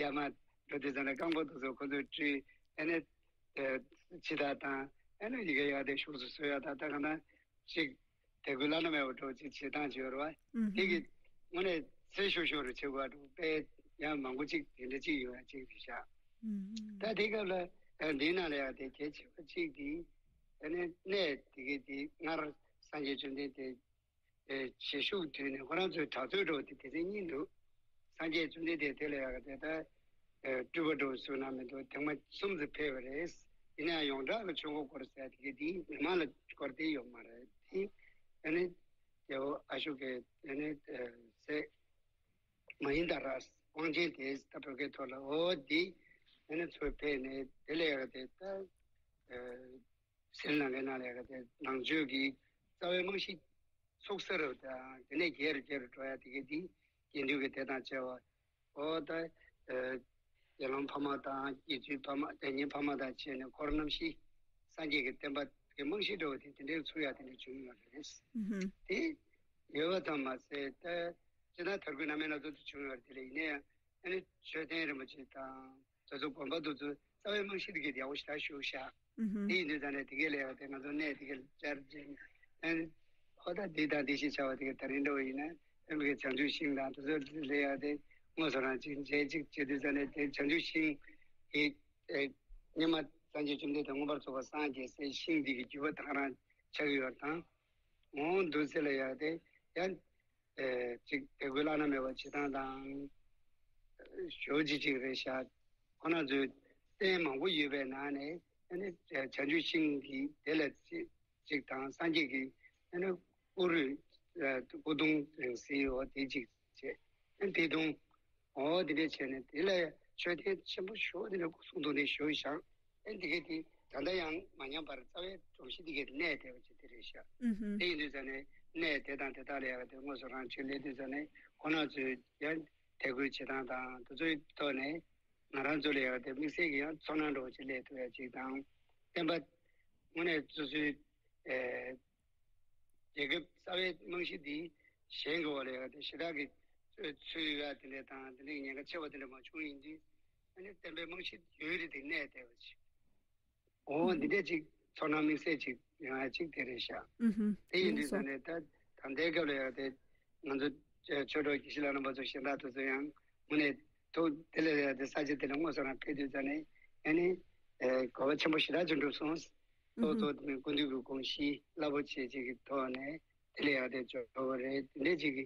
ཡར་མར་འགྲོ་དུས་ཙམ་ནས་རྐང་པ་དེ་ཚོ་ཁོ་ཚོས་བཀྲུས་ཨ་ནི་ཕྱི་ཐག་དང་ཨ་ནི་ཡི་གེ་ཡག་དེ་ཤུགས་སུ་བཟོ་ཡ་དང་ད་ག་ན་ཅིག་དད་གུས་བླ་ན་མེད་པ་འདྲ་བོ་ཅིག་བྱེད་སྟངས་ཅིག་ཡོད་རེད་བ། ཨུ་དེ་གི་ཧུམ། དངོས་གནས་ཚེ་ཤོར་ཤོར་རུ་བྱེད་དགོས་པ་འདྲ་བོ་དཔེ་ཡང་མང་པོ་ཅིག་དེ་འདྲ་ཅིག་ཡོད་ཡ་ཅིག་རེད་ཤག་ཨུ་ཧུམ། ད་དེ་སྐབས་ལ་ཨ་འདིའི་ནང་ལ་ཡང་དེ་གལ་ཆེ་བ་ཅིག་དེ་ཨ་ནི་གནས་དེ་གི་དེ་སྔར་སངས་རྒྱས་བཅོམ་ལྡན་འདས་ཨེ་བྱེད་ཤུགས་བསྡུས་ནས་ཁོ་རང་ཚོའི་གྲྭ་ཚོའི་འགྲོ་དེ་དེ་ཚེ་གཉིས་འདུག་སངས་རྒྱས་བཅོམ་ལྡན་འདས་དེ་ལ་ཡག་དེ་ལྟར་སྤྲུལ་པ་འགྲོ་བཟོས་ན་མི་འདུག་ཐེངས་མ་གསུམ་ཙམ་ཕེབས་པ་རེད། ཡིན་ནའང་ཡོངས་གྲགས་ཀྱི་ཆོས་འཁོར་བསྐོར་ཟེར་དེ་གའི་དེ་མི་མང་ལ་བསྐོར་དེ་ཡོད་མ་རེད། དེ་ཨ་ནི་རྒྱལ་པོ་ཨ་ཤོ་ཀའི་ཨ་ནི་སྲས་མ་ཧིན་དྷ་ར་དབང་ཆེན་དེ་ད་བོད་སྐད་ཐོག་ལ་འོ་དེ་ཨ་ནི་ཚོ་ཕེབས་ནས་དེ་ལ་ཡག་དེ་ལྟར། སེམས་ནང་གི་ནང་ལས་ཀ་དེ་ནང་ཆོས་ཀྱི་རྩ་བའི་རྨང་གཞི་ཚུགས་ས་རུ་དང་དེ་ནས་རྒྱས་རུ་རྒྱས་རུ་འགྲོ་ཡ་དེ་གའི་འདི་དགེ་འདུན་གྱི་སྡེ་དང་བཅས་པ་འོ་ད་ཨ་དགེ་སློང་ཕ་མ་དང་དགེ་ཚུལ་ཕ་མ་དགེ་བསྙེན་ཕ་མ་དང་བཅས་ནས་འཁོར་རྣམ་བཞི་སངས་རྒྱས་ཀྱི་བསྟན་པ་གི་རྨང་གཞི་འདྲ་བོ་དེ་དེ་འདྲའི་ཚུགས་ཡ་དེ་འདྲ་བྱུང་ཡོད་རེད། ཨུ་ཧུམ། དེ་ཡོད་པ་ཙམ་མ་ཟད་ད་སྤྱིར་ན་དར་རྒུད་རྣམ་སྨིན་སྣ་ཚོགས་དེ་བྱུང་ཡོད་རེད། དེ་ལ་ཡིན་ན་ཡང་ཨ་ནི་མཆོད་རྟེན་རིན་པོ་ཆེ་དང་། དེ་ཚོ་དགོན་པ་དེ་ཚོ་རྩ་བའི་རྨང་གཞི་དེ་གའི་ཡག་པོ་ཞེ་དྲག་བཞུགས་ཤག་ཨུ་ཧུ། དེ་ཡིན་དུས་ཙང་ནས་དེ་གའི་ལས་ཀ་དེ་ང་ཚོ་གནས་དེ་གའི་བཅར་ཅིང་། ཨ་ནི་ཨོ་ད་འདི་དང་འདི་ཞེས་བྱ་བ་དེ་གའི་ད་རིང་འདྲ་བོ་ཡིན་ན་ཨ་ནི་བྱང་ཆུབ་ཤིང་དང་དེ་ཚོ་ལས་ཀ་དེ་དངོས་སུ་རང་ཅིག་མཇལ་ཅིག་བྱེད་དུས་ཙང་ནས་དེ་བྱང་ཆུབ་ཤིང་གི་ཨེ་སྔོན་མ་སངས་རྒྱས་བཅོམ་ལྡན་འདས་མངོན་པར་རྫོགས་པར་སངས་རྒྱས་སའི་ཤིང་འདི་གི་རྒྱུད་པ་དེ་ག་རང་ཆགས་ཀྱི་ཡོད་དང་། འོང་འདུག་ཟེར་ལ་ཡག་དེ་ཡང་། ཨེ་ཅིག་དད་གུས་བླ་ན་མེད་པ་བྱེད་སྟངས་དང་། ཞོ་ཅིག་ཅིག་རེད་ཤག་ཁོ་ན་ཚོའི་རྟེན་མང་པོ་ཡོད་པའི་ནང་ནས་ཨ་ནི་བྱང་ཆུབ་ཤིང་གི་དེ་ལ་ཅིག་ཅིག་དང་སངས་རྒྱས་ཀྱི་ཨ་ནི་སྐུ་རུས་ཨ་སྐུ་གདུང་རིང་བསྲེལ་འོ་དེ་ཅིག་བྱས། ཨ་ནི་དེ་དུང་འོ་དེ་འདྲ་བྱས་ནས་དེ་ལ་མཆོད་རྟེན་ཆེན་པོ་ཞོ་དེ་འདྲ་སྐུ་གསུང་ཐུགས་རྟེན་ཞོ་བཞེངས། ཨེ་འདི་གས་དེ་ད་ལྟ་ཡང་མ་ཉམས་པར་རྩ་བའི་སྒྲོམ་གཞི་འདི་གས་གནས་བསྡད་པ་ཅིག་དེ་རེད་ཤག་ཨུ་ཧུ། དེ་ཡིན་དུས་ཙང་ནས་གནས་དེ་དང་དེ་དག་ལ་ཡག་དེ་དངོས་སུ་རང་ཆོས་ལས་དུས་ཙང་ནས་ཁོ་ན་ཚོས་ཡང་དད་གུས་བྱེད་སྟངས་དང་དེ་ཚོའི་ཐོག་ནས་ང་རང་ཚོ་ལ་ཡག་དེ་དམིགས་བསལ་གྱི་ཡང་ཚོར་སྣང་འདྲ་བོ་ཅིག་སླེབས་ཐུབ་ཡ་ཅིག་དང་། བསྟན་པ་དངོས་གནས་སོ་སོའི་ཨེ། རྒྱལ་ཁབ་རྩ་བའི་རྨང་གཞི་འདི་གཞན་གྱི་འོག་ལ་ཡོད་དེ་ཞེ་དྲག་གི་ཚུད་ཡོད་དེ་འདྲ་དང་དེ་འདྲའི་ཉེན་ཁ་ཆེ་བ་དེ་འདྲ་མ་བྱུང་ཡིན་དུས་ཨ་ནི་བསྟན་པའི་རྨང་གཞི་ཡུན་རིང་དེ་གནས་བསྡད་པ་ཅིག་འོ་འདི་འདྲ་ཅིག་ཚོར་སྣང་དམིགས་བསལ་ཅིག་ཡོང་ཡ་ཅིག་དེ་རེད་ཤག་ཨུ་ཧུ། དེ་ཡིན་དུས་ཙང་ནས་ད་ད་ལྟའི་སྐབས་ལ་ཡོད་དེ་ང་ཚོ་ཆོས་གྲོགས་དགེ་བཤེས་ལྷ་ནང་པ་ཚོ་གཞན་དག་དེ་ཚོ་ཡང་དངོས་གནས་ཐུགས་དེ་ལ་ཡོད་དེ་ས་ཆ་དེ་ལ་དངོས་སུ་རང་ཕེབས་དུས་ཙང་ནས་ཨ་ནི་གོ་བ་ཆེན་པོ་ཞེ་དྲག་ཅིག་འགྲུབ་སོང་། ཏོག་ཏོག་དེ་ནས་སྐུ་མདུན་གྱི་དགོངས་གཞི་རླབས་པོ་ཆེ་ཅིག་གི་ཐོག་ནས་ དེ་ལས་ཡག་དེ་འབྱོར་བ་རེད། དེ་འདྲས་ཅིག་གི་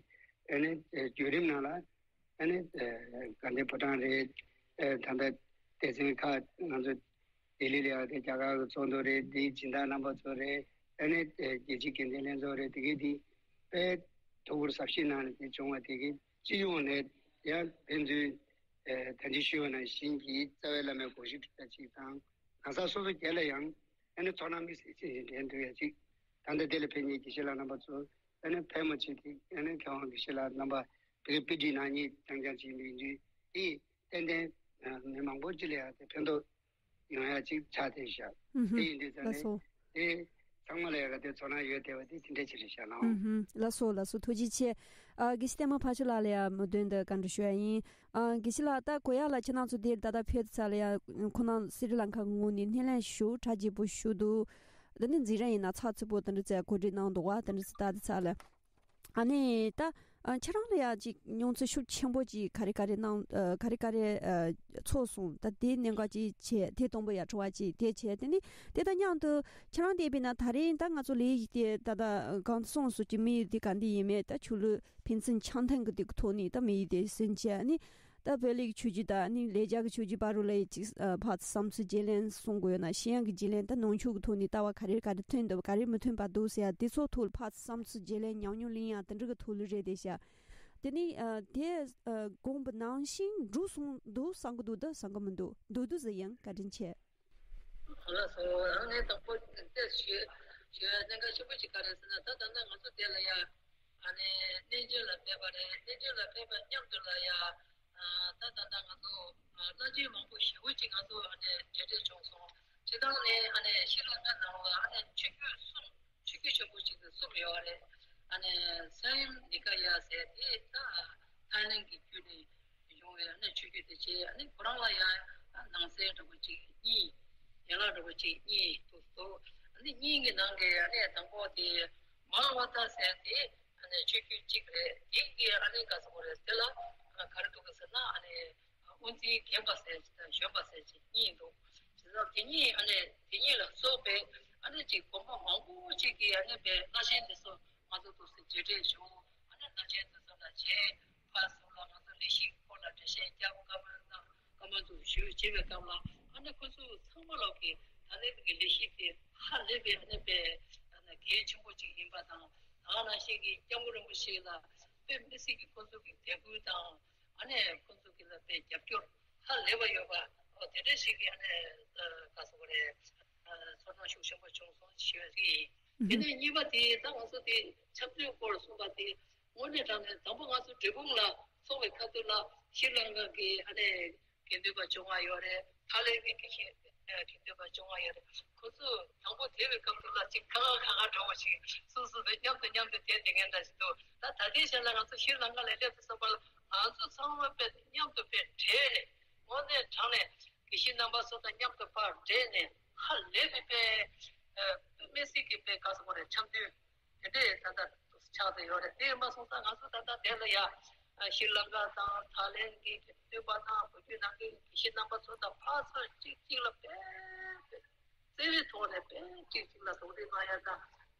ཨ་ནི་བརྒྱུད་རིམ་ནང་ལ་ཨ་ནི་དགའ་ལྡན་ཕོ་བྲང་རེད། ད་ལྟ་སྡེ་ཚན་ཁག་ང་ཚོ་ལྡི་ལི་ལ་ཡག་དེ་རྒྱ་གར་གྱི་ཚོགས་འདུ་རེད། དེའི་སྦྱིན་བདག་རྣམ་པ་ཚོ་རེད། ཨ་ནི་རྒྱལ་སྤྱིའི་དགེ་ལྡན་ལྷན་ཚོགས་རེད། དེ་གའི་དེ་དཔེ་ཐུགས་ཁུར་ཟབ་བཞེས་གནང་ནས་དེ་བྱུང་བ་དེ་གའི་སྤྱི་ཡོངས་ནས་ཡང་ཕན་ཚུན་ད་ཅི་ཞུས་པ་ནང་བཞིན་གྱི་རྩ་བའི་བླ་མའི་དགོངས་གཞི་གྲུབ་པ་ཅིག་དང་། གང་ཟག་སོ་སོ་སྒེར་ལ་ཡང་ཨ་ནི་ཚོར་སྣང་དམིགས་བསལ་ཅན་ཞིག་འདྲེན་ཐུབ་ཡ་ཅིག་ད་ལྟ་དེ་ལ་ཕེབས་མཁན་དགེ་བཤེས་ལགས་རྣམ་པ་ཚོ་ཨ་ནི་ཕལ་མོ་ཆེ་དེ་ཨ་ནི་མཁས་དབང་དགེ་བཤེས་ལགས་རྣམ་པ་དེ་གའི་དཔེ་ཁྲིད་གནང་མཁན་རྐྱང་རྐྱང་ཅིག་ཡིན་དུས་དེ་ཏན་ཏན་མི་མང་པོ་ཅིག་ལ་ཡང་དེ་ཕན་ཐོགས་ཡོང་ཡ་ཅིག་ཆགས་བསྡད་ཤག་དེ་ཡིན་དུས་ཙང་ནས་དེ་ཚང་མ་ལ་ཡ་ག་དེ་ཚོར་སྣང་ཡོད་བསྡད་པ་དེ་དེ་འདྲ་ཅིག་རེད་ཤག་ལགས། ལགས་སོ་ལགས་སོ། ཐུགས་རྗེ་ཆེ། ཨ་དགེ་བཤེས་བསྟན་མ་ཕ་ཆོས་ལགས་ལ་ཡ་མོས་མཐུན་དུ་བཀའ་འདྲི་ཞུ་ཡ་ཡིན། ཨ་དགེ་བཤེས་ལགས་ད་གོ་ཡ་ལ་ཁྱེད་རང་ཚོ་འདིར་ད་ལྟ་ཕེབས་ཚར་ལ་ཡ་ཁོ་རང་སི་རི་ལང་ཀ་གི་ངོས་ནས་སྣེ་ལེན་ཞུ་གྲ་རྒྱས་པོ་ཞུ་འདུག་ད་ནི་འཛིན་གྲྭ་ཡིན་ན་ཚགས་ཚུད་པོ་དེ་འདྲ་ཚོ་གོ་སྒྲིག་གནང་འདུག་བ། དེ་འདྲ་ཚོ་ལྟ་དུས་ཚར་ལ། ཨ་ནི་ད་ཨ་ཁྱེད་རང་ལ་ཡ་ཅིག་མྱོང་ཚོར་ཤུགས་ཆེན་པོ་ཅིག་ག་རེ་ག་རེ་གནང་ཨ་ག་རེ་ག་རེ་ཨ་ཚོར་སོང་། ད་དེའི་གནད་འགག་ཅིག་བྱས་དེ་དང་པོ་ཡ་དྲི་བ་ཅིག་དེ་བྱས། དེ་ནི་དེ་དང་མཉམ་དུ་ཁྱེད་རང་བལྟས་པས་ན་ད་རིང་ད་ང་ཚོ་ལས་ཡིག་དེ་ད་ད་གང་སོང་སོ་ཅིག་དམིགས་ཡུལ་དེ་ག་འདི་ཡིན་མེད། ད་ཆོས་ལུགས་ཕན་ཚུན་འཆམ་མཐུན་གྱི་དེ་གི་ཐོག་ནས་ད་དམིགས་ཡུལ་དེ་ཟིན་བྱས་ནི། ད་བོད་ལུགས་ཆོས་བརྒྱུད་དང་ནི་ལས་རྒྱ་གི་ཆོས་བརྒྱུད་བར་རུ་ལ་ཡི་ཅིག་ཨ་ཕར་ཚུར་བསམ་ཚུལ་བརྗེ་ལེན་གསུང་དགོས་ཡོད་ན་ཤེས་ཡོན་གྱི་བརྗེ་ལེན་ད་ནང་ཆོས་ཀྱི་ཐོག་ནས་ལྟ་བ་ག་རེ་ག་རེ་མཐུན་འདུག་ག་རེ་མི་མཐུན་པ་འདུག་ཟེར་ཡ་དེ་ཚོ་ཐོག་ལ་ཕར་ཚུར་བསམ་ཚུལ་བརྗེ་ལེན་ཉམས་མྱོང་ལེན་ཡ་དེ་འདྲ་གི་ཐོག་ལ་རེད་དེ་ཤག་དེ་ནི་ཨ་དེ་ཨ་དགོངས་པ་ནང་བཞིན་འགྲུབ་སོང་འདུག་བསམ་གི་འདུག་ད་བསམ་གི་མི་འདུག་འདུག་འདུག་ཟེར་ཡང་བཀའ་དྲིན་ཆེ། ལགས་སོ། ཨ་ནི་དང་པོ་དེ་ཞུ་ཞུ་གནད་འགག་ཆེན་པོ་ཅིག་ག་རེ་ཟེར་ན། ད་ད་ལྟ་ང་ཚོ་དེ་ལ་ཡ་ཨ་ནི་གནས་མཇལ་ལ་ཕེབས་པ་རེད། གནས་མཇལ་ལ་ཕེབས་པ་མཉམ་དུ་ལ་ཡ་ཨ་ད་ད་ལྟ་ང་ཚོ་ཨ་བླ་ཆེན་མང་པོ་ཞེ་པོ་ཅིག་ང་ཚོ་ཨ་ནི་མཇལ་འཕྲད་བྱུང་སོང་། སྤྱིར་བཏང་ནས་ཨ་ནི་ཤྲི་ལང་ཀ་ནང་ལ་ཨ་ནི་ཆོས་བརྒྱུད་གསུམ་ཆོས་བརྒྱུད་ཆེན་པོ་ཅིག་གསུམ་ཡོད་རེད། ཨ་ནི་སའི་ཡམ་ནི་ཀ་ཡ་ཟེར་དེ་ད་ཐའི་ལེན་གྱི་བརྒྱུད་ནས་ཡོང་བའི་ཨ་ནི་ཆོས་བརྒྱུད་དེ་བྱས། ཨ་ནི་ཁོ་རང་ལ་ཡང་ནང་གསེས་འདྲ་པོ་ཅིག་གཉིས། ཡན་ལག་འདྲ་པོ་ཅིག་གཉིས་འདུག་འདུག་ཨ་ནི་གཉིས་ཀྱི་ནང་གི་ཨ་ནི་དང་པོ་དེ་མ་ཝ་ཏཱ་ཟེར་དེ་ཨ་ནི་ཆོས་བརྒྱུད་གཅིག་རེད། དེ་གི་ཨ་ནི་ག་ཟེར་དགོས་རེད། དེ་ལ་ཨ་ག་རེ་འདུག་གི་ཟེར་ན། ཨ་ནི་དབུ་འཛིན་རྒན་པ་ཟེར་ཅིག་དང་གཞོན་པ་ཟེར་ཅིག་གཉིས་འདུག་དེ་ཚོ་དེ་གཉིས་ཨ་ནི་དེ་གཉིས་ལ་སོགས་པའི་ཨ་ནི་ཅིག་དགོན་པ་མང་པོ་ཅིག་གི་ཨ་ནི་པའི་བླ་ཆེན་དེ་ཚོ་ང་ཚོ་འདུག་སེ་མཇལ་འཕྲད་བྱུང་། ཨ་ནི་བླ་ཆེན་དེ་ཚོ་ལ་མཇལ། ཕར་ཚུར་ལ་ང་ཚོ་ལས་གཞིའི་སྐོར་ལ་འགྲེལ་བཤད་རྒྱབ། བཀའ་མོལ་གནང་། བཀའ་མོལ་དུ་ཞུ་བྱེད་པའི་སྐབས་ལ་ཨ་ནི་ཁོ་ཚོ་ཚང་མ་ལོག་གི་ད་ལན་གྱི་ལས་གཞི་དེ་ཧ་ལས་པའི་ཨ་ནི་པའི་ཨ་ནི་གལ་ཆེན་པོ་ཅིག་ཡིན་པ་དང་། ད་ག་ནང་བཞིན་གྱི་སྐྱབས་མགོན་རིན་པོ་ཆེ་ལ་དཔེ་མི་སྲིད་ཀྱི་ཁོ་ཚོ་གི་དད་གུས་དང་། ཨ་ནི་ཁོང་ཚོ་གི་ལ་དཔེ་རྒྱབ་སྐྱོར་ཧ་ལས་པ་ཡོད་པ། ཨོ་དེ་འདྲ་ཞིག་གི་ཨ་ནི་ཨ་ག་ཟེར་དགོས་རེད། ཨ་ཚོར་སྣང་ཤུགས་ཆེན་པོ་བྱུང་སོང་ཞུ་ཡ་ཞིག་ཡིན། དེ་ནས་གཉིས་པ་དེ་ད་ང་ཚོ་དེ་ཆབ་སྲིད་སྐོར་གསུངས་པ་དེ་དངོས་གནས་དྲང་གནས་དང་པོ་ང་ཚོ་འབྲས་སྤུངས་ལ་སོང་བའི་ཁ་ཐུག་ལ་ཤྲི་ལང་ཀ་གི་ཨ་ནི་དགེ་འདུན་པ་བཅོ་ལྔ་ཡོད་རེད། ཐའི་ལེན་གྱི་དགེ་བཤེས་ཨ་དགེ་འདུན་པ་བཅོ་ལྔ་ཡོད་རེད། ཁོ་ཚོ་དང་པོ་དེ་བའི་སྐབས་དུ་ལ་ཅིག་ཁ་ཁ་ཁ་ཁ་འདྲ་བོ་ཞིག་སོ་སོ་དང་མཉམ་དུ་མཉམ་དུ་བསྡད་བསྡད་མཁན་འདྲ་ཞིག་འདུག་ད་ད་ལྟའི་ཆ་ལ་ང་ཚོ་ཤྲི་ལང་ཀ་ལ་སླེབས་དུས་ཙམ་པ་ལ་ང་ཚོ་ཚང་མ་དཔེ་མཉམ་དུ་དཔེ་འབྲེལ་ནས་དངོས་གནས་དྲང་ནས་དགེ་བཤེས་རྣམ་པ་ཚོ་དང་མཉམ་དུ་ཕར་འབྲེལ་ནས་ཧ་ལས་པའི་དཔེ་ཨ་དམིགས་བསལ་གྱི་དཔེ་ག་ཟེར་དགོས་རེད། འཆམ་མཐུན་དེ་འདྲས་ད་ལྟ་ཆགས་བསྡད་ཡོད་རེད། དེ་ཡིན་པ་སོང་ཙང་ང་ཚོ་ད་ལྟ་དེ་ལ་ཡ་ཤྲི་ལང་ཀ་དང་ཐའི་ལེན་གྱི་དགེ་འདུན་པ་དང་བོད་བརྒྱུད་ནང་བསྟན་གྱི་དགེ་བཤེས་རྣམ་པ་ཚོ་དང་ཕར་ཚུར་གཅིག་གཅིག་ལ་དཔེ་བརྩེ་བའི་ཐོག་ནས་དཔེ་གཅིག་གཅིག་ལ་གདོང་ལེན་གནང་ཡ་དང་།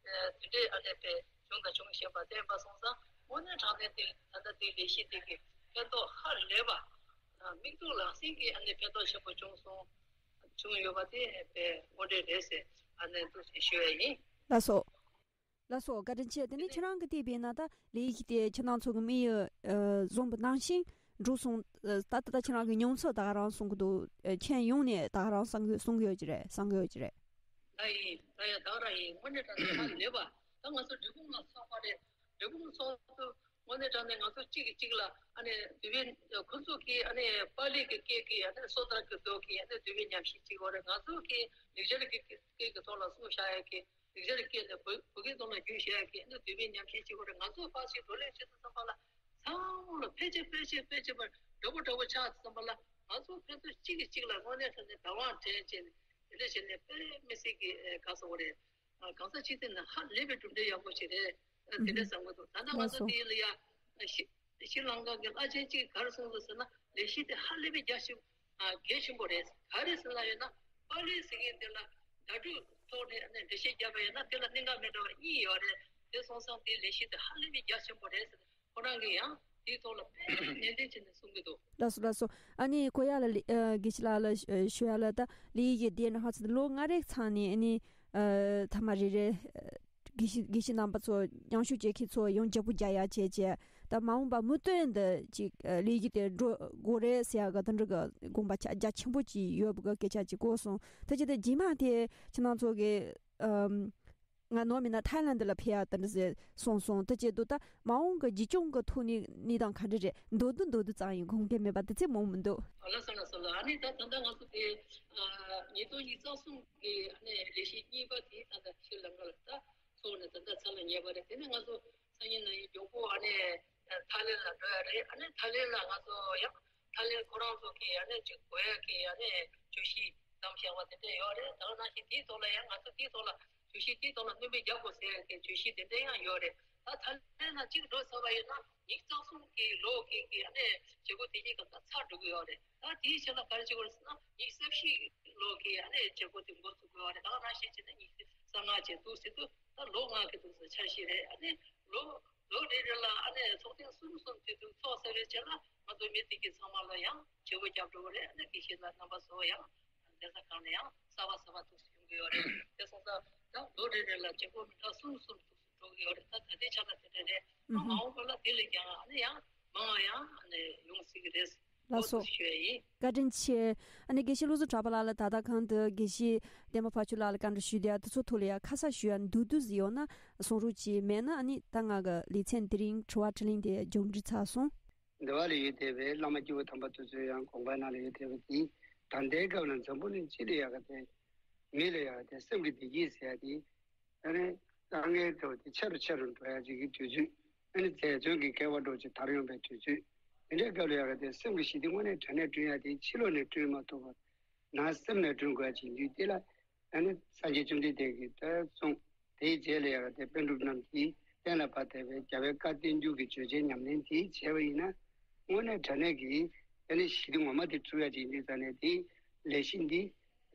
དེ་འདྲས་ཨ་ནི་དཔེ་བྱུང་དང་འབྱུང་བཞིན་པ་དེ་ཡིན་པ་སོང་ཙང་དངོས་གནས་དྲང་གནས་དེ་ད་ལྟ་དེའི་ལས་གཞི་དེ་གི་ཕན་ཐོགས་ཧ་ལས་པ། མིག་ཏོ་ལག་ཟིན་གྱི་ཨ་ནི་ཕན་ཐོགས་ཆེན་པོ་བྱུང་སོང་། བྱུང་ཡོད་པ་དེ་དཔེ་དངོས་འབྲེལ་རེད་ཟེར་ཨ་ནི་འདུག་ཞུ་ཡ་ཡིན། ལགས་སོ། ལགས་སོ། བཀའ་དྲིན་ཆེ། དེ་ནས་ཁྱེད་རང་གིས་བལྟས་པས་ན་ད་ལས་ཀྱི་དེ་ཁྱེད་རང་ཚོ་གི་དམིགས་ཡུལ་ཨ་བཟུང་པ་ནང་བཞིན་འགྲུབ་སོང་། ཨ་ད་ད་ད་ཁྱེད་རང་གི་མྱོང་ཚོར་ད་ག་རང་གསུང་གི་འདུག་ཨ་ཁྱོན་ཡོངས་ནས་ད་ག་རང་གསུང་གི་གསུང་གི་ཡོད་ཀྱི་རེད། གསུང་གི་ཡོད་ཀྱི་རེད། ད་ཡིན། ད་ཡ་ད་ག་རང་ཡིན། དངོས་གནས་དྲང་གནས་ཧ་ལས་པ། ད་ང་ཚོ་འབྲས་སྤུངས་ལ་ཚོགས་པ་རེད། འབྲས་སྤུངས་ཚོགས་དུས་དངོས་གནས་དྲང་གནས་ང་ཚོ་གཅིག་གིས་གཅིག་ལ་ཨ་ནི་དུས་བབ་ཁོ་ཚོ་གིས་ཨ་ནི་པཱ་ལི་གི་སྐད་ཀྱིས་ཨ་ནི་སོ་ཐར་གྱི་མདོ་གི་ཨ་ནི་དུས་བབ་ཉམས་ཞིབ་བྱེད་དགོས་རེད། ང་ཚོ་གིས་ལེགས་སྦྱར་གྱི་སྐད་ཀྱི་ཐོག་ལ་གསུང་བཤད་ཡ་གི་ལེགས་སྦྱར་སྐད་ནས་བོད་བོད་སྐད་ཐོག་ལ་བསྒྱུར་བཤད་ཡ་གི་ཨ་ནི་དུས་བབ་ཉམས་ཞིབ་བྱེད་དགོས་རེད། ང་ཚོ་ཕར་ཞིག་བགྲོ་གླེང་བྱེད་དུས་ཙམ་པ་ལ་ཚང་མ་ལ་ཕལ་ཆེར་ཕལ་ཆེར་ཕལ་ཆེར་མར་འདྲ་པོ་འདྲ་པོ་ཆགས་དུས་ཙམ་པ་ལ་ང་ཚོ་ཕན་ཚུན་གཅིག་གིས་གཅིག་ལ་དངོས་གནས་དྲང་གནས་བདག་དབང་སྤྲད་བྱས་ནས་དེ་འདྲ་བྱས་ནས་དཔེ་མི་སྲིད་ཀྱི་ཨེ་ག་ཟེར་དགོས་རེད། ཨ་གང་ཟག་སྤྱི་བདེ་ནི་ཧ་ལས་པའི་གྲུབ་འབྲས་ཡག་པོ་ཞིག་རེད། ཨ་དེ་འདྲ་བསམ་གྱི་འདུག་ད་ལྟ་ང་ཚོ་དེ་ལ་ཡ་ཨ་ཤི་ཤྲི་ལང་ཀ་གི་བླ་ཆེན་གཅིག་ག་རེ་གསུངས་འདུག་ཟེར་ན། ལས་གཞི་དེ་ཧ་ལས་པའི་རྒྱ་ཆེ་ཨ་གལ་ཆེན་པོ་རེད། ག་རེ་ཟེར་ན་ཡོད་ན་པཱ་ལི་ཟེར་མཁན་དེ་ལ་བརྡ་སྤྲོད་ཐོག་ནས་ཨ་ནི་འགྲེལ་བཤད་བརྒྱབ་པ་ཡིན་ན་དེ་ལ་གནད་འགག་མི་འདྲ་བ་གཉིས་ཡོད་རེད། དེ་སོང་ཙང་དེའི་ལས་གཞི་དེ་ཧ་ལས་པའི་རྒྱ་ཆེན་པོ་རེད་ཟེར། ཁོ་རང་གིས་ཡང་དེའི་ཐོག་ལ་དཔེ་ནན་ཏན་བྱས་ནས་གསུང་གི་འདུག་ལགས་སོ་ལགས་སོ། ཨ་ནི་ཁོ་ཡ་ལ་ལི་ཨ་དགེ་བཤེས་ལགས་ལ་ཞུ་ཡ་ལ་ད་ལི་ཡི་གི་དེ་ནི་ཧ་ཚ་ལོ་ལྔ་རེ་ཚང་ནས་ཨ་ནི་ཨ་ཐ་མ་རེ་རེ་ཨ་དགེ་བཤེས་དགེ་བཤེས་རྣམ་པ་ཚོ་མཉམ་ཞུགས་བྱེད་མཁན་ཚོ་ཡང་ལྗགས་པོ་རྒྱག་ཡ་བྱས་བྱས། ད་མ་འོངས་པ་མུ་མཐུད་འདི་ཅིག་ལི་ཡི་དེ་འགྲོ་དགོས་རེད་ཟེར་ཡ་གི་དེ་འདྲ་གི་དགོངས་པ་ཆ་རྒྱ་ཆེན་པོ་ཅིག་ཡོད་པ་གི་སྐད་ཆ་ཅིག་གོ་སོང་། ད་ཅི་ད་རྗེས་མ་དེ་ཁྱེད་རང་ཚོ་གི་ཨམ། ང་ནོར་མིན་ན་ཐའི་ལན་ཌི་ལ་ཕེབས་ཡ་དེ་འདྲ་ཟེར་གསུངས་སོང་། དེ་བྱེད་དུས་ད་མ་འོངས་ཀྱི་གཞི་སྐྱོང་གི་ཐོག་ནས་གནས་སྟངས་ག་འདྲ་རེད། མདོར་བསྡུས་མདོར་བསྡུས་ཙམ་ཡིན། དགོངས་འགལ་མེད་པ་དེ་ཚོ་མང་མི་འདུག་ཨ་ལ་ས་ལ་ས་ལ། ཨ་ནི་ད་ད་ལྟ་ང་ཚོ་དེ་ཨ་ཉིས་སྟོང་ཉི་ཤུ་རྩ་གསུམ་གི་ཨ་ནི་ལས་གཞི་གཉིས་པ་དེ་ད་ལྟ་ཤྲི་ལང་ཀ་ལ་ད་ཚོགས་ནས་ད་ལྟ་ཚར་ལ་ཉེ་བ་རེད། དེ་ནས་ང་ཚོ་སང་ཉིན་གནངས་ཉིན་མགྱོགས་པོ་ཨ་ནི་ཐའི་ལན་ཌི་ལ་འགྲོ་ཡ་རེད། ཨ་ནི་ཐའི་ལན་ཌི་ལ་ང་ཚོ་ཡང་ཐའི་ལན་ཌི་ཁོ་རང་ཚོ་གི་ཨ་ནི་ཅིག་དགོས་ཡ་གི་ཨ་ནི་བརྗོད་གཞི་བདམས་བཞག་པ་དེ་འདྲ་ཡོད་རེད། ད་ག་ནང་བཞིན་དེའི་ཐོག་ལ་ཡང་ང་ཚོ་དེའི་ཐོག་ལ་བརྗོད་གཞི་དེའི་ཐོག་ལ་སྣོན་པ་རྒྱག་དགོས་ཟེར་ཡ་གི་བརྗོད་གཞི་དེ་འདྲ་ཡང་ཡོད་རེད། ད་ཐ་ན་ན་གཅིག་འགྲོ་ཚར་བ་ཡིན་ན་ཉིས་རྩ་གསུམ་གི་ལོ་གི་གི་ཨ་ནི་བྱེད་སྒོ་དེ་གཉིས་ཀ་ད་ཚར་འགྲོ་གི་ཡོད་རེད། ད་དེའི་ཕྱིར་ལ་ག་རེ་བྱེད་དགོས་རེད་ཟེར་ན་ཉིས་རྩ་བཞི་ལོ་གི་ཨ་ནི་བྱེད་སྒོ་དེ་འགོ་ཚུགས་གི་ཡོད་རེད། ད་ག་ནང་བཞིན་བྱས་ན་ཉིས་རྩ་ལྔ་བྱས་འདུག་ཟེར་དུས་ད་ལོ་ལྔ་གི་འདུག་ཟེར་འཆར་གཞི་རེད། ཨ་ནི་ལོ་ལོ་རེ་རེ་ལ་ཨ་ནི་ཚོགས་ཐེངས་གསུམ་གསུམ་དེ་དུས་ཚོགས་ཟེར་བའི་ཆེད་ལ་ང་ཚོ་མི་དེ་གི་ཚང་མ་ལ་ཡང་བྱེད་སྒོ་རྒྱབ་འགྲོ་གི་རེད། ཨ་ནི་དགེ་བཤེས་ལགས་རྣམ་པ་ཚོ་ཡང་གདན་ས་གང་ནས་ཡང་གསར་པ་གསར་པ་ཐུགས་སུ་ཡོང་གི་ཡོད་རེད། དེ་སོང་ཙང་ད་ལོ་རེ་རེ་ལ་བྱེད་སྒོ་མི་འདྲ་གསུམ་གསུམ་ཐུགས་སུ་འགྲོ་གི་ཡོད་རེད། ད་ད་ལྟའི་ཆ་ལ་དེ་འདྲ་རེད། ཨ་མ་འོངས་པ་ལ་དེ་ལས་ཀྱང་ཨ་ནི་ཡང་མང་བ་ཡང་ཨ་ནི་ཡོང་སྲིད་ཀྱི་རེད། ལགས་སོ། ཨོ་ཞུ་ཡ་ཡིན། བཀའ་དྲིན་ཆེ། ཨ་ནི་དགེ་བཤེས་བློ་བཟང་གྲགས་པ་ལགས་ལ་ད་ལྟ་གང་དུ་དགེ་བཤེས་བསྟན་པ་ཕ་ཆོས་ལགས་ལ་བཀའ་འདྲི་ཞུས་ཏེ་དེ་ཚོ་ཐོག་ལ་ཡ་ཁ་གསལ་ཞུ་ཡ་འདུག་འདུག་ཟིག་ཡོད་ན་གསུང་རོགས་གྱིས། མེད་ན་ཨ་ནི་ད་ང་གི་ལེ་ཚན་དེ་རིང་དྲི་བ་དྲིས་ལན་དེ་མཇུག་སྒྲིལ་ཚར་སོང་། འདི་བ་ལ་ཡོད་བསྡད་པའི་བླ་མ་སྐྱེས་བུ་དམ་པ་དེ་ཚོས་ཡང་དགོངས་པ་ནང་ལ་ཡོད་བསྡད་པ་དེ་ད་ལྟའི་སྐབས་ལ་འཛམ་བུ་གླིང་སྤྱི་ལ་ཡག་ག་དེ་མི་ལ་ཡག་ག་དེ་སེམས་ཀྱི་བདེ་སྐྱིད་ཟེར་ཡ་དེ། ཨ་ནི་དཀའ་ངལ་འདྲ་བོ་དེ་ཆེ་རུ་འགྲོ་ཡ་ཅིག་གི་དུས་ཚོད། ཨ་ནི་འཛད་བརྩོན་གྱི་སྐལ་བ་འདྲ་བོ་ཅིག་དར་ཡོང་པའི་དུས་ཚོད། དེ་འདྲའི་སྐབས་ལ་ཡག་ག་དེ་སེམས་ཀྱི་ཞི་བདེ་དངོས་གནས་དྲང་གནས་བསྐྲུན་ཡ་དེ་ཕྱི་ལོགས་ནས་བསྐྲུན་མ་ཐུབ་པར་ནང་སེམས་ནས་བསྐྲུན་དགོས་ཡ་ཅིག་ཡིན་དུས་དེ་ལ་ཨ་ནི་སངས་རྒྱས་བཅོམ་ལྡན་འདས་ཀྱིས་ད་གསུངས། དེའི་རྗེས་ལ་ཡག་ག་དེ་པཎ་གྲུབ་རྣམས་ཀྱིས་གཏན་ལ་ཕབ་བསྡད་པའི་རྒྱལ་བའི་བཀའ་བསྟན་འགྱུར་གྱི་བརྗོད་བྱའི་ཉམས་ལེན་དེ་བྱས་པ་ཡིན་ན་དངོས་གནས་དྲང་གནས་ཀྱི་ཨ་ནི་ཞི་བདེ་ངོ་མ་དེ་ཚུགས་ཡ་ཅིག་ཡིན་དུས་ཙང་ནས་དེའི་ལས་གཞི་འདི་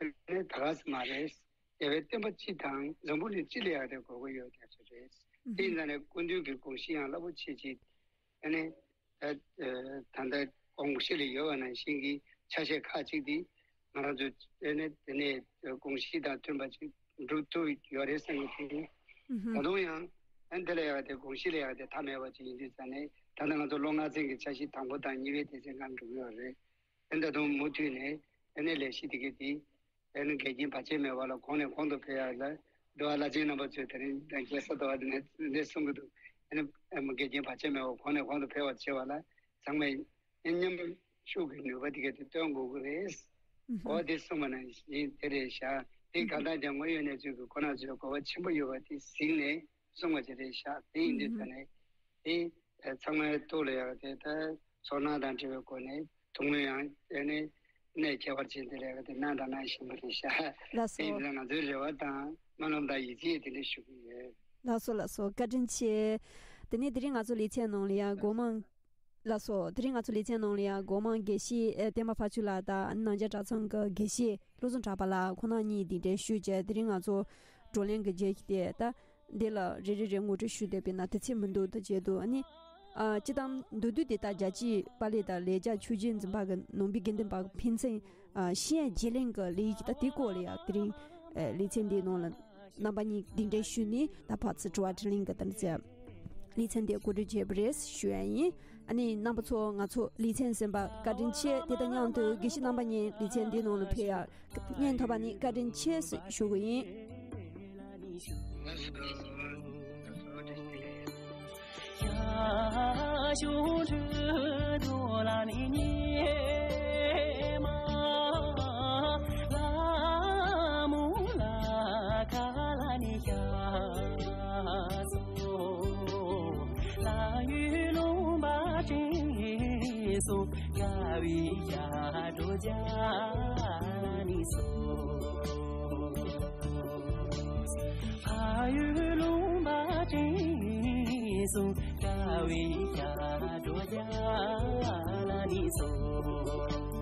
ཨ་ནི་ད་ག་ས་མ་རེད། རྒྱལ་བའི་བསྟན་པ་སྤྱི་དང་འཛམ་བུ་གླིང་སྤྱི་ལ་ཡག་དེ་དགོས་ཀྱི་ཡོད་དེ་ཚོ་རེད། ཨུ་དེ་ཡིན་ཙང་ནས་སྐུ་མདུན་གྱི་དགོངས་གཞི་ཡང་རླབས་པོ་ཆེ་ཅིག་ཨ་ནི་ད་ད་ལྟ་དགོངས་གཞི་ལ་ཡོད་པ་ནང་བཞིན་གྱི་ཆ་ཤས་ཁག་ཅིག་དེ་ང་རང་ཚོ་ཨ་ནི་དེ་ནས་དགོངས་གཞི་དང་མཐུན་པ་ཅིག་འགྲུབ་ཐུབ་ཡོད་རེད་བསམ་གྱི་འདུག་ད་དུང་ཡང་ཨ་ནི་དེ་ལ་ཡག་དེ་དགོངས་གཞི་ལ་ཡག་དེ་མཐའ་མེད་པ་ཅིག་ཡིན་དུས་ཙང་ནས་ད་ལྟ་ང་ཚོ་ལོ་ལྔ་ཚན་གྱི་འཆར་གཞི་དང་པོ་དང་གཉིས་པའི་སྡེ་ཚན་སྒང་འགྲོ་གི་ཡོད་རེད། ཨ་ནི་ད་དུང་མུ་མཐུད་ནས་ཨ་ནི་ལས་གཞི་དེ་གའི་དེ། དེ་ནི་འགལ་རྐྱེན་བར་ཆད་མེད་པ་ལ་གོང་ནས་གོང་དུ་འཕེལ་ཡག་ལ་འགྲོ་བ་བླ་ཆེན་རྣམ་པ་ཚོས་དེ་རིང་རྒྱལ་ས་ལྟ་བ་དེ་ནས་འདི་གསུང་གི་འདུག་ཨ་ནི་འགལ་རྐྱེན་བར་ཆད་མེད་པ་གོང་ནས་གོང་དུ་འཕེལ་བར་བྱེད་པ་ལ་ཚང་མས་མཉམ་ཤུགས་ཀྱི་ནུས་པ་དེ་ག་དེ་བཏོན་དགོས་ཀྱི་རེད། འོ་དེ་གསུངས་པ་ནང་བཞིན་དེ་རེད་ཤག་དེ་གང་ལྟར་ཀྱང་དངོས་ཡོད་གནས་ཚུལ་གྱི་ཁོ་ན་ཚོའི་གོ་བ་ཆེན་པོ་ཡོད་པ་དེ་གཟིགས་ནས་གསུངས་པ་ཅིག་རེད་ཤག་དེ་ཡིན་དུས་ད་ནས་དེ་ཚང་མའི་ཐོག་ལ་ཡག་དེ་ད་ཚོར་སྣང་དང་འབྲེལ་བའི་སྒོ་ནས། ཐུགས་སྨོན་ཡང་དེ་ནི་གནས་ཁྱད་པར་ཅན་དེ་ལས་ཀ་དེ་གནང་དང་གནང་བཞིན་པ་རེད་ཤག་ལགས་སོ། དེ་ཡིན་ཙང་ང་ཚོའི་རེ་བ་དང་སྨོན་ལམ་དང་ཡིད་ཆེས་དེ་འདྲ་ཞུ་གི་ཡོད། ལགས་སོ་ལགས་སོ། བཀའ་དྲིན་ཆེ། དེ་ནས་དེ་རིང་ང་ཚོ་ལེ་ཚན་ནང་ལ་ཡང་སྒོ་མང་། ལགས་སོ། དེ་རིང་ང་ཚོ་ལེ་ཚན་ནང་ལ་ཡང་སྒོ་མང་དགེ་བཤེས་ཨེ་བསྟན་པ་ཕ་ཆོས་ལགས་དང་ནང་རྒྱ་གྲྭ་ཚང་གི་དགེ་བཤེས་བློ་བཟང་གྲགས་པ་ལགས་ཁོང་རྣམ་གཉིས་གདན་འདྲེན་ཞུས་བྱས་དེ་རིང་ང་ཚོ་བགྲོ་གླེང་གི་རྗེས་ཀྱི་དེ་ད། འདི་ལ་རེ་རེ་རེ་ངོ་སྤྲོད་ཞུས་བསྡད་པས་ན་དེ་ཚེ་མི་འདུག་ད་བྱས་འདུག་ཨ་ནི། ཨ་སྤྱི་བཏང་མདོར་བསྡུས་དེ་ད་རྒྱལ་སྤྱིའི་པར་ལས་དང་ལས་བྱ་ཆོས་བརྒྱུད་འཛིན་པ་གི་ནང་པའི་དགེ་འདུན་པ་གི་ཕན་ཚུན་ཨ་ཤེས་ཡོན་བརྗེ་ལེན་གྱི་ལས་ཀྱི་ད་དེ་སྐོར་ལ་ཡང་དེ་རིང་ཨ་ལེ་ཚན་འདིའི་ནང་ལ་རྣམ་པ་གཉིས་གདན་འདྲེན་ཞུས་ནས་ད་ཕར་ཚུར་དྲི་བ་དྲིས་ལན་གྱི་དེ་ཚེ་ལེ་ཚན་འདི་གོ་སྒྲིག་བྱས་པ་རེད་ཞུ་ཡ་ཡིན། ཨ་ནི་རྣམ་པ་ཚོ་ང་ཚོ་ལེ་ཚན་གསན་པ་བཀའ་དྲིན་ཆེ། དེ་དང་མཉམ་དུ་དགེ་བཤེས་རྣམ་པ་གཉིས་ལེ་ཚན་འདིའི་ནང་ལ་ཕེབས་ཡ། སྙན་ཐོབ་པ་ནི་བཀའ་དྲིན་ཆེ་ཞུ་གི་ཡིན། ལྷ་ཡུལ་ལུང་པ་དྲན་སོང་། དགའ་བའི་ཞབས་བྲོ་རྒྱ་ནི་སོང་། ཕ་ཡུལ་ལུང་པ་དྲན་སོང་། དགའ་བའི་ཞབས་བྲོ་རྒྱ་ནི་སོང་།